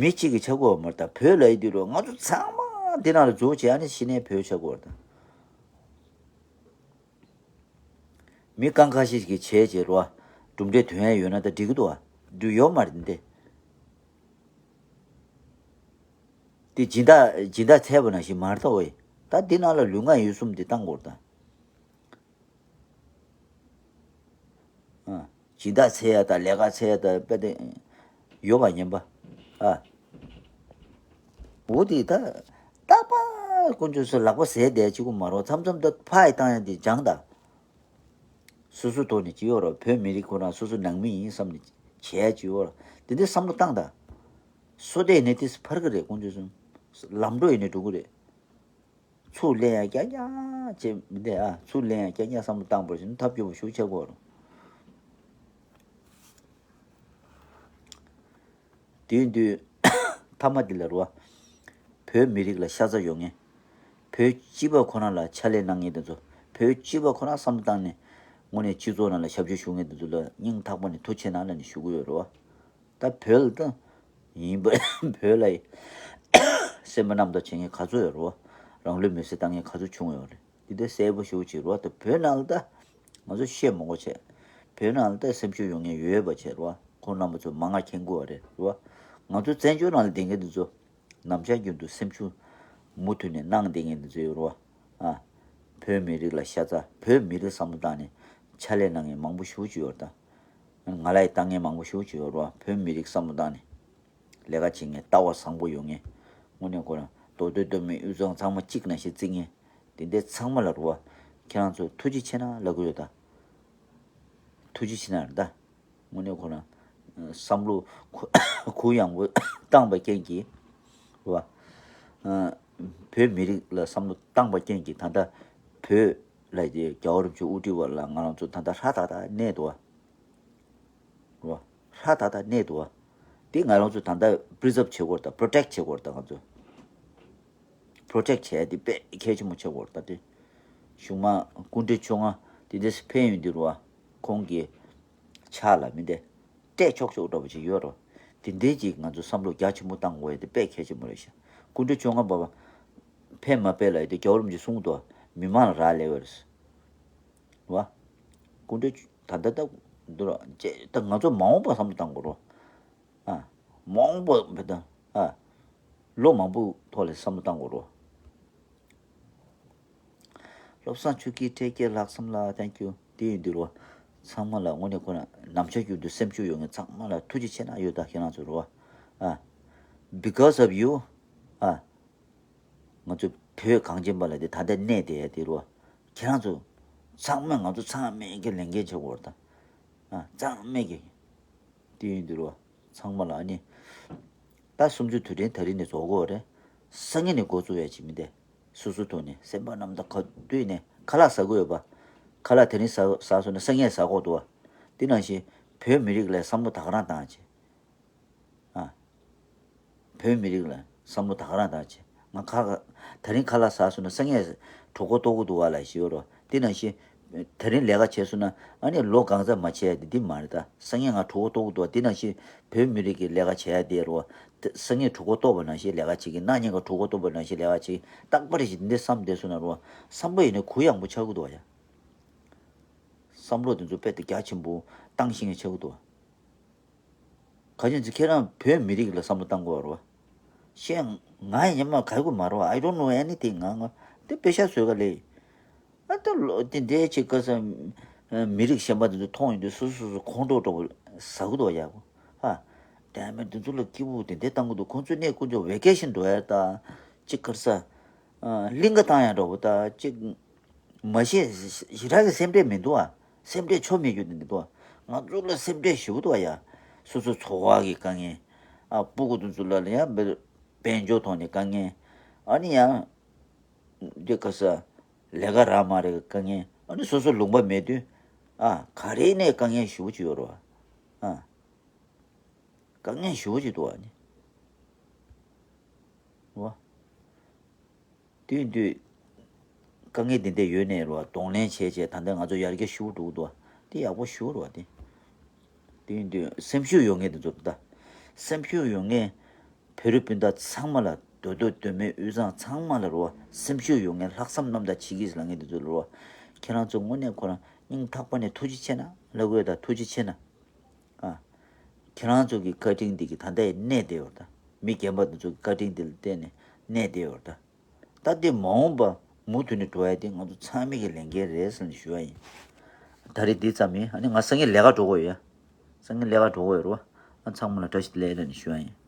མི་གཅིག་གི་ཆགས་དགོས་མ་རེད་ད། བོད་ལབ་ཡི་དེ་རུ་ང་ཚོ་ཚང་མ་འདི་ནང་ལ་འཛུལ་བྱས་ཨ་ནི་ཕྱི་ནས་བོད་ཆགས་དགོས་རེད་ད། མི་རྐང་ཁ་ཤས་ཀྱིས་བྱས་བྱས་རུ་བ། གྲུབ་འབྲས་ཐོན་ཡ་ཡོད་ན་ད་འགྲིག་གི་འདུག་བ། འགྲིག་ཡོད་མ་རེད་འདི། དེ་སྦྱིན་བདག་སྦྱིན་བདག་འཚོལ་བ་ནང་བཞིན་མ་རེད་ད་འོ་ཡི། ད་འདི་ནང་ལ་ལུས་ངག་ཡིད་གསུམ་འདི་བཏང་དགོས་རེད་ད། ཨ། སྦྱིན་བདག་འཚོལ་ཡ་དང་ལས་ཀ་འཚོལ་ཡ་དང་དཔེ་དེ་ཡོད་པ་ཉན་པ། ཨ། འོ་དེ་ད་རྟག་པར་དཀོན་མཆོག་གསུམ་ལག་པ་ཟས་བསྡད་གཅིག་པུ་མ་རེད། མཚམས་མཚམས་ད་ཕར་ཡི་བཏང་ཡ་དེ་སྦྱང་ད། སོ་སོ་ཐོག་ནས་ཅི་ཡོད་རོགས། བོད་མི་རིགས་ཁོ་རང་སོ་སོ་ནང་མི་ཡིན་བསམ་ནས་བྱས་ཅི་ཡོད་རོགས། དེ་འདྲའི་བསམ་བློ་བཏང་ད། སོ་དེ་ནས་དེ་ཕར་གི་རེད། དཀོན་མཆོག་གསུམ་ལམ་འགྲོ་ཡིན་ནས་འགྲོ་གི་རེད། ཚུར་ལེན་ཡ་རྐྱང་རྐྱང་བྱེད་མི་འདས་ཨ། ཚུར་ལེན་ཡ་རྐྱང་རྐྱང་བསམ་བློ་བཏང་བར་བྱས་ན་ཐབས་སྐྱོ་པོ་ཞེ་པོ་ཆགས་ཀྱི་ཡོད་རེད། དེ་ཡིན་དུས་མཐའ་མ་འདི་ལ་རུ་བ། བོད་མི་རིགས་ལ་ཤ་ཚ་ཡོད་མཁན། བོད་སྤྱི་པ་ཁོ་རང་ལ་ཕྱག་ལས་གནང་མཁན་དེ་ཚོ། བོད་སྤྱི་པ་ཁོ་རང་བསམ་བློ་བཏང་ནས་དངོས་གནས་སྤྱི་ཚོགས་ནང་ལ་ཞབས་ཕྱི་ཞུ་མཁན་དེ་ཚོ་ལ་སྙིང་ཐག་པ་ནས་ཐུགས་རྗེ་ཆེ་གནང་ལབ་ནས་ཞུ་གི་ཡོད་རེད་བ། ད་བོད་ལ་ད་ཡིན་པ་བོད་ལ་སེམས་པ་རྣམ་དག་བྱེད་མཁན་ག་ཚོད་ཡོད་རེད་བ། རང་ལུས་མེར་སྲེག་བཏང་མཁན་ག་ཚོད་བྱུང་ཡོད་རེད། འདི་འདྲ་གསལ་པོ་ཞེ་པོ་ཅིག་རེད་བ། ད་བོད་ནང་ལ་ད་ང་ཚོ་བཤད་མི་དགོས་བྱས། བོད་ནང་ལ་ད་སེམས་ཤུགས་ཡོད་མཁན་ཡོད་པ་བྱས་རེད་བ། ཁོང་རྣམ་པ་ཚོ་མང་ང་མཁྱེན་གྱི་ཡོད་རེད་བ། ང་ཚོ་བཙན་བྱོལ་ནང་ལ་བསྡད་མཁན་འདི་ཚོ་ནམ་ཞག་རྒྱུན་དུ་སེམས་ཤུགས་མུ་མཐུད་ནས་གནང་བསྡད་མཁན་འདི་ཚོ་ཡོད་རེད་བ། ཨ། བོད་མི་རིགས་ལ་ཤ་ཚ། བོད་མི་རིགས་བསམ་བློ་བཏང་ནས་ཕྱག་ལས་གནང་མཁན་མང་པོ་ཞེ་པོ་ཅིག་ཡོད་རེད་ད། ང་ལ་ཡི་བཏང་མཁན་མང་པོ་ཞེ་པོ་ཅིག་ཡོད་རེད་བ། བོད་མི་རིགས་བསམ་བློ་བཏང་ནས། ལས་ཀ་བྱེད་མཁན་ལྟ་བ་བཟང་པོ་ཡོད་མཁན། དངོས་གནས་ཁོ་རང་མདོ་སྟོད་མདོ་སྨད་དབུས་གཙང་ཚང་མ་གཅིག་ནང་བཞིན་བརྩི་མཁན། དེ་འདྲའི་ཚང་མ་ལ་རུ་བ། ཁྱེད་རང་ཚོ་ཐུགས་རྗེ་ཆེ་གནང་ལབ་གི་ཡོད་ད། ཐུགས་རྗེ་ཆེ་གནང་རེད་ད། དངོས་གནས་ཁོ་རང་བསམ་བློ་གུ་ཡངས་པོ་བཏང་པ་རྐྱེན་གྱིས་རུ་བ། བོད་མི་རིགས་ལ་བསམ་བློ་བཏང་པ་རྐྱེན་གྱིས་ད་ལྟ་བོད་ལ་དེ་རྒྱལ་བ་རིན་པོ་ཆེ་དབུ་ཁྲིད་པ་ལ་ང་རང་ཚོ་ད་ལྟ་ཧྲ་ཏག་ཏག་གནས་འདུག་བ། རོ། ཧྲ་ཏག་ཏག་གནས་འདུག་བ། དེ་ང་རང་ཚོ་ད་ལྟ་པི་རི་ཛརབ་བྱེད་དགོས་རེད་ད། པྲོ་ཊེག་བྱེད་དགོས་རེད་ད། ང་ཚོ་པྲོ་ཊེག་བྱས་དེ་དཔེ་གལ་ཆེན་པོ་བྱེད་དགོས་རེད་ད། དེ་གཞུག་མ་སྐུ་ཕྲེང་བཅོ་ལྔ་དེ་འདྲས་ཕེབས་ཡོང་དུས་རུ་བ། ཁོང་གི་ཕྱག་ལ་མི་འདི་སྤྲད་ཆོག་ཆོག་འདྲ་པོ་ཅིག་ཡོད་རོ། དེ་འདྲས་ཅིག་ང་ཚོ་བསམ་བློ་རྒྱ་ཆེན་པོ་བཏང་དགོས་ཡ་དེ་དཔེ་གལ་ཆེན་པོ་རེད་ཤག་སྐུ་ཕྲེང་བཅོ་ལྔ་པ་བ་ཕེབས་མ་ཕེབས་ལ་ཡ་དེ་རྒྱལ་བ་རིན་པོ་ཆེ་གསུངས་འདུག་མི་མང་ལ་རག་ལས་པ་རེད། བ། སྐུ་མགྲོན་ད་ལྟ་ད་འདུག་ར་ཅེས་ད་ང་ཚོ་མ་འོངས་པ་བསམ་བློ་བཏང་དགོས་རོ། ཨ། མ་འོངས་པ་བ་ད་ཨ། ལོ་མང་པོ་ཐོག་ལ་བསམ་བློ་བཏང་དགོས་རོ། བློ་བཟང་ཆོས་སྐྱིད་འཕྲེད་སྐྱེས་ལྷག་བསམ་ལ་ཐེང་ཀྱུ་དེ་ཡིན་དུས་རོ། ཚང་མ་ལ་དངོས་གནས་ཁོ་ན་ནམ་ཞག་རྒྱུན་དུ་སེམས་ཤུགས་ཡོད་མཁན་ཚང་མ་ལ་ཐུགས་རྗེ་ཆེ་གནང་ཡོད་ད་ཁྱེད་རང་ཚོ་རོ། ཨ། Because of you ཨ། ང་ཚོ་བོད་གངས་ཅན་པ་ལ་དེ་ད་ལྟ་གནས་བསྡད་ཡ་དེ་རུ་ཁྱེད་རང་ཚོ་ཚང་མས་ང་ཚོ་ཚང་མས་ཀྱི་ལས་འགན་བྱེད་དགོས་རེད་ད། ཨ། ཚང་མས་ཀྱི། དེ་ཡིན་དུས་རུ་ཚང་མ་ལ་ཨ་ནི། ད་གསུམ་བཅུ་དུས་དྲན་ད་རིང་ནས་རྫོགས་དགོས་རེད། སང་ཉིན་ནས་འགོ་བཙུགས་ཡ་ཅིག་མི་འདས། སོ་སོ་ཐོག་ནས་སེམས་པ་རྣམ་དག་ག་དུས་ནས་ཁ་ལག་ཟ་དགོས་ཡོད་པ། ཁ་ལག་དེ་རིང་ཟ་ཟ་སོང་ན་སང་ཉིན་ཟ་དགོས་འདུག་བ། དེ་ནང་བཞིན་བོད་མི་རིགས་ལ་བསམ་བློ་ད་ག་རང་བཏང་ཡ་ཅིག་ཨ། བོད་མི་རིགས་ལ་བསམ་བློ་ད་ག་རང་བཏང་བྱས། ང་ཁ་ཁ་ད་རིང་ཁ་ལག་ཟ་སོང་ན་སང་ཉིན་གྲོད་ཁོག་ལྟོགས་ཀྱི་འདུག་བ་ལ་ཞེས་རོ། དེ་ནང་བཞིན་ད་རིང་ལས་ཀ་བྱས་སོང་ན་ཨ་ནི་ལོ་གང་ཙམ་མ་བྱས་ཡ་དེ་འདི་མ་རེད་ད། སང་ཉིན་ང་གྲོད་ཁོག་ལྟོགས་ཀྱི་འདུག་བ། དེ་ནང་བཞིན་བོད་མི་རིགས་ཀྱི་ལས་ཀ་བྱས་ཡ་དེ་རོ། ད་སང་ཉིན་གྲོད་ཁོག་ལྟོགས་པ་ནང་བཞིན་ལས་ཀ་བྱེད་ཀྱི། གནངས་ཉིན་ག་གྲོད་ཁོག་ལྟོགས་པ་ནང་བཞིན་ལས་ཀ་བྱེད་ཀྱི། རྟག་པར་ཞིག་འདི་འདྲ་བསམ་བསྡད་སོང་ན་རོ། བསམ་བློ་ཡིན་ན་གུ་ཡངས་པོ་ཆགས་ཀྱི་འདུག་བ་ཡ། བསམ་བློ་དེ་ཚོ་དཔེ་དེ་རྒྱ་ཆེན་པོ་བཏང་ཤེས་མཁན་ཆགས་ཀྱི་འདུག་བ། ག་ཅན་ཚེ་ཁྱེད་རང་བོད་མི་རིགས་ལ་བསམ་བློ་བཏང་དགོས་རེད་བ། ཤེས། ང་ཡིན་ཉམས་མ་ག་གུ་མ་རེད་བ། I don't know anything. ང་ང་དེ་དཔེ་ཤ་བཟོས་ག་ལེ། ཨ་ད་ལོ་དེ་འདྲའི་ཅིག་ག་ས། མི་རིགས་གཞན་པ་དེ་ཚོ་མཐོང་ཡོང་དུས་སོ་སོ་སོ་སོ་ཁོང་ཁྲོ་འདྲ་པོ་ཟ་གི་འདུག་ཡག་པོ། ཧ། དེ་མིན་དེ་ཚོ་ལ་སྐྱིད་པོ་དེ་འདྲའི་བཏང་གི་འདུག་ཁོང་ཚོའི་གནས་ཀུན་ཚོ་ཝེ་ཀེ་ཤན་འགྲོ་ཡ་ད། ཅིག་ག་ས། གླིང་ག་བཏང་ཡ་འདྲ་པོ་ད་ཅིག་མ་གཞི་ཞེ་དྲག་གི་སེམས་ཁྲལ་མི་འདུག་ཨ། སེམས་ཁྲལ་ཆོ་མེད་རྒྱུ་དེ་འདུག་ཨ། ང་ཚོ་ལ་སེམས་ཁྲལ་ཞེ་པོ་འདུག་ཨ་ཡ། སོ་སོ་འཚོ་བ་གི་དཀའ་ངལ། ཨ་སྤུ་གུ་དེ་ཚོ་ལ་ཡང་དཔལ་འབྱོར་ཐོག་ནས་དཀའ་ངལ། ཨ་ནི་ཡང་། འདི་ག་ས། ལས་ཀ་རག་མ་རག་གི་དཀའ་ངལ། ཨ་ནི་སོ་སོ་ལུང་པ་མེད་དུས། ཨ་ག་རེ་ནས་དཀའ་ངལ་ཞེ་པོ་ཅིག་ཡོད་རེད་བ། ཨ། དཀའ་ངལ་ཞེ་པོ་ཅིག་འདུག་ཨ་ནི། བ། དུས་དུས། དཀའ་ངལ་འདི་འདྲ་ཡོད་ནའི་རེད་བ། གདོང་ལེན་བྱས་བྱས་ད་ལྟ་ང་ཚོ་ཡར་རྒྱས་ཞེ་པོ་འགྲོ་གི་འདུག་བ། དེ་ཡག་པོ་ཞེ་པོ་རེད་བ་དེ། དུས་དུས་སེམས་ཤུགས་ཡོད་མཁན་དེ་ཚོ་ད། སེམས་ཤུགས་ཡོད་མཁན། བོད་རིགས་སྤུན་ཟླ་ཚང་མ་ལ་མདོ་སྟོད་མདོ་སྨད་དབུས་གཙང་ཚང་མ་ལ་རེད་བ། སེམས་ཤུགས་ཡོད་མཁན་ལྷག་བསམ་རྣམ་དག་བྱེད་ཀྱི་ལབ་མཁན་དེ་ཚོ་ལ་རེད་བ། ཁྱེད་རང་ཚོ་དངོས་གནས་ཁོ་རང་སྙིང་ཐག་པ་ནས་ཐུགས་རྗེ་ཆེ་ན་ལབ་དགོས་ད། ཐུགས་རྗེ་ཆེ་ན། ཨ། ཁྱེད་རང་ཚོ་གི་བཀའ་དྲིན་འདི་གི་ད་ལྟ་ཡང་གནས་བསྡད་ཡོད་ད། མི་རྒན་པ་དེ་ཚོ་གི་བཀའ་དྲིན་འདི་ལ་བརྟེན་ནས་གནས་བསྡད་ཡོད་ད། ད་འདི་མ་འོངས་པ་མུ་མཐུད་ནས་འགྲོ་ཡ་དེ་ང་ཚོ་ཚང་མའི་གི་ལས་འགན་རེད་ཟེར་ནས་ཞུ་བ་ཡིན། ད་རེས་འདི་ཙམ་ཡིན། ཨ་ནི་ང་སང་ཉིན་ལས་ཀ་འགྲོ་དགོས་ཡོད། སང་ཉིན་ལས་ཀ་འགྲོ་དགོས་ཡོད་རེད་བ། ཨ་ཚང་མ་ལ་བཀྲ་ཤིས་བདེ་ལེགས་ལབ་ནས་ཞུ་བ་ཡིན།